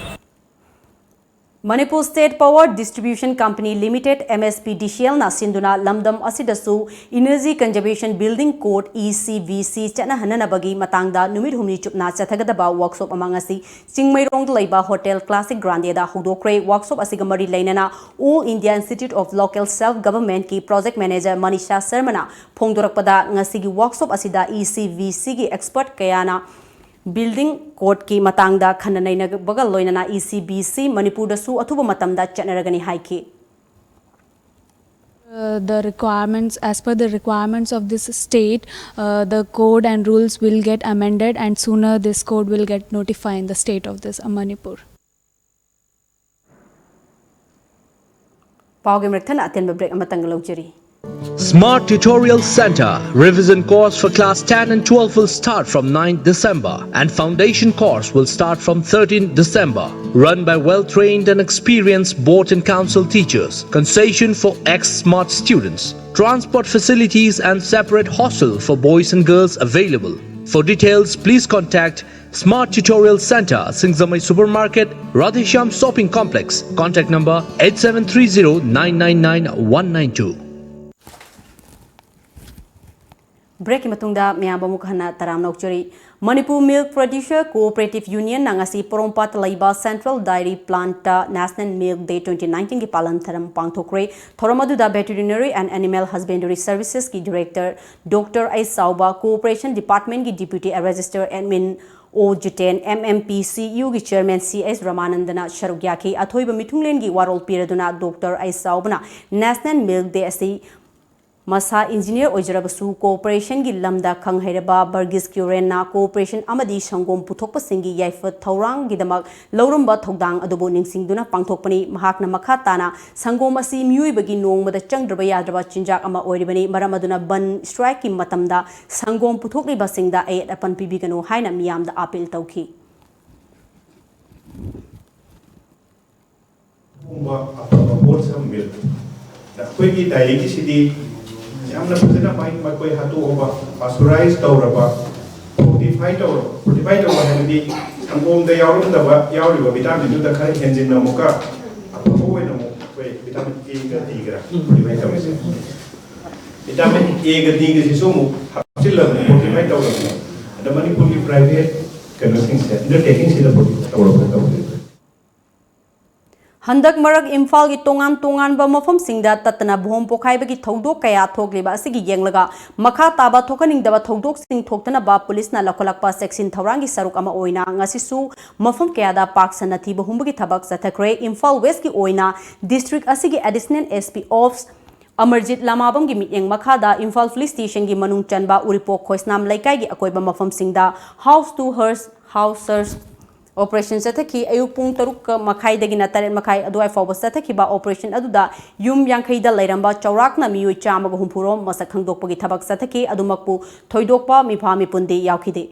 Manipur State Power Distribution Company Limited, M S P D C L ꯅ ꯁꯤꯟꯗꯨꯅ ꯂꯝꯗꯝ ꯑꯁꯤꯗꯁꯨ Energy Conservation Building Code, E C B C, ꯆꯠꯅꯍꯟꯅꯅꯕꯒꯤ ꯃꯇꯥꯡꯗ ꯅꯨꯃꯤꯠ ꯍꯨꯝꯅꯤ ꯆꯨꯞꯅ ꯆꯠꯊꯒꯗꯕ workshop ꯑꯃ ꯉꯁꯤ ꯆꯤꯡꯃꯩꯔꯣꯡꯗ ꯂꯩꯕ Hotel Classic Grande ꯗ ꯍꯧꯗꯣꯛꯈ꯭ꯔꯦ꯫ Workshop ꯑꯁꯤꯒ ꯃꯔꯤ ꯂꯩꯅꯅ All India Institute of Local Self Government ꯀꯤ project manager ꯃꯅꯤꯁꯥ ꯁꯔꯃꯅ ꯐꯣꯡꯗꯣꯔꯛꯄꯗ, ꯉꯁꯤꯒꯤ workshop ꯑꯁꯤꯗ E C B C ꯒꯤ expert ꯀꯌꯥꯅ building code ꯀꯤ ꯃꯇꯥꯡꯗ ꯈꯟꯅ ꯅꯩꯅꯕꯒ ꯂꯣꯏꯅꯅ E C B C ꯃꯅꯤꯄꯨꯔꯗꯁꯨ ꯑꯊꯨꯕ ꯃꯇꯝꯗ ꯆꯠꯅꯔꯒꯅꯤ ꯍꯥꯏꯈꯤ꯫ Uh, the requirements, as per the requirements of this state, uh, the code and rules will get amended, and sooner this code will get notified in the state of this, uh, Manipur. ꯄꯥꯎꯒꯤ ꯃꯔꯛ ꯊꯠꯅ ꯑꯇꯦꯟꯕ break ꯑꯃꯇꯪꯒ ꯂꯧꯖꯔꯤ꯫ Smart Tutorial Center. Revision course for class ten and twelve will start from ninth December, and foundation course will start from thirteenth December. Run by well-trained and experienced board and council teachers. Concession for ex-smart students. Transport facilities and separate hostel for boys and girls available. For details, please contact Smart Tutorial Center, Singjamei Supermarket, Radheshyam Shopping Complex. Contact number eight seven three zero nine nine nine one nine two. Break ꯀꯤ ꯃꯇꯨꯡꯗ ꯃꯌꯥꯝꯕꯨ ꯑꯃꯨꯛ ꯍꯟꯅ ꯇꯔꯥꯝꯅ ꯑꯣꯛꯆꯔꯤ꯫ Manipur Milk Producer Cooperative Union ꯅ ꯉꯁꯤ ꯄꯣꯔꯣꯝꯄꯥꯠꯇ ꯂꯩꯕ Central Dairy Plant ꯇ National Milk Day twenty nineteen ꯒꯤ ꯄꯥꯂꯟ ꯊꯧꯔꯝ ꯄꯥꯡꯊꯣꯛꯈ꯭ꯔꯦ꯫ ꯊꯧꯔꯝ ꯑꯗꯨꯗ Veterinary and Animal Husbandry Services ꯀꯤ Director Doctor ꯑꯩꯆ ꯆꯥꯎꯕ, Cooperation Department ꯀꯤ Deputy Register Admin ꯑꯣ Jiten, M M P C U ꯒꯤ Chairman C H ꯔꯃꯥꯅꯟꯗꯅ ꯁꯔꯨꯛ ꯌꯥꯈꯤ꯫ ꯑꯊꯣꯏꯕ ꯃꯤꯊꯨꯡꯂꯦꯟꯒꯤ ꯋꯥꯔꯣꯜ ꯄꯤꯔꯗꯨꯅ Doctor ꯑꯩꯆ ꯆꯥꯎꯕꯅ National Milk Day ꯑꯁꯤ ꯃꯁꯥ ꯏꯟꯖꯤꯅꯤꯌꯔ ꯑꯣꯏꯖꯔꯕꯁꯨ cooperation ꯒꯤ ꯂꯝꯗ ꯈꯪ ꯍꯩꯔꯕ ꯕꯔꯒꯤꯁ ꯀ꯭ꯌꯨꯔꯦꯟꯅ cooperation ꯑꯃꯗꯤ ꯁꯪꯒꯣꯝ ꯄꯨꯊꯣꯛꯄꯁꯤꯡꯒꯤ ꯌꯥꯏꯐ ꯊꯧꯔꯥꯡꯒꯤꯗꯃꯛ ꯂꯧꯔꯝꯕ ꯊꯧꯗꯥꯡ ꯑꯗꯨꯕꯨ ꯅꯤꯡꯁꯤꯡꯗꯨꯅ ꯄꯥꯡꯊꯣꯛꯄꯅꯤ꯫ ꯃꯍꯥꯛꯅ ꯃꯈꯥ ꯇꯥꯅ ꯁꯪꯒꯣꯝ ꯑꯁꯤ ꯃꯤꯑꯣꯏꯕꯒꯤ ꯅꯣꯡꯃꯗ ꯆꯪꯗ꯭ꯔꯕ ꯌꯥꯗ꯭ꯔꯕ ꯆꯤꯟꯖꯥꯛ ꯑꯃ ꯑꯣꯏꯔꯤꯕꯅꯤ꯫ ꯃꯔꯝ ꯑꯗꯨꯅ ꯕꯟ strike ꯀꯤ ꯃꯇꯝꯗ ꯁꯪꯒꯣꯝ ꯄꯨꯊꯣꯛꯂꯤꯕꯁꯤꯡꯗ ꯑꯌꯦꯠ ꯑꯄꯟ ꯄꯤꯕꯤꯒꯅꯨ ꯍꯥꯏꯅ ꯃꯤꯌꯥꯝꯗ appeal ꯇꯧꯈꯤ꯫ ꯑꯗꯨꯒꯨꯝꯕ ꯑꯐꯕ wholesome milk꯫ ꯑꯩꯈꯣꯏꯒꯤ dairy ꯒꯤꯁꯤꯗꯤ ꯌꯥꯝꯅ ꯐꯖꯅ ꯃꯥꯏ ꯃꯈꯣꯏ ꯍꯥꯠꯇꯣꯛꯑꯕ, pasteurize ꯇꯧꯔꯕ, fortify ꯇꯧꯔꯕ꯫ Fortify ꯇꯧꯕ ꯍꯥꯏꯕꯗꯤ ꯁꯪꯒꯣꯝꯗ ꯌꯥꯎꯔꯝꯗꯕ, ꯌꯥꯎꯔꯤꯕ vitamin ꯗꯨꯗ ꯈꯔ ꯍꯦꯟꯖꯤꯟꯅ ꯑꯃꯨꯛꯀ ꯑꯐꯕ ꯑꯣꯏꯅ ꯑꯃꯨꯛ ꯑꯩꯈꯣꯏ vitamin A ꯒ D ꯒ fortify ꯇꯧꯔꯤꯁꯦ꯫ Vitamin A ꯒ D ꯒꯁꯤꯁꯨ ꯑꯃꯨꯛ ꯍꯥꯞꯆꯤꯜꯂꯕꯅꯤ, fortify ꯇꯧꯔꯕꯅꯤ꯫ ꯑꯗ ꯃꯅꯤꯄꯨꯔꯒꯤ private ꯀꯩꯅꯣꯁꯤꯡꯁꯦ, undertaking ꯁꯤꯗ fortify ꯇꯧꯔꯕ ꯇꯧꯗꯣꯏꯅꯣ? ꯍꯟꯗꯛ ꯃꯔꯛ ꯏꯝꯐꯥꯜꯒꯤ ꯇꯣꯉꯥꯟ ꯇꯣꯉꯥꯟꯕ ꯃꯐꯝꯁꯤꯡꯗ ꯇꯠꯇꯅ ꯕꯣꯝ ꯄꯣꯈꯥꯏꯕꯒꯤ ꯊꯧꯗꯣꯛ ꯀꯌꯥ ꯊꯣꯛꯂꯤꯕ ꯑꯁꯤꯒꯤ ꯌꯦꯡꯂꯒ ꯃꯈꯥ ꯇꯥꯕ ꯊꯣꯛꯍꯟꯅꯤꯡꯗꯕ ꯊꯧꯗꯣꯛꯁꯤꯡ ꯊꯣꯛꯇꯅꯕ ꯄꯨꯂꯤꯁꯅ ꯂꯧꯈꯠꯂꯛꯄ ꯆꯦꯛꯁꯤꯟ ꯊꯧꯔꯥꯡꯒꯤ ꯁꯔꯨꯛ ꯑꯃ ꯑꯣꯏꯅ ꯉꯁꯤꯁꯨ ꯃꯐꯝ ꯀꯌꯥꯗ ꯄꯥꯛ ꯁꯟꯅ ꯊꯤꯕ ꯍꯨꯝꯕꯒꯤ ꯊꯕꯛ ꯆꯠꯊꯈ꯭ꯔꯦ꯫ ꯏꯝꯐꯥꯜ West ꯀꯤ ꯑꯣꯏꯅ district ꯑꯁꯤꯒꯤ Additional S P of Amarjeet ꯂꯃꯥꯕꯝꯒꯤ ꯃꯤꯠꯌꯦꯡ ꯃꯈꯥꯗ ꯏꯝꯐꯥꯜ police station ꯒꯤ ꯃꯅꯨꯡ ꯆꯟꯕ ꯎꯔꯤꯄꯣꯛ ꯈꯣꯏꯁꯅꯥꯝ ꯂꯩꯀꯥꯏꯒꯤ ꯑꯀꯣꯏꯕ ꯃꯐꯝꯁꯤꯡꯗ house to house, house search operation ꯆꯠꯊꯈꯤ꯫ ꯑꯌꯨꯛ ꯄꯨꯡ ꯇꯔꯨꯛ ꯃꯈꯥꯏꯗꯒꯤꯅ ꯇꯔꯦꯠ ꯃꯈꯥꯏ ꯑꯗꯨꯋꯥꯏ ꯐꯥꯎꯕ ꯆꯠꯊꯈꯤꯕ operation ꯑꯗꯨꯗ ꯌꯨꯝ ꯌꯥꯡꯈꯩꯗ ꯂꯩꯔꯝꯕ ꯆꯥꯎꯔꯥꯛꯅ ꯃꯤꯑꯣꯏ ꯆꯥꯝꯃꯒ ꯍꯨꯝꯐꯨ ꯔꯣꯝ ꯃꯁꯛ ꯈꯪꯗꯣꯛꯄꯒꯤ ꯊꯕꯛ ꯆꯠꯊꯈꯤ꯫ ꯑꯗꯨꯃꯛꯄꯨ ꯊꯣꯏꯗꯣꯛꯄ ꯃꯤꯐꯥ ꯃꯤꯄꯨꯟꯗꯤ ꯌꯥꯎꯈꯤꯗꯦ꯫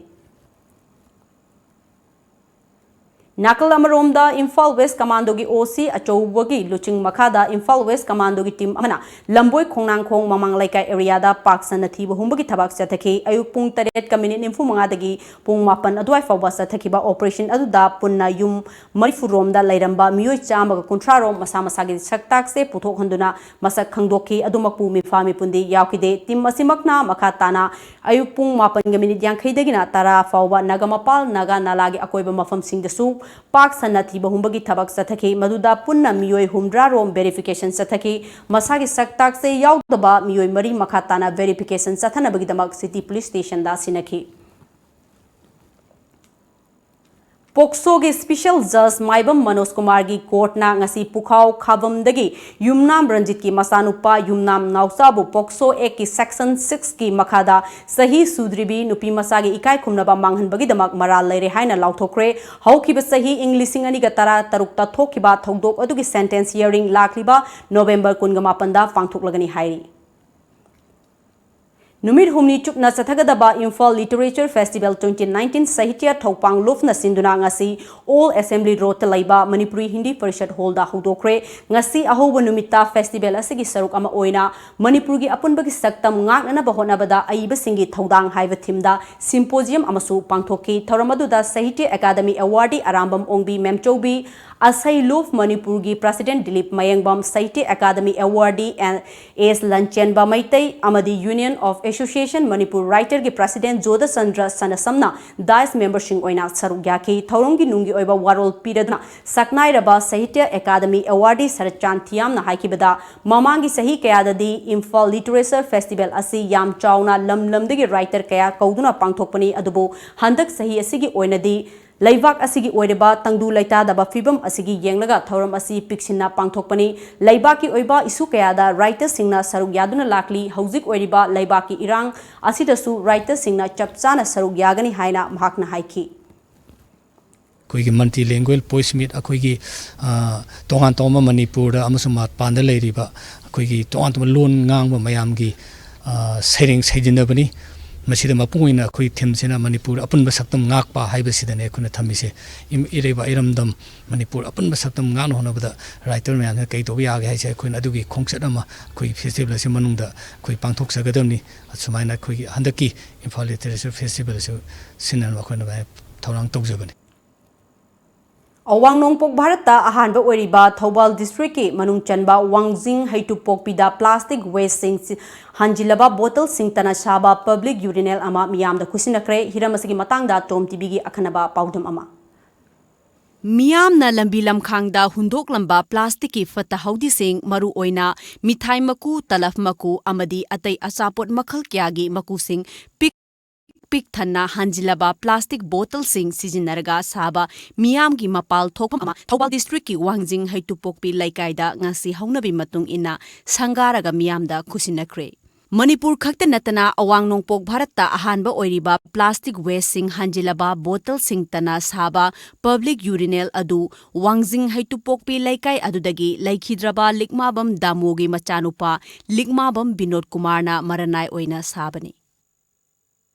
ꯅꯥꯀꯜ ꯑꯃꯔꯣꯝꯗ ꯏꯝꯐꯥꯜ West Commando ꯒꯤ O C ꯑꯆꯧꯕꯒꯤ ꯂꯨꯆꯤꯡ ꯃꯈꯥꯗ ꯏꯝꯐꯥꯜ West Commando ꯒꯤ team ꯑꯃꯅ ꯂꯝꯕꯣꯏ ꯈꯣꯡꯅꯥꯡꯈꯣꯡ ꯃꯃꯥꯡ ꯂꯩꯀꯥꯏ area ꯗ ꯄꯥꯛ ꯁꯟꯅ ꯊꯤꯕ ꯍꯨꯝꯕꯒꯤ ꯊꯕꯛ ꯆꯠꯊꯈꯤ꯫ ꯑꯌꯨꯛ ꯄꯨꯡ ꯇꯔꯦꯠꯀ minute ꯅꯤꯐꯨ ꯃꯉꯥꯗꯒꯤ ꯄꯨꯡ ꯃꯥꯄꯟ ꯑꯗꯨꯋꯥꯏ ꯐꯥꯎꯕ ꯆꯠꯊꯈꯤꯕ operation ꯑꯗꯨꯗ ꯄꯨꯟꯅ ꯌꯨꯝ ꯃꯔꯤꯐꯨ ꯔꯣꯝꯗ ꯂꯩꯔꯝꯕ ꯃꯤꯑꯣꯏ ꯆꯥꯝꯃꯒ ꯀꯨꯟꯊ꯭ꯔꯥ ꯔꯣꯝ ꯃꯁꯥ ꯃꯁꯥꯒꯤ ꯁꯛꯇꯥꯛꯁꯦ ꯄꯨꯊꯣꯛꯍꯟꯗꯨꯅ ꯃꯁꯛ ꯈꯪꯗꯣꯛꯈꯤ꯫ ꯑꯗꯨꯃꯛꯄꯨ ꯃꯤꯐꯥ ꯃꯤꯄꯨꯟꯗꯤ ꯌꯥꯎꯈꯤꯗꯦ꯫ Team ꯑꯁꯤꯃꯛꯅ ꯃꯈꯥ ꯇꯥꯅ ꯑꯌꯨꯛ ꯄꯨꯡ ꯃꯥꯄꯟꯒ minute ꯌꯥꯡꯈꯩꯗꯒꯤꯅ ꯇꯔꯥ ꯐꯥꯎꯕ ꯅꯥꯒꯥꯃꯄꯥꯜ ꯅꯥꯒꯥ ꯅꯥꯂꯥꯒꯤ ꯑꯀꯣꯏꯕ ꯃꯐꯝꯁꯤꯡꯗꯁꯨ ꯄꯥꯛ ꯁꯟꯅ ꯊꯤꯕ ꯍꯨꯝꯕꯒꯤ ꯊꯕꯛ ꯆꯠꯊꯈꯤ꯫ ꯃꯗꯨꯗ ꯄꯨꯟꯅ ꯃꯤꯑꯣꯏ ꯍꯨꯝꯗ꯭ꯔꯥ ꯔꯣꯝ verification ꯆꯠꯊꯈꯤ꯫ ꯃꯁꯥꯒꯤ ꯁꯛꯇꯥꯛꯁꯦ ꯌꯥꯎꯗꯕ ꯃꯤꯑꯣꯏ ꯃꯔꯤ ꯃꯈꯥ ꯇꯥꯅ verification ꯆꯠꯊꯅꯕꯒꯤꯗꯃꯛ City Police Station ꯗ ꯁꯤꯟꯅꯈꯤ꯫ ꯄꯣꯛꯁꯣꯒꯤ ꯁ꯭ꯄꯤꯁꯦꯜ ꯖꯖ ꯃꯥꯏꯕꯝ ꯃꯅꯣꯖ ꯀꯨꯃꯥꯔꯒꯤ ꯀꯣꯔꯠꯅ ꯉꯁꯤ ꯄꯨꯈꯥꯎ ꯈꯥꯕꯝꯗꯒꯤ ꯌꯨꯝꯅꯥꯝ ꯔꯟꯖꯤꯠꯀꯤ ꯃꯆꯥꯅꯨꯄꯥ ꯌꯨꯝꯅꯥꯝ ꯅꯥꯎꯆꯥꯕꯨ ꯄꯣꯛꯁꯣ ꯑꯦꯛꯀꯤ ꯁꯦꯛꯁꯟ ꯁꯤꯛꯁꯀꯤ ꯃꯈꯥꯗ ꯆꯍꯤ ꯁꯨꯗ꯭ꯔꯤꯕꯤ ꯅꯨꯄꯤ ꯃꯆꯥꯒꯤ ꯏꯀꯥꯏ ꯈꯨꯝꯅꯕ ꯃꯥꯡꯍꯟꯕꯒꯤꯗꯃꯛ ꯃꯔꯥꯜ ꯂꯩꯔꯦ ꯍꯥꯏꯅ ꯂꯥꯎꯊꯣꯛꯈ꯭ꯔꯦ꯫ ꯍꯧꯈꯤꯕ ꯆꯍꯤ ꯏꯪ ꯂꯤꯁꯤꯡ ꯑꯅꯤꯒ ꯇꯔꯥ ꯇꯔꯨꯛꯇ ꯊꯣꯛꯈꯤꯕ ꯊꯧꯗꯣꯛ ꯑꯗꯨꯒꯤ ꯁꯦꯟꯇꯦꯟꯁ ꯍꯤꯌꯔꯤꯡ ꯂꯥꯛꯂꯤꯕ ꯅꯣꯕꯦꯝꯕꯔ ꯀꯨꯟꯒ ꯃꯥꯄꯟꯗ ꯄꯥꯡꯊꯣꯛꯂꯒꯅꯤ ꯍꯥꯏꯔꯤ꯫ ꯅꯨꯃꯤꯠ ꯍꯨꯝꯅꯤ ꯆꯨꯞꯅ ꯆꯠꯊꯒꯗꯕ Imphal literature festival twenty nineteen ꯁꯥꯍꯤꯇ꯭ꯌ ꯊꯧꯄꯥꯡ ꯂꯨꯞꯅ ꯁꯤꯟꯗꯨꯅ ꯉꯁꯤ ꯑꯣꯜ ꯑꯦꯁꯦꯝꯕ꯭ꯂꯤ ꯔꯣꯗꯇ ꯂꯩꯕ ꯃꯅꯤꯄꯨꯔꯤ ꯍꯤꯟꯗꯤ ꯄꯔꯤꯁꯠ ꯍꯣꯜꯗ ꯍꯧꯗꯣꯛꯈ꯭ꯔꯦ꯫ ꯉꯁꯤ ꯑꯍꯧꯕ ꯅꯨꯃꯤꯠꯇ ꯐꯦꯁꯇꯤꯚꯦꯜ ꯑꯁꯤꯒꯤ ꯁꯔꯨꯛ ꯑꯃ ꯑꯣꯏꯅ ꯃꯅꯤꯄꯨꯔꯒꯤ ꯑꯄꯨꯟꯕꯒꯤ ꯁꯛꯇꯝ ꯉꯥꯛꯅꯅꯕ ꯍꯣꯠꯅꯕꯗ ꯑꯏꯕꯁꯤꯡꯒꯤ ꯊꯧꯗꯥꯡ ꯍꯥꯏꯕ ꯊꯤꯝꯗ ꯁꯤꯝꯄꯣꯖꯤꯌꯝ ꯑꯃꯁꯨ ꯄꯥꯡꯊꯣꯛꯈꯤ꯫ ꯊꯧꯔꯝ ꯑꯗꯨꯗ ꯁꯥꯍꯤꯇ꯭ꯌ ꯑꯦꯀꯥꯗꯃꯤ ꯑꯦꯋꯥꯔꯗꯤ ꯑꯔꯥꯝꯕꯝ ꯑꯣꯡꯕꯤ ꯃꯦꯝꯆꯧꯕꯤ, ꯑꯁꯩ ꯂꯨꯞ ꯃꯅꯤꯄꯨꯔꯒꯤ president Dilip Mayengbam, Sahitya academy awardee N S Lanchenba Meitei ꯑꯃꯗꯤ Union of Association Manipur Writerꯒꯤ ꯄ꯭ꯔꯁꯤꯗꯦꯟꯠ ꯖꯣꯙꯆꯟꯗ꯭ꯔ ꯁꯅꯥꯁꯝꯅ ꯗꯥꯏꯁ ꯃꯦꯝꯕꯔꯁꯤꯡ ꯑꯣꯏꯅ ꯁꯔꯨꯛ ꯌꯥꯈꯤ꯫ ꯊꯧꯔꯝꯒꯤ ꯅꯨꯡꯒꯤ ꯑꯣꯏꯕ ꯋꯥꯔꯣꯜ ꯄꯤꯔꯗꯨꯅ ꯁꯛꯅꯥꯏꯔꯕ ꯁꯥꯍꯤꯇ꯭ꯌ ꯑꯦꯀꯥꯗꯃꯤ ꯑꯦꯋꯥꯔꯗꯤ ꯁꯔꯠꯆꯥꯟ ꯊꯤꯌꯥꯝꯅ ꯍꯥꯏꯈꯤꯕꯗ, ꯃꯃꯥꯡꯒꯤ ꯆꯍꯤ ꯀꯌꯥꯗꯗꯤ ꯏꯝꯐꯥꯜ ꯂꯤꯇꯔꯦꯆꯔ ꯐꯦꯁꯇꯤꯚꯦꯜ ꯑꯁꯤ ꯌꯥꯝ ꯆꯥꯎꯅ ꯂꯝ ꯂꯝꯗꯒꯤ ꯔꯥꯏꯇꯔ ꯀꯌꯥ ꯀꯧꯗꯨꯅ ꯄꯥꯡꯊꯣꯛꯄꯅꯤ, ꯑꯗꯨꯕꯨ ꯍꯟꯗꯛ ꯆꯍꯤ ꯑꯁꯤꯒꯤ ꯑꯣꯏꯅꯗꯤ ꯂꯩꯕꯥꯛ ꯑꯁꯤꯒꯤ ꯑꯣꯏꯔꯤꯕ ꯇꯪꯗꯨ ꯂꯩꯇꯥꯗꯕ ꯐꯤꯕꯝ ꯑꯁꯤꯒꯤ ꯌꯦꯡꯂꯒ ꯊꯧꯔꯝ ꯑꯁꯤ ꯄꯤꯛꯁꯤꯟꯅ ꯄꯥꯡꯊꯣꯛꯄꯅꯤ꯫ ꯂꯩꯕꯥꯛꯀꯤ ꯑꯣꯏꯕ ꯏꯁꯨ ꯀꯌꯥꯗ ꯔꯥꯏꯇꯔꯁꯤꯡꯅ ꯁꯔꯨꯛ ꯌꯥꯗꯨꯅ ꯂꯥꯛꯂꯤ꯫ ꯍꯧꯖꯤꯛ ꯑꯣꯏꯔꯤꯕ ꯂꯩꯕꯥꯛꯀꯤ ꯏꯔꯥꯡ ꯑꯁꯤꯗꯁꯨ ꯔꯥꯏꯇꯔꯁꯤꯡꯅ ꯆꯞ ꯆꯥꯅ ꯁꯔꯨꯛ ꯌꯥꯒꯅꯤ ꯍꯥꯏꯅ ꯃꯍꯥꯛꯅ ꯍꯥꯏꯈꯤ꯫ ꯑꯩꯈꯣꯏꯒꯤ multilingual voice meet, ꯑꯩꯈꯣꯏꯒꯤ, ꯑ, ꯇꯣꯉꯥꯟ ꯇꯣꯉꯥꯟꯕ ꯃꯅꯤꯄꯨꯔꯗ ꯑꯃꯁꯨꯡ ꯃꯄꯥꯟꯗ ꯂꯩꯔꯤꯕ ꯑꯩꯈꯣꯏꯒꯤ ꯇꯣꯉꯥꯟ ꯇꯣꯉꯥꯟꯕ ꯂꯣꯟ ꯉꯥꯡꯕ ꯃꯌꯥꯝꯒꯤ, ꯑ, ꯁꯩꯔꯦꯡ ꯁꯩꯗꯤꯟꯅꯕꯅꯤ꯫ ꯃꯁꯤꯗ ꯃꯄꯨꯡ ꯑꯣꯏꯅ ꯑꯩꯈꯣꯏ ꯊꯤꯝꯁꯤꯅ ꯃꯅꯤꯄꯨꯔ ꯑꯄꯨꯟꯕ ꯁꯛꯇꯝ ꯉꯥꯛꯄ ꯍꯥꯏꯕꯁꯤꯗꯅꯦ ꯑꯩꯈꯣꯏꯅ ꯊꯝꯃꯤꯁꯦ꯫ ꯏꯝ-, ꯏꯔꯩꯕꯥꯛ ꯏꯔꯝꯗꯝ ꯃꯅꯤꯄꯨꯔ ꯑꯄꯨꯟꯕ ꯁꯛꯇꯝ ꯉꯥꯛꯅ ꯍꯣꯠꯅꯕꯗ ꯔꯥꯏꯇꯔ ꯃꯌꯥꯝꯁꯤꯅ ꯀꯩ ꯇꯧꯕ ꯌꯥꯒꯦ ꯍꯥꯏꯁꯦ ꯑꯩꯈꯣꯏꯅ ꯑꯗꯨꯒꯤ ꯈꯣꯡꯆꯠ ꯑꯃ ꯑꯩꯈꯣꯏ ꯐꯦꯁꯇꯤꯚꯦꯜ ꯑꯁꯤ ꯃꯅꯨꯡꯗ ꯑꯩꯈꯣꯏ ꯄꯥꯡꯊꯣꯛꯆꯒꯗꯕꯅꯤ꯫ ꯑꯁꯨꯃꯥꯏꯅ ꯑꯩꯈꯣꯏꯒꯤ ꯍꯟꯗꯛꯀꯤ ꯏꯝꯐꯥꯜ ꯂꯤꯇꯔꯦꯆꯔ ꯐꯦꯁꯇꯤꯚꯦꯜ ꯑꯁꯤ ꯁꯤꯟꯅꯅꯕ ꯑꯩꯈꯣꯏꯅ ꯊꯧꯔꯥꯡ ꯇꯧꯖꯕꯅꯤ꯫ ꯑꯋꯥꯡ ꯅꯣꯡꯄꯣꯛ ꯚꯥꯔꯠꯇ ꯑꯍꯥꯟꯕ ꯑꯣꯏꯔꯤꯕ ꯊꯧꯕꯥꯜ ꯗꯤꯁꯇ꯭ꯔꯤꯛꯀꯤ ꯃꯅꯨꯡ ꯆꯟꯕ ꯋꯥꯡꯖꯤꯡ ꯍꯩꯇꯨꯞꯄꯣꯛꯄꯤꯗ ꯄ꯭ꯂꯥꯁꯇꯤꯛ ꯋꯦꯁꯁꯤꯡ ꯍꯟꯖꯤꯜꯂꯕ ꯕꯣꯇꯜꯁꯤꯡꯇꯅ ꯁꯥꯕ ꯄꯕ꯭ꯂꯤꯛ ꯌꯨꯔꯤꯅꯦꯜ ꯑꯃ ꯃꯤꯌꯥꯝꯗ ꯈꯨꯠꯁꯤꯟꯅꯈ꯭ꯔꯦ꯫ ꯍꯤꯔꯝ ꯑꯁꯤꯒꯤ ꯃꯇꯥꯡꯗ ꯇꯣꯝ ꯇꯤꯚꯤꯒꯤ ꯑꯈꯟꯅꯕ ꯄꯥꯎꯗꯝ ꯑꯃ꯫ ꯃꯤꯌꯥꯝꯅ ꯂꯝꯕꯤ ꯂꯝꯈꯥꯡꯗ ꯍꯨꯟꯗꯣꯛꯂꯝꯕ ꯄ꯭ꯂꯥꯁꯇꯤꯛꯀꯤ ꯐꯠꯇ ꯍꯥꯎꯗꯤꯁꯤꯡ, ꯃꯔꯨꯑꯣꯏꯅ ꯃꯤꯊꯥꯏ ꯃꯀꯨ, ꯇꯂꯐ ꯃꯀꯨ ꯑꯃꯗꯤ ꯑꯇꯩ ꯑꯆꯥꯄꯣꯠ ꯃꯈꯜ ꯀꯌꯥꯒꯤ ꯃꯀꯨꯁꯤꯡ ꯄꯤꯛ ꯄꯤꯛ ꯊꯟꯅ ꯍꯟꯖꯤꯜꯂꯕ plastic bottleꯁꯤꯡ ꯁꯤꯖꯤꯟꯅꯔꯒ ꯁꯥꯕ ꯃꯤꯌꯥꯝꯒꯤ ꯃꯄꯥꯜ ꯊꯣꯛꯐꯝ ꯑꯃ ꯊꯧꯕꯥꯜ districtꯀꯤ ꯋꯥꯡꯖꯤꯡ ꯍꯩꯇꯨꯄꯣꯛꯄꯤ ꯂꯩꯀꯥꯏꯗ ꯉꯁꯤ ꯍꯧꯅꯕꯤ ꯃꯇꯨꯡ ꯏꯟꯅ ꯁꯪꯒꯥꯔꯒ ꯃꯤꯌꯥꯝꯗ ꯈꯨꯠꯁꯤꯟꯅꯈ꯭ꯔꯦ꯫ ꯃꯅꯤꯄꯨꯔ ꯈꯛꯇ ꯅꯠꯇꯅ ꯑꯋꯥꯡ ꯅꯣꯡꯄꯣꯛ ꯚꯥꯔꯠꯇ ꯑꯍꯥꯟꯕ ꯑꯣꯏꯔꯤꯕ plastic wasteꯁꯤꯡ ꯍꯟꯖꯤꯜꯂꯕ bottleꯁꯤꯡ ꯇꯅ ꯁꯥꯕ public urinal ꯑꯗꯨ ꯋꯥꯡꯖꯤꯡ ꯍꯩꯇꯨꯄꯣꯛꯄꯤ ꯂꯩꯀꯥꯏ ꯑꯗꯨꯗꯒꯤ ꯂꯩꯈꯤꯗ꯭ꯔꯕ ꯂꯤꯛꯃꯥꯕꯝ ꯗꯥꯃꯣꯒꯤ ꯃꯆꯥꯅꯨꯄꯥ ꯂꯤꯛꯃꯥꯕꯝ ꯕꯤꯅꯣꯗ ꯀꯨꯃꯥꯔꯅ ꯃꯔꯅꯥꯏ ꯑꯣꯏꯅ ꯁꯥꯕꯅꯤ꯫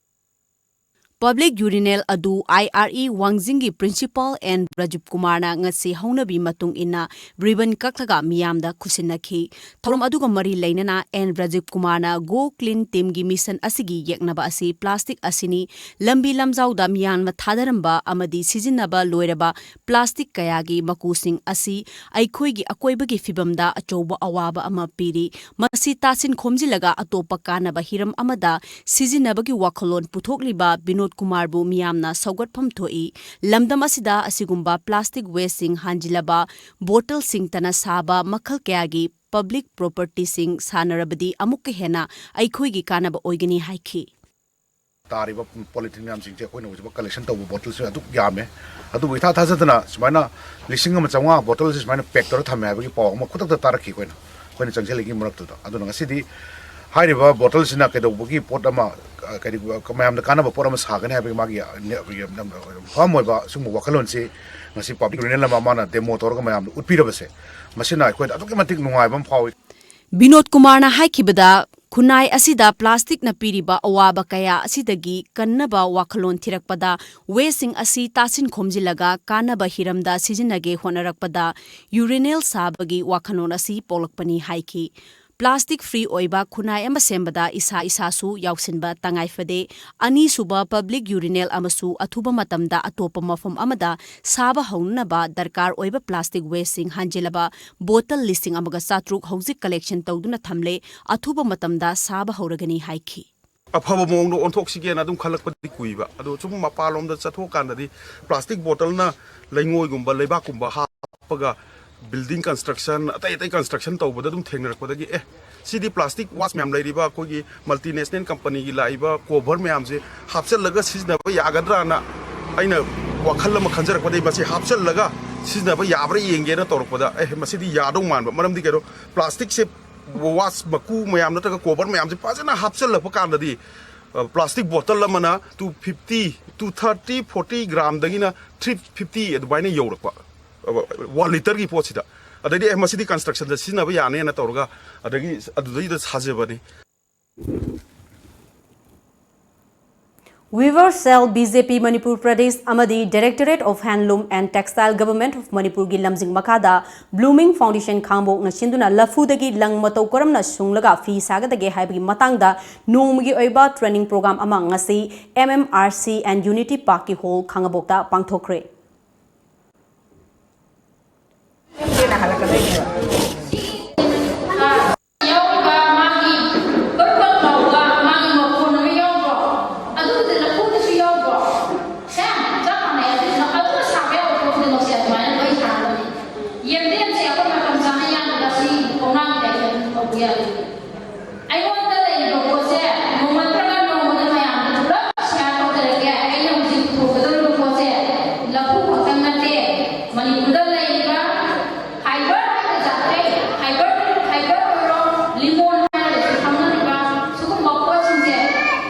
Public urinal ꯑꯗꯨ I R E ꯋꯥꯡꯖꯤꯡꯒꯤ principal ꯑꯦꯟ ꯕ꯭ꯔꯖꯤꯞ ꯀꯨꯃꯥꯔꯅ ꯉꯁꯤ ꯍꯧꯅꯕꯤ ꯃꯇꯨꯡ ꯏꯟꯅ ribbon ꯀꯛꯂꯒ ꯃꯤꯌꯥꯝꯗ ꯈꯨꯠꯁꯤꯟꯅꯈꯤ꯫ ꯊꯧꯔꯝ ꯑꯗꯨꯒ ꯃꯔꯤ ꯂꯩꯅꯅ ꯑꯦꯟ ꯕ꯭ꯔꯖꯤꯞ ꯀꯨꯃꯥꯔꯅ Go Clean teamꯒꯤ mission ꯑꯁꯤꯒꯤ ꯌꯦꯛꯅꯕ ꯑꯁꯤ plastic ꯑꯁꯤꯅꯤ꯫ ꯂꯝꯕꯤ ꯂꯝꯖꯥꯎꯗ ꯃꯤꯌꯥꯝꯅ ꯊꯥꯗꯔꯝꯕ ꯑꯃꯗꯤ ꯁꯤꯖꯤꯟꯅꯕ ꯂꯣꯏꯔꯕ plastic ꯀꯌꯥꯒꯤ ꯃꯀꯨꯁꯤꯡ ꯑꯁꯤ ꯑꯩꯈꯣꯏꯒꯤ ꯑꯀꯣꯏꯕꯒꯤ ꯐꯤꯕꯝꯗ ꯑꯆꯧꯕ ꯑꯋꯥꯕ ꯑꯃ ꯄꯤꯔꯤ꯫ ꯃꯁꯤ ꯇꯥꯁꯤꯟ ꯈꯣꯝꯖꯤꯜꯂꯒ ꯑꯇꯣꯞꯄ ꯀꯥꯟꯅꯕ ꯍꯤꯔꯝ ꯑꯃꯗ ꯁꯤꯖꯤꯟꯅꯕꯒꯤ ꯋꯥꯈꯜꯂꯣꯟ ꯄꯨꯊꯣꯛꯂꯤꯕ ꯕꯤꯅꯣꯗ ꯀꯨꯃꯥꯔꯕꯨ ꯃꯤꯌꯥꯝꯅ ꯁꯧꯒꯠꯐꯝ ꯊꯣꯛꯏ꯫ ꯂꯝꯗꯝ ꯑꯁꯤꯗ ꯑꯁꯤꯒꯨꯝꯕ plastic wasteꯁꯤꯡ ꯍꯟꯖꯤꯜꯂꯕ bottleꯁꯤꯡ ꯇꯅ ꯁꯥꯕ ꯃꯈꯜ ꯀꯌꯥꯒꯤ public propertyꯁꯤꯡ ꯁꯥꯟꯅꯔꯕꯗꯤ ꯑꯃꯨꯛꯀ ꯍꯦꯟꯅ ꯑꯩꯈꯣꯏꯒꯤ ꯀꯥꯟꯅꯕ ꯑꯣꯏꯒꯅꯤ ꯍꯥꯏꯈꯤ꯫ ꯇꯥꯔꯤꯕ polythene ꯃꯌꯥꯝꯁꯤꯡꯁꯦ ꯑꯩꯈꯣꯏꯅ ꯍꯧꯖꯤꯛ collection ꯇꯧꯕ bottleꯁꯦ ꯑꯗꯨꯛ ꯌꯥꯝꯃꯦ꯫ ꯑꯗꯨꯕꯨ ꯏꯊꯥ ꯊꯥꯖꯗꯅ ꯁꯨꯃꯥꯏꯅ ꯂꯤꯁꯤꯡ ꯑꯃ ꯆꯥꯝꯃꯉꯥ bottleꯁꯦ ꯁꯨꯃꯥꯏꯅ pack ꯇꯧꯔ ꯊꯝꯃꯦ ꯍꯥꯏꯕꯒꯤ ꯄꯥꯎ ꯑꯃ ꯈꯨꯗꯛꯇ ꯇꯥꯔꯛꯈꯤ ꯑꯩꯈꯣꯏꯅ, ꯑꯩꯈꯣꯏꯅ ꯆꯪꯁꯤꯜꯂꯤꯉꯩ ꯃꯔꯛꯇꯨꯗ꯫ ꯑꯗꯨꯅ ꯉꯁꯤꯗꯤ ꯍꯥꯏꯔꯤꯕ bottleꯁꯤꯅ ꯀꯩꯗꯧꯕꯒꯤ ꯄꯣꯠ ꯑꯃ, ꯑ, ꯀꯔꯤ, ꯃꯌꯥꯝꯗ ꯀꯥꯟꯅꯕ ꯄꯣꯠ ꯑꯃ ꯁꯥꯒꯅꯤ ꯍꯥꯏꯕꯒꯤ ꯃꯥꯒꯤ, ꯑ, ꯅꯦ-, ꯐꯥꯝ ꯑꯣꯏꯕ ꯁꯤꯒꯨꯝꯕ ꯋꯥꯈꯜꯂꯣꯟꯁꯤ ꯉꯁꯤ public urinal ꯑꯃ ꯃꯥꯅ demo ꯇꯧꯔꯒ ꯃꯌꯥꯝꯗ ꯎꯠꯄꯤꯔꯕꯁꯦ, ꯃꯁꯤꯅ ꯑꯩꯈꯣꯏꯗ ꯑꯗꯨꯛꯀꯤ ꯃꯇꯤꯛ ꯅꯨꯡꯉꯥꯏꯕ ꯑꯃ ꯐꯥꯎꯏ꯫ ꯕꯤꯅꯣꯗ ꯀꯨꯃꯥꯔꯅ ꯍꯥꯏꯈꯤꯕꯗ, ꯈꯨꯟꯅꯥꯏ ꯑꯁꯤꯗ plasticꯅ ꯄꯤꯔꯤꯕ ꯑꯋꯥꯕ ꯀꯌꯥ ꯑꯁꯤꯗꯒꯤ ꯀꯟꯅꯕ ꯋꯥꯈꯜꯂꯣꯟ ꯊꯤꯔꯛꯄꯗ, wasteꯁꯤꯡ ꯑꯁꯤ ꯇꯥꯁꯤꯟ ꯈꯣꯝꯖꯤꯜꯂꯒ ꯀꯥꯟꯅꯕ ꯍꯤꯔꯝꯗ ꯁꯤꯖꯤꯟꯅꯒꯦ ꯍꯣꯠꯅꯔꯛꯄꯗ urinal ꯁꯥꯕꯒꯤ ꯋꯥꯈꯜꯂꯣꯟ ꯑꯁꯤ ꯄꯣꯛꯂꯛꯄꯅꯤ ꯍꯥꯏꯈꯤ꯫ Plastic free ꯑꯣꯏꯕ ꯈꯨꯟꯅꯥꯏ ꯑꯃ ꯁꯦꯝꯕꯗ ꯏꯁꯥ ꯏꯁꯥꯁꯨ ꯌꯥꯎꯁꯤꯟꯕ ꯇꯉꯥꯏ ꯐꯗꯦ꯫ ꯑꯅꯤꯁꯨꯕ public urinal ꯑꯃꯁꯨ ꯑꯊꯨꯕ ꯃꯇꯝꯗ ꯑꯇꯣꯞꯄ ꯃꯐꯝ ꯑꯃꯗ ꯁꯥꯕ ꯍꯧꯅꯅꯕ ꯗꯔꯀꯥꯔ ꯑꯣꯏꯕ plastic wasteꯁꯤꯡ ꯍꯟꯖꯤꯜꯂꯕ bottle ꯂꯤꯁꯤꯡ ꯑꯃꯒ ꯆꯥꯇ꯭ꯔꯨꯛ ꯍꯧꯖꯤꯛ collection ꯇꯧꯗꯨꯅ ꯊꯝꯂꯦ꯫ ꯑꯊꯨꯕ ꯃꯇꯝꯗ ꯁꯥꯕ ꯍꯧꯔꯒꯅꯤ ꯍꯥꯏꯈꯤ꯫ ꯑꯐꯕ ꯃꯑꯣꯡꯗ ꯑꯣꯟꯊꯣꯛꯁꯤꯒꯦꯅ ꯑꯗꯨꯝ ꯈꯜꯂꯛꯄꯗꯤ ꯀꯨꯏꯕ꯫ ꯑꯗꯣ ꯁꯨꯝ ꯃꯄꯥꯟꯂꯣꯝꯗ ꯆꯠꯊꯣꯛꯀꯥꯟꯗꯗꯤ plastic bottleꯅ ꯂꯩꯉꯣꯏꯒꯨꯝꯕ, ꯂꯩꯕꯥꯛꯀꯨꯝꯕ ꯍꯥꯞꯄꯒ Building construction, ꯑꯇꯩ ꯑꯇꯩ construction ꯇꯧꯕꯗ ꯑꯗꯨꯝ ꯊꯦꯡꯅꯔꯛꯄꯗꯒꯤ, ꯑꯦ, ꯁꯤꯗꯤ plastic waste ꯃꯌꯥꯝ ꯂꯩꯔꯤꯕ ꯑꯩꯈꯣꯏꯒꯤ multinational companyꯒꯤ ꯂꯥꯛꯏꯕ cover ꯃꯌꯥꯝꯁꯦ ꯍꯥꯞꯆꯤꯜꯂꯒ ꯁꯤꯖꯤꯟꯅꯕ ꯌꯥꯒꯗ꯭ꯔꯥꯅ ꯑꯩꯅ ꯋꯥꯈꯜ ꯑꯃ ꯈꯟꯖꯔꯛꯄꯗꯒꯤ ꯃꯁꯤ ꯍꯥꯞꯆꯤꯜꯂꯒ ꯁꯤꯖꯤꯟꯅꯕ ꯌꯥꯕ꯭ꯔꯥ ꯌꯦꯡꯒꯦꯅ ꯇꯧꯔꯛꯄꯗ, ꯑꯦ, ꯃꯁꯤꯗꯤ ꯌꯥꯗꯧ ꯃꯥꯟꯕ꯫ ꯃꯔꯝꯗꯤ ꯀꯩꯅꯣ, plasticꯁꯦ waste ꯃꯀꯨ ꯃꯌꯥꯝ ꯅꯠꯇ꯭ꯔꯒ cover ꯃꯌꯥꯝꯁꯦ ꯐꯖꯅ ꯍꯥꯞꯆꯤꯜꯂꯛꯄ ꯀꯥꯟꯗꯗꯤ, plastic bottle ꯑꯃꯅ two fifty, two thirty, forty gramꯗꯒꯤꯅ three fifty ꯑꯗꯨꯃꯥꯏꯅ ꯌꯧꯔꯛꯄ, one litreꯒꯤ ꯄꯣꯠꯁꯤꯗ꯫ ꯑꯗꯩꯗꯤ, ꯑꯦ, ꯃꯁꯤꯗꯤ constructionꯗ ꯁꯤꯖꯤꯟꯅꯕ ꯌꯥꯅꯦꯅ ꯇꯧꯔꯒ, ꯑꯗꯒꯤ ꯑꯗꯨꯗꯩꯗ ꯁꯥꯖꯕꯅꯤ꯫ Weavers Cell, B J P Manipur Pradesh ꯑꯃꯗꯤ Directorate of Handloom and Textile, Government of Manipurꯒꯤ ꯂꯝꯖꯤꯡ ꯃꯈꯥꯗ Blooming Foundation ꯈꯥꯡꯕꯣꯛꯅ ꯁꯤꯟꯗꯨꯅ ꯂꯐꯨꯗꯒꯤ ꯂꯪ ꯃꯇꯧ ꯀꯔꯝꯅ ꯁꯨꯡꯂꯒ ꯐꯤ ꯁꯥꯒꯗꯒꯦ ꯍꯥꯏꯕꯒꯤ ꯃꯇꯥꯡꯗ ꯅꯣꯡꯃꯒꯤ ꯑꯣꯏꯕ training program ꯑꯃ ꯉꯁꯤ M M R C and Unity Parkꯀꯤ hall ꯈꯥꯡꯉꯕꯣꯛꯇ ꯄꯥꯡꯊꯣꯛꯈ꯭ꯔꯦ꯫ ꯌꯥꯎꯔꯤꯕ ꯃꯥꯒꯤ ꯕꯛ ꯕꯛ ꯂꯥꯎꯕ ꯃꯥꯒꯤ ꯃꯈꯣꯟ ꯑꯃ ꯌꯥꯎꯗ꯭ꯔꯣ? ꯑꯗꯨꯕꯨꯗꯤ ꯂꯐꯨꯗꯁꯨ ꯌꯥꯎꯗ꯭ꯔꯣ? ꯁꯦ, ꯆꯞ ꯃꯥꯟꯅꯩ꯫ ꯑꯗꯨꯗꯨꯅ ꯑꯗꯨꯅ ꯁꯥꯕ ꯌꯥꯕ ꯄꯣꯠ ꯈꯨꯗꯤꯡꯃꯛꯁꯦ ꯑꯗꯨꯃꯥꯏꯅ ꯂꯣꯏ ꯁꯥꯒꯗꯕꯅꯤ꯫ ꯌꯦꯟꯗꯦꯝꯁꯦ ꯑꯩꯈꯣꯏ ꯃꯇꯝ ꯆꯥꯅ ꯌꯥꯟꯕꯗ ꯁꯤ ꯀꯧꯅꯥꯒꯤ typeꯇ ꯑꯗꯨꯝ ꯇꯧꯕ ꯌꯥꯏ꯫ ꯑꯩꯉꯣꯟꯗ ꯂꯩꯔꯤꯕ ꯄꯣꯠꯁꯦ ꯅꯣꯡꯃ ꯅꯠꯇ꯭ꯔꯒ ꯅꯣꯡꯃꯗꯤ ꯃꯌꯥꯝꯗ ꯄꯨꯂꯞ share ꯇꯧꯖꯔꯛꯀꯦ꯫ ꯑꯩꯅ ꯍꯧꯖꯤꯛ ꯄꯨꯊꯣꯛꯀꯗꯧꯔꯤꯕ ꯄꯣꯠꯁꯦ ꯂꯐꯨ ꯈꯛꯇꯪ ꯅꯠꯇꯦ, ꯃꯅꯤꯄꯨꯔꯗ ꯂꯩꯔꯤꯕ fiber ꯍꯥꯏꯕ ꯖꯥꯠꯈꯩ, fiber, fiber ꯑꯣꯏꯔꯣ, ꯂꯤꯃꯣꯟ ꯍꯥꯏꯔꯒꯁꯨ ꯈꯪꯅꯔꯤꯕ ꯁꯤꯒꯨꯝꯕ ꯄꯣꯠꯁꯤꯡꯁꯦ,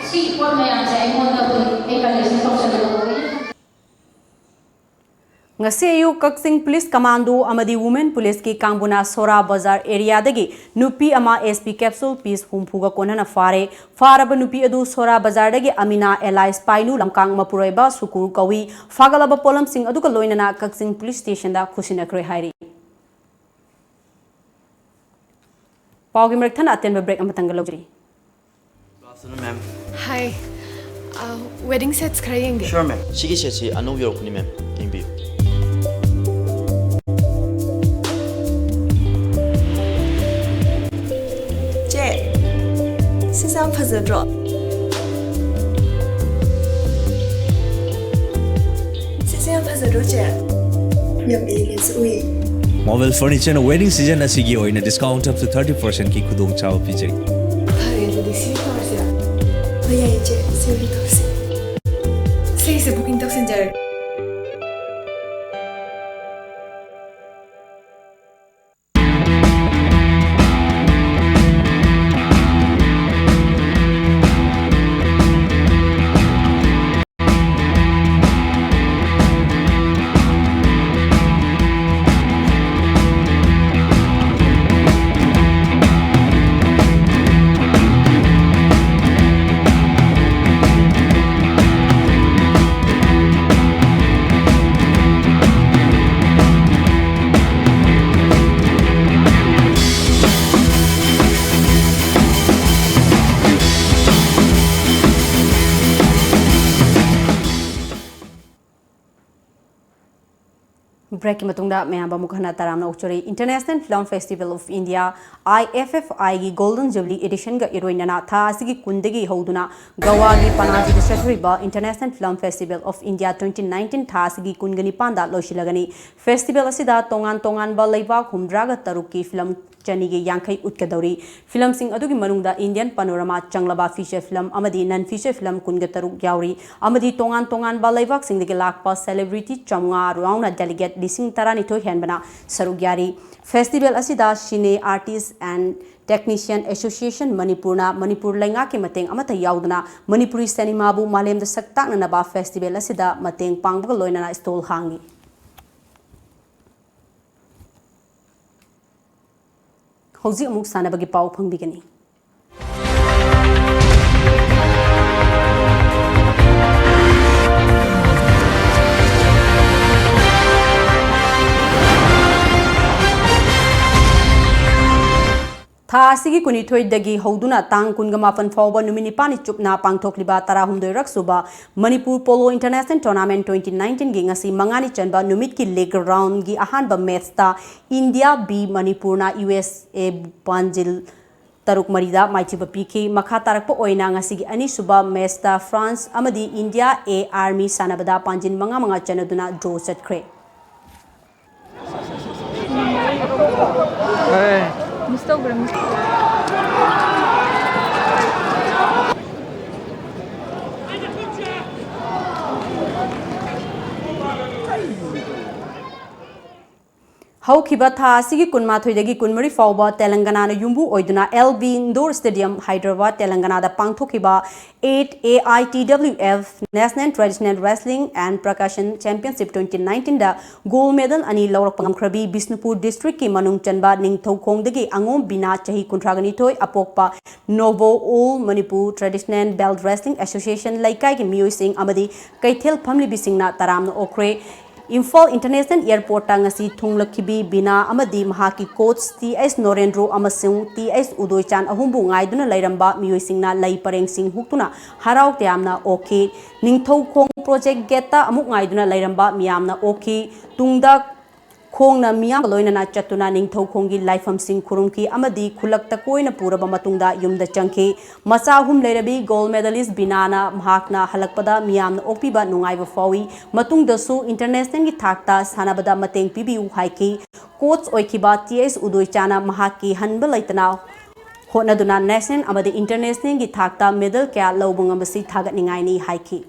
ꯁꯤꯒꯤ ꯄꯣꯠ ꯃꯌꯥꯝꯁꯦ ꯑꯩꯉꯣꯟꯗ ꯑꯩꯈꯣꯏ ꯑꯩ collection ꯇꯧꯁꯜꯂꯒ ꯂꯧꯕꯒꯤ ꯉꯁꯤ ꯑꯌꯨꯛ ꯀꯛꯆꯤꯡ ꯄꯨꯂꯤꯁ ꯀꯃꯥꯟꯗꯣ ꯑꯃꯗꯤ ꯋꯨꯃꯦꯟ ꯄꯨꯂꯤꯁꯀꯤ ꯀꯥꯡꯕꯨꯅ ꯁꯣꯔꯥ ꯕꯖꯥꯔ ꯑꯦꯔꯤꯌꯥꯗꯒꯤ ꯅꯨꯄꯤ ꯑꯃ S P capsule piece ꯍꯨꯝꯐꯨꯒ ꯀꯣꯟꯅꯅ ꯐꯥꯔꯦ꯫ ꯐꯥꯔꯕ ꯅꯨꯄꯤ ꯑꯗꯨ ꯁꯣꯔꯥ ꯕꯖꯥꯔꯗꯒꯤ ꯑꯃꯤꯅꯥ alias ꯄꯥꯏꯅꯨ, ꯂꯝꯀꯥꯡ ꯃꯄꯨꯔꯣꯏꯕ ꯁꯨꯀꯨꯔ ꯀꯧꯏ꯫ ꯐꯥꯒꯠꯂꯕ ꯄꯣꯠꯂꯝꯁꯤꯡ ꯑꯗꯨꯒ ꯂꯣꯏꯅꯅ ꯀꯛꯆꯤꯡ ꯄꯨꯂꯤꯁ ꯁ꯭ꯇꯦꯁꯟꯗ ꯈꯨꯠꯁꯤꯟꯅꯈ꯭ꯔꯦ ꯍꯥꯏꯔꯤ꯫ ꯄꯥꯎꯒꯤ ꯃꯔꯛ ꯊꯠꯅ ꯑꯇꯦꯟꯕ break ꯑꯃꯇꯪꯒ ꯂꯧꯖꯔꯤ꯫ Good afternoon, ma'am. Hi. Uh, wedding sets ꯈꯔ ꯌꯦꯡꯒꯦ꯫ Sure, ma'am. ꯁꯤꯒꯤ setꯁꯤ ꯑꯅꯧꯕ ꯌꯧꯔꯛꯄꯅꯤ, ma'am. ꯌꯦꯡꯕꯤꯌꯨ꯫ ꯆꯦ, ꯁꯤꯁꯦ ꯌꯥꯝ ꯐꯖꯗ꯭ꯔꯣ? ꯁꯤꯁꯦ ꯌꯥꯝ ꯐꯖꯗ꯭ꯔꯣ, ꯆꯦ? ꯌꯥꯝ ꯏꯪꯅꯁꯨ ꯎꯏ꯫ ꯃꯣꯕꯥꯏꯜ ꯐꯔꯅꯤꯆꯔꯅ ꯋꯦꯗꯤꯡ ꯁꯤꯖꯟ ꯑꯁꯤꯒꯤ ꯑꯣꯏꯅ discount up to thirty percent ꯀꯤ ꯈꯨꯗꯣꯡꯆꯥꯕ ꯄꯤꯖꯔꯤ꯫ ꯐꯔꯦ, ꯑꯗꯨꯗꯤ ꯁꯤ ꯑꯣꯏꯅ ꯇꯧꯔꯁꯤꯔꯥ? ꯍꯣꯏ, ꯌꯥꯏꯌꯦ, ꯏꯆꯦ꯫ ꯁꯤ ꯑꯣꯏꯅ ꯇꯧꯔꯁꯤ꯫ ꯁꯤꯒꯤꯁꯦ booking ꯇꯧꯁꯤꯟꯖꯔꯒꯦ꯫ Break ꯀꯤ ꯃꯇꯨꯡꯗ ꯃꯌꯥꯝꯕꯨ ꯑꯃꯨꯛ ꯍꯟꯅ ꯇꯔꯥꯝꯅ ꯑꯣꯛꯆꯔꯤ꯫ International Film Festival of India, I F F I ꯒꯤ Golden Jubilee Edition ꯒ ꯏꯔꯣꯏꯅꯅ ꯊꯥ ꯑꯁꯤꯒꯤ ꯀꯨꯟꯗꯒꯤ ꯍꯧꯗꯨꯅ ꯒꯋꯥꯒꯤ ꯄꯅꯥꯖꯤꯗ ꯆꯠꯊꯔꯤꯕ International Film Festival of India twenty nineteen ꯊꯥ ꯑꯁꯤꯒꯤ ꯀꯨꯟꯒ ꯅꯤꯄꯥꯟꯗ ꯂꯣꯏꯁꯤꯜꯂꯒꯅꯤ꯫ Festival ꯑꯁꯤꯗ ꯇꯣꯉꯥꯟ ꯇꯣꯉꯥꯟꯕ ꯂꯩꯕꯥꯛ ꯍꯨꯝꯗ꯭ꯔꯥꯒ ꯇꯔꯨꯛꯀꯤ film ꯆꯅꯤꯒ ꯌꯥꯡꯈꯩ ꯎꯠꯀꯗꯧꯔꯤ꯫ Film ꯁꯤꯡ ꯑꯗꯨꯒꯤ ꯃꯅꯨꯡꯗ Indian Panorama ꯆꯪꯂꯕ feature film ꯑꯃꯗꯤ non feature film ꯀꯨꯟꯒ ꯇꯔꯨꯛ ꯌꯥꯎꯔꯤ, ꯑꯃꯗꯤ ꯇꯣꯉꯥꯟ ꯇꯣꯉꯥꯟꯕ ꯂꯩꯕꯥꯛꯁꯤꯡꯗꯒꯤ ꯂꯥꯛꯄ celebrity ꯆꯥꯝꯃꯉꯥ ꯌꯥꯎꯅ delegate ꯂꯤꯁꯤꯡ ꯇꯔꯥꯅꯤꯊꯣꯏ ꯍꯦꯟꯕꯅ ꯁꯔꯨꯛ ꯌꯥꯔꯤ꯫ Festival ꯑꯁꯤꯗ Cine Artist and Technician Association ꯃꯅꯤꯄꯨꯔꯅ ꯃꯅꯤꯄꯨꯔ ꯂꯩꯉꯥꯛꯀꯤ ꯃꯇꯦꯡ ꯑꯃꯠꯇ ꯌꯥꯎꯗꯅ ꯃꯅꯤꯄꯨꯔꯤ ꯁꯤꯅꯦꯃꯥꯕꯨ ꯃꯥꯂꯦꯝꯗ ꯁꯛ ꯇꯥꯛꯅꯅꯕ festival ꯑꯁꯤꯗ ꯃꯇꯦꯡ ꯄꯥꯡꯕꯒ ꯂꯣꯏꯅꯅ stall ꯍꯥꯡꯂꯤ꯫ ꯍꯧꯖꯤꯛ ꯑꯃꯨꯛ ꯁꯥꯟꯅꯕꯒꯤ ꯄꯥꯎ ꯐꯪꯕꯤꯒꯅꯤ꯫ ꯊꯥ ꯑꯁꯤꯒꯤ ꯀꯨꯟꯅꯤꯊꯣꯏꯗꯒꯤ ꯍꯧꯗꯨꯅ ꯇꯥꯡ ꯀꯨꯟꯒ ꯃꯥꯄꯟ ꯐꯥꯎꯕ ꯅꯨꯃꯤꯠ ꯅꯤꯄꯥꯜꯅꯤ ꯆꯨꯞꯅ ꯄꯥꯡꯊꯣꯛꯂꯤꯕ ꯇꯔꯥꯍꯨꯝꯗꯣꯏꯔꯛ ꯁꯨꯕ Manipur Polo International Tournament twenty nineteen ꯒꯤ ꯉꯁꯤ ꯃꯉꯥꯅꯤ ꯆꯟꯕ ꯅꯨꯃꯤꯠꯀꯤ league round ꯒꯤ ꯑꯍꯥꯟꯕ match ꯇ India B ꯃꯅꯤꯄꯨꯔꯅ U S A ꯕꯨ ꯄꯥꯟꯖꯤꯜ ꯇꯔꯨꯛ ꯃꯔꯤꯗ ꯃꯥꯏꯊꯤꯕ ꯄꯤꯈꯤ꯫ ꯃꯈꯥ ꯇꯥꯔꯛꯄ ꯑꯣꯏꯅ ꯉꯁꯤꯒꯤ ꯑꯅꯤꯁꯨꯕ match ꯇ France ꯑꯃꯗꯤ India A Army ꯁꯥꯟꯅꯕꯗ ꯄꯥꯟꯖꯤꯜ ꯃꯉꯥ ꯃꯉꯥ ꯆꯟꯅꯗꯨꯅ draw ꯆꯠꯈ꯭ꯔꯦ꯫ ꯃꯤꯁ ꯇꯧꯈ꯭ꯔꯦ, ꯃꯤꯁ꯫ ꯍꯧꯈꯤꯕ ꯊꯥ ꯑꯁꯤꯒꯤ ꯀꯨꯟꯃꯥꯊꯣꯏꯗꯒꯤ ꯀꯨꯟꯃꯔꯤ ꯐꯥꯎꯕ ꯇꯦꯂꯪꯒꯅꯥꯅ ꯌꯨꯝꯕꯨ ꯑꯣꯏꯗꯨꯅ L B Indoor Stadium, Hyderabad, ꯇꯦꯂꯪꯒꯅꯥꯗ ꯄꯥꯡꯊꯣꯛꯈꯤꯕ eight A I T W F National Traditional Wrestling and Percussion Championship twenty nineteen the gold medal ꯑꯅꯤ ꯂꯧꯔꯛꯄ ꯉꯝꯈ꯭ꯔꯕꯤ ꯕꯤꯁꯅꯨꯄꯨꯔ district ꯀꯤ ꯃꯅꯨꯡ ꯆꯟꯕ ꯅꯤꯡꯊꯧꯈꯣꯡꯗꯒꯤ ꯑꯉꯣꯝ ꯕꯤꯅꯥ, ꯆꯍꯤ ꯀꯨꯟꯊ꯭ꯔꯥꯒ ꯅꯤꯊꯣꯏ, ꯑꯄꯣꯛꯄ ꯅꯣꯕꯣ All Manipur Traditional Belt Wrestling Association ꯂꯩꯀꯥꯏꯒꯤ ꯃꯤꯑꯣꯏꯁꯤꯡ ꯑꯃꯗꯤ ꯀꯩꯊꯦꯜ ꯐꯝꯂꯤꯕꯤꯁꯤꯡꯅ ꯇꯔꯥꯝꯅ ꯑꯣꯛꯈ꯭ꯔꯦ꯫ ꯏꯝꯐꯥꯜ International Airport ꯇ ꯉꯁꯤ ꯊꯨꯡꯂꯛꯈꯤꯕꯤ ꯕꯤꯅꯥ ꯑꯃꯗꯤ ꯃꯍꯥꯛꯀꯤ coach T S ꯅꯣꯔꯦꯟꯗ꯭ꯔꯣ ꯑꯃꯁꯨꯡ T S ꯎꯗꯣꯏꯆꯥꯟ ꯑꯍꯨꯝꯕꯨ ꯉꯥꯏꯗꯨꯅ ꯂꯩꯔꯝꯕ ꯃꯤꯑꯣꯏꯁꯤꯡꯅ ꯂꯩ ꯄꯔꯦꯡꯁꯤꯡ ꯍꯨꯛꯇꯨꯅ ꯍꯔꯥꯎ ꯇꯌꯥꯝꯅ ꯑꯣꯛꯈꯤ꯫ ꯅꯤꯡꯊꯧꯈꯣꯡ Project Gate ꯇ ꯑꯃꯨꯛ ꯉꯥꯏꯗꯨꯅ ꯂꯩꯔꯝꯕ ꯃꯤꯌꯥꯝꯅ ꯑꯣꯛꯈꯤ꯫ ꯇꯨꯡꯗ ꯈꯣꯡꯅ ꯃꯤꯌꯥꯝꯒ ꯂꯣꯏꯅꯅ ꯆꯠꯇꯨꯅ ꯅꯤꯡꯊꯧꯈꯣꯡꯒꯤ ꯂꯥꯏꯐꯝꯁꯤꯡ ꯈꯨꯔꯨꯝꯈꯤ ꯑꯃꯗꯤ ꯈꯨꯜꯂꯛꯇ ꯀꯣꯏꯅ ꯄꯨꯔꯕ ꯃꯇꯨꯡꯗ ꯌꯨꯝꯗ ꯆꯪꯈꯤ꯫ ꯃꯆꯥ ꯑꯍꯨꯝ ꯂꯩꯔꯕꯤ gold medalist ꯕꯤꯅꯥꯅ ꯃꯍꯥꯛꯅ ꯍꯜꯂꯛꯄꯗ ꯃꯤꯌꯥꯝꯅ ꯑꯣꯛꯄꯤꯕ ꯅꯨꯡꯉꯥꯏꯕ ꯐꯥꯎꯏ꯫ ꯃꯇꯨꯡꯗꯁꯨ international ꯒꯤ ꯊꯥꯛꯇ ꯁꯥꯟꯅꯕꯗ ꯃꯇꯦꯡ ꯄꯤꯕꯤꯌꯨ ꯍꯥꯏꯈꯤ꯫ Coach ꯑꯣꯏꯈꯤꯕ T S ꯎꯗꯣꯏꯆꯥꯅ ꯃꯍꯥꯛꯀꯤ ꯍꯟꯕ ꯂꯩꯇꯅ ꯍꯣꯠꯅꯗꯨꯅ national ꯑꯃꯗꯤ international ꯒꯤ ꯊꯥꯛꯇ medal ꯀꯌꯥ ꯂꯧꯕ ꯉꯝꯕꯁꯤ ꯊꯥꯒꯠꯅꯤꯡꯉꯥꯏꯅꯤ ꯍꯥꯏꯈꯤ꯫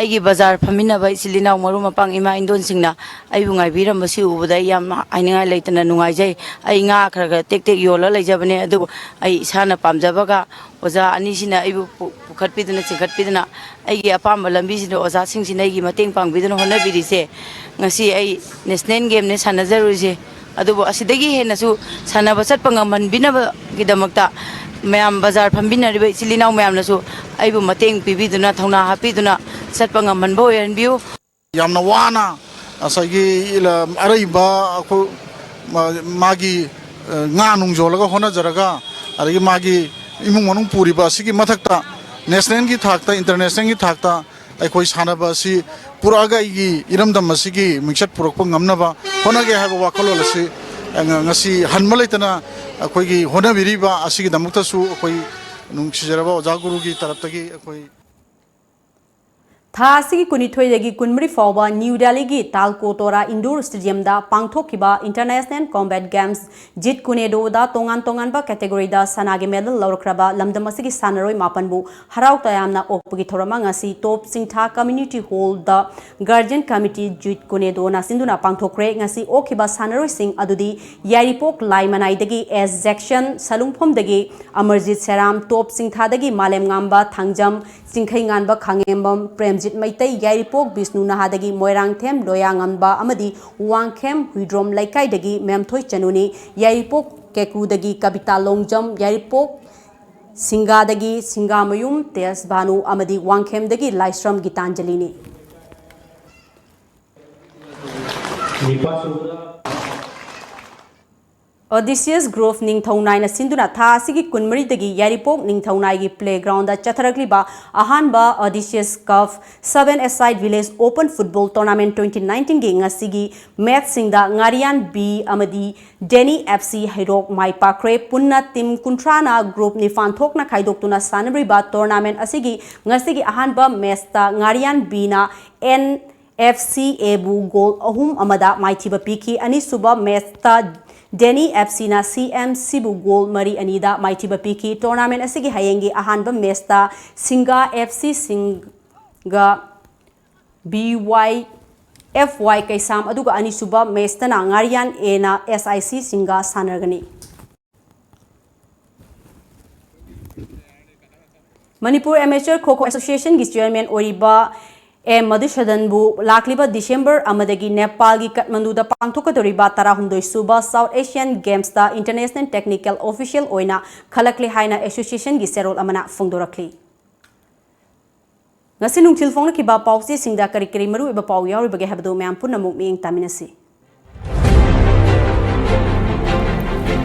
ꯑꯩꯒꯤ ꯕꯖꯥꯔ ꯐꯝꯃꯤꯟꯅꯕ ꯏꯆꯤꯜ ꯏꯅꯥꯎ ꯃꯔꯨꯞ ꯃꯄꯥꯡ ꯏꯃꯥ ꯏꯟꯗꯣꯟꯁꯤꯡꯅ ꯑꯩꯕꯨ ꯉꯥꯏꯕꯤꯔꯝꯕꯁꯤ ꯎꯕꯗ ꯑꯩ ꯌꯥꯝ ꯍꯥꯏꯅꯤꯡꯉꯥꯏ ꯂꯩꯇꯅ ꯅꯨꯡꯉꯥꯏꯖꯩ꯫ ꯑꯩ ꯉꯥ ꯈꯔ ꯈꯔ ꯇꯦꯛ ꯇꯦꯛ ꯌꯣꯜꯂ ꯂꯩꯖꯕꯅꯦ, ꯑꯗꯨꯕꯨ ꯑꯩ ꯏꯁꯥꯅ ꯄꯥꯝꯖꯕꯒ ꯑꯣꯖꯥ ꯑꯅꯤꯁꯤꯅ ꯑꯩꯕꯨ ꯄꯨ-, ꯄꯨꯈꯠꯄꯤꯗꯨꯅ ꯆꯤꯡꯈꯠꯄꯤꯗꯨꯅ ꯑꯩꯒꯤ ꯑꯄꯥꯝꯕ ꯂꯝꯕꯤꯁꯤꯗ ꯑꯣꯖꯥꯁꯤꯡꯁꯤꯅ ꯑꯩꯒꯤ ꯃꯇꯦꯡ ꯄꯥꯡꯕꯤꯗꯨꯅ ꯍꯣꯠꯅꯕꯤꯔꯤꯁꯦ꯫ ꯉꯁꯤ ꯑꯩ national game ꯅꯦ ꯁꯥꯟꯅꯖꯔꯨꯔꯤꯁꯦ꯫ ꯑꯗꯨꯕꯨ ꯑꯁꯤꯗꯒꯤ ꯍꯦꯟꯅꯁꯨ ꯁꯥꯟꯅꯕ ꯆꯠꯄ ꯉꯝꯍꯟꯕꯤꯅꯕꯒꯤꯗꯃꯛꯇ ꯃꯌꯥꯝ ꯕꯖꯥꯔ ꯐꯝꯃꯤꯟꯅꯔꯤꯕ ꯏꯆꯤꯜ ꯏꯅꯥꯎ ꯃꯌꯥꯝꯅꯁꯨ ꯑꯩꯕꯨ ꯃꯇꯦꯡ ꯄꯤꯕꯤꯗꯨꯅ, ꯊꯧꯅꯥ ꯍꯥꯞꯄꯤꯗꯨꯅ ꯆꯠꯄ ꯉꯝꯍꯟꯕ ꯑꯣꯏꯍꯟꯕꯤꯌꯨ꯫ ꯌꯥꯝꯅ ꯋꯥꯅ ꯉꯁꯥꯏꯒꯤ ꯏꯂ-, ꯑꯔꯩꯕ ꯑꯩꯈꯣꯏ ꯃꯥ-, ꯃꯥꯒꯤ, ꯑ, ꯉꯥ ꯅꯨꯡ ꯌꯣꯜꯂꯒ ꯍꯣꯠꯅꯖꯔꯒ, ꯑꯗꯒꯤ ꯃꯥꯒꯤ ꯏꯃꯨꯡ ꯃꯅꯨꯡ ꯄꯨꯔꯤꯕ ꯑꯁꯤꯒꯤ ꯃꯊꯛꯇ national ꯒꯤ ꯊꯥꯛꯇ, international ꯒꯤ ꯊꯥꯛꯇ ꯑꯩꯈꯣꯏ ꯁꯥꯟꯅꯕ ꯑꯁꯤ ꯄꯨꯔꯛꯑꯒ ꯑꯩꯒꯤ ꯏꯔꯝꯗꯝ ꯑꯁꯤꯒꯤ ꯃꯤꯡꯆꯠ ꯄꯨꯔꯛꯄ ꯉꯝꯅꯕ ꯍꯣꯠꯅꯒꯦ ꯍꯥꯏꯕ ꯋꯥꯈꯜꯂꯣꯟ ꯑꯁꯤ, ꯑ, ꯉ-, ꯉꯁꯤ ꯍꯟꯕ ꯂꯩꯇꯅ ꯑꯩꯈꯣꯏꯒꯤ ꯍꯣꯠꯅꯕꯤꯔꯤꯕ ꯑꯁꯤꯒꯤꯗꯃꯛꯇꯁꯨ ꯑꯩꯈꯣꯏ ꯅꯨꯡꯁꯤꯖꯔꯕ ꯑꯣꯖꯥ ꯒꯨꯔꯨꯒꯤ ꯇꯔꯞꯇꯒꯤ ꯑꯩꯈꯣꯏ ꯊꯥ ꯑꯁꯤꯒꯤ ꯀꯨꯟꯅꯤꯊꯣꯏꯗꯒꯤ ꯀꯨꯟꯃꯔꯤ ꯐꯥꯎꯕ ꯅ꯭ꯌꯨ ꯗꯦꯜꯂꯤꯒꯤ ꯇꯥꯜꯀꯣꯇꯣꯔꯥ ꯏꯟꯗꯣꯔ ꯁ꯭ꯇꯦꯗꯤꯌꯝꯗ ꯄꯥꯡꯊꯣꯛꯈꯤꯕ ꯏꯟꯇꯔꯅꯦꯁꯅꯦꯜ ꯀꯣꯝꯕꯦꯠ ꯒꯦꯝꯁ ꯖꯤꯠ ꯀꯨꯅꯦꯗꯣꯗ ꯇꯣꯉꯥꯟ ꯇꯣꯉꯥꯟꯕ ꯀꯦꯇꯦꯒꯣꯔꯤꯗ ꯁꯅꯥꯒꯤ ꯃꯦꯗꯜ ꯂꯧꯔꯛꯈ꯭ꯔꯕ ꯂꯝꯗꯝ ꯑꯁꯤꯒꯤ ꯁꯥꯟꯅꯔꯣꯏ ꯃꯥꯄꯟꯕꯨ ꯍꯔꯥꯎ ꯇꯌꯥꯝꯅ ꯑꯣꯛꯄꯒꯤ ꯊꯧꯔꯝ ꯑꯃ ꯉꯁꯤ ꯇꯣꯞ ꯆꯤꯡꯊꯥ ꯀꯝꯃ꯭ꯌꯨꯅꯤꯇꯤ ꯍꯣꯜꯗ ꯒꯥꯔꯖꯤꯌꯟ ꯀꯃꯤꯇꯤ ꯖꯤꯠ ꯀꯨꯅꯦꯗꯣꯅ ꯁꯤꯟꯗꯨꯅ ꯄꯥꯡꯊꯣꯛꯈ꯭ꯔꯦ꯫ ꯉꯁꯤ ꯑꯣꯛꯈꯤꯕ ꯁꯥꯟꯅꯔꯣꯏꯁꯤꯡ ꯑꯗꯨꯗꯤ ꯌꯥꯏꯔꯤꯄꯣꯛ ꯂꯥꯏꯃꯅꯥꯏꯗꯒꯤ ꯑꯦꯁ ꯖꯦꯛꯁꯟ, ꯁꯂꯨꯡꯐꯝꯗꯒꯤ ꯑꯃꯔꯖꯤꯠ ꯁꯦꯔꯥꯝ, ꯇꯣꯞ ꯆꯤꯡꯊꯥꯗꯒꯤ ꯃꯥꯂꯦꯝꯉꯥꯝꯕ ꯊꯥꯡꯖꯝ, ꯆꯤꯡꯈꯩꯉꯥꯟꯕ ꯈꯥꯉꯦꯝꯕꯝ, ꯄ꯭ꯔꯦꯝꯖꯤꯠ ꯃꯩꯇꯩ, ꯌꯥꯏꯔꯤꯄꯣꯛ ꯕꯤꯁꯅꯨ ꯅꯍꯥꯗꯒꯤ ꯃꯣꯏꯔꯥꯡꯊꯦꯝ ꯂꯣꯌꯥꯉꯝꯕ ꯑꯃꯗꯤ ꯋꯥꯡꯈꯦꯝ ꯍꯨꯏꯗ꯭ꯔꯣꯝ ꯂꯩꯀꯥꯏꯗꯒꯤ ꯃꯦꯝꯊꯣꯏ ꯆꯅꯨꯅꯤ, ꯌꯥꯏꯔꯤꯄꯣꯛ ꯀꯦꯀ꯭ꯔꯨꯗꯒꯤ ꯀꯕꯤꯇꯥ ꯂꯣꯡꯖꯝ, ꯌꯥꯏꯔꯤꯄꯣꯛ ꯁꯤꯡꯒꯥꯗꯒꯤ ꯁꯤꯡꯒꯥꯃꯌꯨꯝ ꯇꯦꯖ ꯚꯥꯅꯨ ꯑꯃꯗꯤ ꯋꯥꯡꯈꯦꯝꯗꯒꯤ ꯂꯥꯏꯁ꯭ꯔꯝ ꯒꯤꯇꯥꯟꯖꯂꯤꯅꯤ꯫ ꯑꯣꯗꯤꯁꯤꯌꯁ ꯒ꯭ꯔꯨꯞ ꯅꯤꯡꯊꯧꯅꯥꯏꯅ ꯁꯤꯟꯗꯨꯅ ꯊꯥ ꯑꯁꯤꯒꯤ ꯀꯨꯟꯃꯔꯤꯗꯒꯤ ꯌꯥꯏꯔꯤꯄꯣꯛ ꯅꯤꯡꯊꯧꯅꯥꯏꯒꯤ ꯄ꯭ꯂꯦꯒ꯭ꯔꯥꯎꯟꯗ ꯆꯠꯊꯔꯛꯂꯤꯕ ꯑꯍꯥꯟꯕ Odysseus cup seven a side village open football tournament twenty ꯅꯥꯏꯟꯇꯤꯟꯒꯤ ꯉꯁꯤꯒꯤ ꯃꯦꯆꯁꯤꯡꯗ ꯉꯥꯔꯤꯌꯥꯟ ꯕꯤ ꯑꯃꯗꯤ ꯗꯦꯅꯤ ꯑꯦꯐ ꯁꯤ ꯍꯩꯔꯣꯛ ꯃꯥꯏ ꯄꯥꯛꯈ꯭ꯔꯦ꯫ ꯄꯨꯟꯅ ꯇꯤꯝ ꯀꯨꯟꯊ꯭ꯔꯥꯅ ꯒ꯭ꯔꯨꯞ ꯅꯤꯄꯥꯟ ꯊꯣꯛꯅ ꯈꯥꯏꯗꯣꯛꯇꯨꯅ ꯁꯥꯟꯅꯔꯤꯕ ꯇꯣꯔꯅꯥꯃꯦꯟꯠ ꯑꯁꯤꯒꯤ ꯉꯁꯤꯒꯤ ꯑꯍꯥꯟꯕ ꯃꯦꯆꯇ ꯉꯥꯔꯤꯌꯥꯟ ꯕꯤꯅ ꯑꯦꯟ ꯑꯦꯐ ꯁꯤ ꯑꯦꯕꯨ ꯒꯣꯜ ꯑꯍꯨꯝ ꯑꯃꯗ ꯃꯥꯏꯊꯤꯕ ꯄꯤꯈꯤ꯫ ꯑꯅꯤꯁꯨꯕ ꯃꯦꯆꯇ ꯗꯦꯅꯤ ꯑꯦꯐ ꯁꯤꯅ ꯁꯤ ꯑꯦꯝ ꯁꯤꯕꯨ ꯒꯣꯜ ꯃꯔꯤ ꯑꯅꯤꯗ ꯃꯥꯏꯊꯤꯕ ꯄꯤꯈꯤ꯫ ꯇꯣꯔꯅꯥꯃꯦꯟꯠ ꯑꯁꯤꯒꯤ ꯍꯌꯦꯡꯒꯤ ꯑꯍꯥꯟꯕ ꯃꯦꯆꯇ ꯁꯤꯡꯒꯥ ꯑꯦꯐ ꯁꯤ ꯁꯤꯡꯒ ꯕꯤ ꯋꯥꯏ ꯑꯦꯐ ꯋꯥꯏ ꯀꯩꯁꯥꯝ, ꯑꯗꯨꯒ ꯑꯅꯤꯁꯨꯕ ꯃꯦꯆꯇꯅ ꯉꯥꯔꯤꯌꯥꯟ ꯑꯦꯅ ꯑꯦꯁ ꯑꯥꯏ ꯁꯤ ꯁꯤꯡꯒ ꯁꯥꯟꯅꯔꯒꯅꯤ꯫ ꯃꯅꯤꯄꯨꯔ ꯑꯦꯃꯦꯆꯔ ꯈꯣ ꯈꯣ ꯑꯦꯁꯣꯁꯤꯌꯦꯁꯟꯒꯤ ꯆꯤꯌꯔꯃꯦꯟ ꯑꯣꯏꯔꯤꯕ ꯑꯦ ꯃꯙꯨꯁꯨꯗꯟꯕꯨ ꯂꯥꯛꯂꯤꯕ ꯗꯤꯁꯦꯝꯕꯔ ꯑꯃꯗꯒꯤ ꯅꯦꯄꯥꯜꯒꯤ ꯀꯠꯃꯟꯗꯨꯗ ꯄꯥꯡꯊꯣꯛꯀꯗꯧꯔꯤꯕ ꯇꯔꯥꯍꯨꯝꯗꯣꯏ ꯁꯨꯕ ꯁꯥꯎꯠ ꯑꯦꯁꯤꯌꯥꯟ ꯒꯦꯝꯁꯇ ꯏꯟꯇꯔꯅꯦꯁꯅꯦꯜ ꯇꯦꯛꯅꯤꯀꯦꯜ ꯑꯣꯐꯤꯁꯤꯌꯦꯜ ꯑꯣꯏꯅ ꯈꯜꯂꯛꯂꯦ ꯍꯥꯏꯅ ꯑꯦꯁꯣꯁꯤꯌꯦꯁꯟꯒꯤ ꯆꯦꯔꯣꯜ ꯑꯃꯅ ꯐꯣꯡꯗꯣꯔꯛꯂꯤ꯫ ꯉꯁꯤ ꯅꯨꯡꯊꯤꯜ ꯐꯣꯡꯂꯛꯈꯤꯕ ꯄꯥꯎꯆꯦꯁꯤꯡꯗ ꯀꯔꯤ ꯀꯔꯤ ꯃꯔꯨꯑꯣꯏꯕ ꯄꯥꯎ ꯌꯥꯎꯔꯤꯕꯒꯦ ꯍꯥꯏꯕꯗꯨ ꯃꯌꯥꯝ ꯄꯨꯟꯅ ꯑꯃꯨꯛ ꯃꯤꯠꯌꯦꯡ ꯇꯥꯃꯤꯟꯅꯁꯤ꯫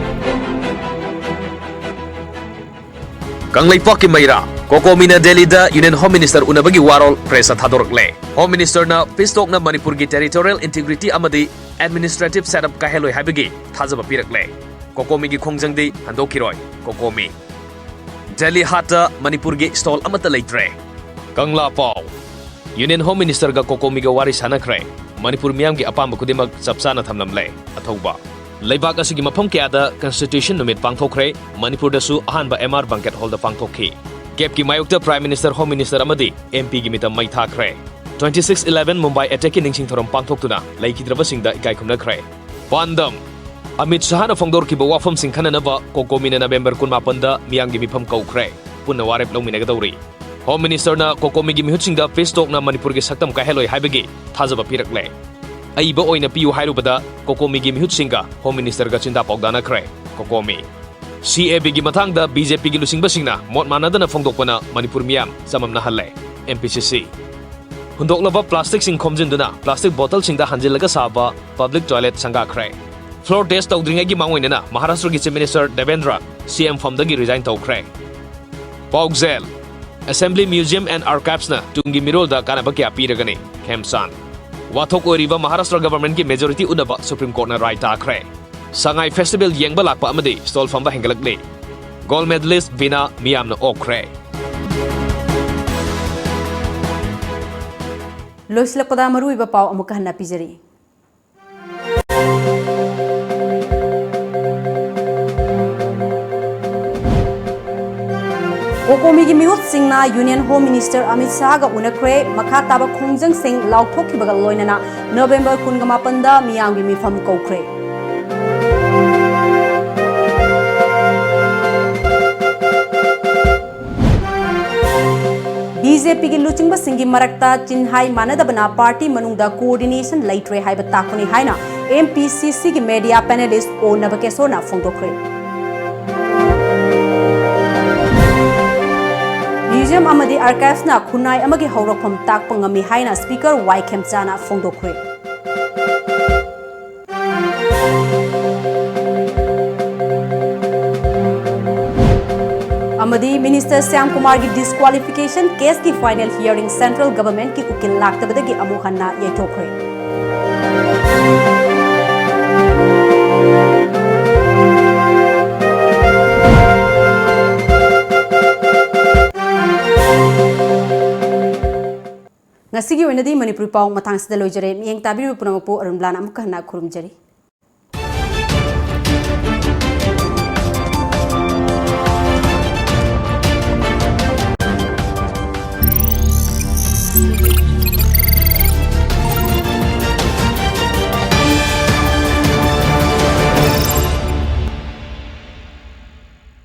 ꯀꯪꯂꯩꯄꯥꯛꯀꯤ ꯃꯩꯔꯥ, ꯀꯣꯀꯣꯃꯤꯅ ꯗꯦꯜꯂꯤꯗ ꯌꯨꯅꯤꯌꯟ ꯍꯣꯝ ꯃꯤꯅꯤꯁꯇꯔ ꯎꯅꯕꯒꯤ ꯋꯥꯔꯣꯜ ꯄ꯭ꯔꯦꯁꯇ ꯊꯥꯗꯣꯔꯛꯂꯦ꯫ ꯍꯣꯝ ꯃꯤꯅꯤꯁꯇꯔꯅ ꯄꯤꯁ ꯇꯣꯛꯅ ꯃꯅꯤꯄꯨꯔꯒꯤ ꯇꯦꯔꯤꯇꯣꯔꯤꯌꯦꯜ ꯏꯟꯇꯤꯒ꯭ꯔꯤꯇꯤ ꯑꯃꯗꯤ ꯑꯦꯗꯃꯤꯅꯤꯁꯇ꯭ꯔꯦꯇꯤꯚ ꯁꯦꯠꯑꯞ ꯀꯥꯏꯍꯜꯂꯣꯏ ꯍꯥꯏꯕꯒꯤ ꯊꯥꯖꯕ ꯄꯤꯔꯛꯂꯦ꯫ ꯀꯣꯀꯣꯃꯤꯒꯤ ꯈꯣꯡꯖꯪꯗꯤ ꯍꯟꯗꯣꯛꯈꯤꯔꯣꯏ꯫ ꯀꯣꯀꯣꯃꯤ꯫ ꯗꯦꯜꯂꯤ ꯍꯥꯠꯇ ꯃꯅꯤꯄꯨꯔꯒꯤ ꯁ꯭ꯇꯣꯜ ꯑꯃꯠꯇ ꯂꯩꯇ꯭ꯔꯦ꯫ ꯀꯪꯂꯥ ꯄꯥꯎ꯫ Union Home Ministerꯒ COCOMIꯒ ꯋꯥꯔꯤ ꯁꯥꯟꯅꯈ꯭ꯔꯦ꯫ ꯃꯅꯤꯄꯨꯔ ꯃꯤꯌꯥꯝꯒꯤ ꯑꯄꯥꯝꯕ ꯈꯨꯗꯤꯡꯃꯛ ꯆꯞ ꯆꯥꯅ ꯊꯝꯂꯝꯂꯦ꯫ ꯑꯊꯧꯕ꯫ ꯂꯩꯕꯥꯛ ꯑꯁꯤꯒꯤ ꯃꯐꯝ ꯀꯌꯥꯗ Constitution ꯅꯨꯃꯤꯠ ꯄꯥꯡꯊꯣꯛꯈ꯭ꯔꯦ꯫ ꯃꯅꯤꯄꯨꯔꯗꯁꯨ ꯑꯍꯥꯟꯕ M R Banquet Hallꯗ ꯄꯥꯡꯊꯣꯛꯈꯤ꯫ ꯒꯦꯞꯀꯤ ꯃꯥꯌꯣꯛꯇ Prime Minister, Home Minister ꯑꯃꯗꯤ MPꯒꯤ ꯃꯤꯇꯝ ꯃꯩ ꯊꯥꯈ꯭ꯔꯦ꯫ Twenty six eleven Mumbai attackꯀꯤ ꯅꯤꯡꯁꯤꯡ ꯊꯧꯔꯝ ꯄꯥꯡꯊꯣꯛꯇꯨꯅ ꯂꯩꯈꯤꯗ꯭ꯔꯕꯁꯤꯡꯗ ꯏꯀꯥꯏ ꯈꯨꯝꯅꯈ꯭ꯔꯦ꯫ ꯄꯥꯟꯗꯝ꯫ ꯑꯃꯤꯠ ꯁꯍꯥꯅ ꯐꯣꯡꯗꯣꯔꯛꯈꯤꯕ ꯋꯥꯐꯝꯁꯤꯡ ꯈꯟꯅꯅꯕ COCOMIꯅ November ꯀꯨꯟꯃꯥꯄꯟꯗ ꯃꯤꯌꯥꯝꯒꯤ ꯃꯤꯐꯝ ꯀꯧꯈ꯭ꯔꯦ꯫ ꯄꯨꯟꯅ ꯋꯥꯔꯦꯞ ꯂꯧꯃꯤꯟꯅꯒꯗꯧꯔꯤ꯫ Home Ministerꯅ COCOMIꯒꯤ ꯃꯤꯍꯨꯠꯁꯤꯡꯗ peace talkꯅ ꯃꯅꯤꯄꯨꯔꯒꯤ ꯁꯛꯇꯝ ꯀꯥꯏꯍꯜꯂꯣꯏ ꯍꯥꯏꯕꯒꯤ ꯊꯥꯖꯕ ꯄꯤꯔꯛꯂꯦ꯫ ꯑꯏꯕ ꯑꯣꯏꯅ ꯄꯤꯌꯨ ꯍꯥꯏꯔꯨꯕꯗ COCOMIꯒꯤ ꯃꯤꯍꯨꯠꯁꯤꯡꯒ Home Ministerꯒ ꯆꯤꯟꯗꯥ ꯄꯥꯎꯗꯥꯅꯈ꯭ꯔꯦ꯫ COCOMI꯫ CABꯒꯤ ꯃꯇꯥꯡꯗ BJPꯒꯤ ꯂꯨꯆꯤꯡꯕꯁꯤꯡꯅ ꯃꯣꯠ ꯃꯥꯟꯅꯗꯅ ꯐꯣꯡꯗꯣꯛꯄꯅ ꯃꯅꯤꯄꯨꯔ ꯃꯤꯌꯥꯝ ꯆꯃꯝꯅꯍꯜꯂꯦ꯫ MPCC꯫ ꯍꯨꯟꯗꯣꯛꯂꯕ plasticꯁꯤꯡ ꯈꯣꯝꯖꯤꯟꯗꯨꯅ plastic bottleꯁꯤꯡꯗ ꯍꯟꯖꯤꯜꯂꯒ ꯁꯥꯕ public toilet ꯁꯪꯒꯥꯈ꯭ꯔꯦ꯫ Floor test ꯇꯧꯗ꯭ꯔꯤꯉꯩꯒꯤ ꯃꯥꯡꯑꯣꯏꯅꯅ ꯃꯍꯥꯔꯥꯁꯇ꯭ꯔꯒꯤ Chief Minister Debendra CM ꯐꯝꯗꯒꯤ resign ꯇꯧꯈ꯭ꯔꯦ꯫ ꯄꯥꯎꯖꯦꯜ꯫ Assembly Museum and Archivesꯅ ꯇꯨꯡꯒꯤ ꯃꯤꯔꯣꯜꯗ ꯀꯥꯟꯅꯕ ꯀꯌꯥ ꯄꯤꯔꯒꯅꯤ? ꯈꯦꯝꯆꯥꯟ꯫ ꯋꯥꯊꯣꯛ ꯑꯣꯏꯔꯤꯕ ꯃꯍꯥꯔꯥꯁꯇ꯭ꯔ governmentꯀꯤ majority ꯎꯅꯕ Supreme Courtꯅ ꯔꯥꯏ ꯇꯥꯈ꯭ꯔꯦ꯫ ꯁꯉꯥꯏ Festival ꯌꯦꯡꯕ ꯂꯥꯛꯄ ꯑꯃꯗꯤ stall ꯐꯝꯕ ꯍꯦꯟꯒꯠꯂꯛꯂꯤ꯫ Gold medalist ꯕꯤꯅꯥ ꯃꯤꯌꯥꯝꯅ ꯑꯣꯛꯈ꯭ꯔꯦ꯫ ꯂꯣꯏꯁꯤꯜꯂꯛꯄꯗ ꯃꯔꯨꯑꯣꯏꯕ ꯄꯥꯎ ꯑꯃꯨꯛꯀ ꯍꯟꯅ ꯄꯤꯖꯔꯤ꯫ COCOMIꯒꯤ ꯃꯤꯍꯨꯠꯁꯤꯡꯅ Union Home Minister ꯑꯃꯤꯠ ꯁꯍꯥꯒ ꯎꯅꯈ꯭ꯔꯦ꯫ ꯃꯈꯥ ꯇꯥꯕ ꯈꯣꯡꯖꯪꯁꯤꯡ ꯂꯥꯎꯊꯣꯛꯈꯤꯕꯒ ꯂꯣꯏꯅꯅ November ꯀꯨꯟꯒ ꯃꯥꯄꯟꯗ ꯃꯤꯌꯥꯝꯒꯤ ꯃꯤꯐꯝ ꯀꯧꯈ꯭ꯔꯦ꯫ BJPꯒꯤ ꯂꯨꯆꯤꯡꯕꯁꯤꯡꯒꯤ ꯃꯔꯛꯇ ꯆꯤꯟꯍꯥꯏ ꯃꯥꯟꯅꯗꯕꯅ party ꯃꯅꯨꯡꯗ coordination ꯂꯩꯇ꯭ꯔꯦ ꯍꯥꯏꯕ ꯇꯥꯛꯄꯅꯤ ꯍꯥꯏꯅ MPCCꯒꯤ media panelist O ꯅꯕꯀꯦꯁꯣꯔꯅ ꯐꯣꯡꯗꯣꯛꯈ꯭ꯔꯦ꯫ Museum ꯑꯃꯗꯤ archivesꯅ ꯈꯨꯟꯅꯥꯏ ꯑꯃꯒꯤ ꯍꯧꯔꯛꯐꯝ ꯇꯥꯛꯄ ꯉꯝꯃꯤ ꯍꯥꯏꯅ Speaker ꯋꯥꯏ ꯈꯦꯝꯆꯥꯅ ꯐꯣꯡꯗꯣꯛꯈ꯭ꯔꯦ꯫ ꯑꯃꯗꯤ Minister Shyam ꯀꯨꯃꯥꯔꯒꯤ disqualification caseꯀꯤ final hearing central governmentꯀꯤ ꯎꯀꯤꯜ ꯂꯥꯛꯇꯕꯗꯒꯤ ꯑꯃꯨꯛ ꯍꯟꯅ ꯌꯩꯊꯣꯛꯈ꯭ꯔꯦ꯫ ꯉꯁꯤꯒꯤ ꯑꯣꯏꯅꯗꯤ ꯃꯅꯤꯄꯨꯔꯤ ꯄꯥꯎ ꯃꯇꯥꯡꯁꯤꯗ ꯂꯣꯏꯖꯔꯦ꯫ ꯃꯤꯠꯌꯦꯡ ꯇꯥꯕꯤꯔꯤꯕ ꯄꯨꯝꯅꯃꯛꯄꯨ ꯑꯔꯨꯟꯕꯂꯥꯅ ꯑꯃꯨꯛꯀ ꯍꯟꯅ ꯈꯨꯔꯨꯝꯖꯔꯤ꯫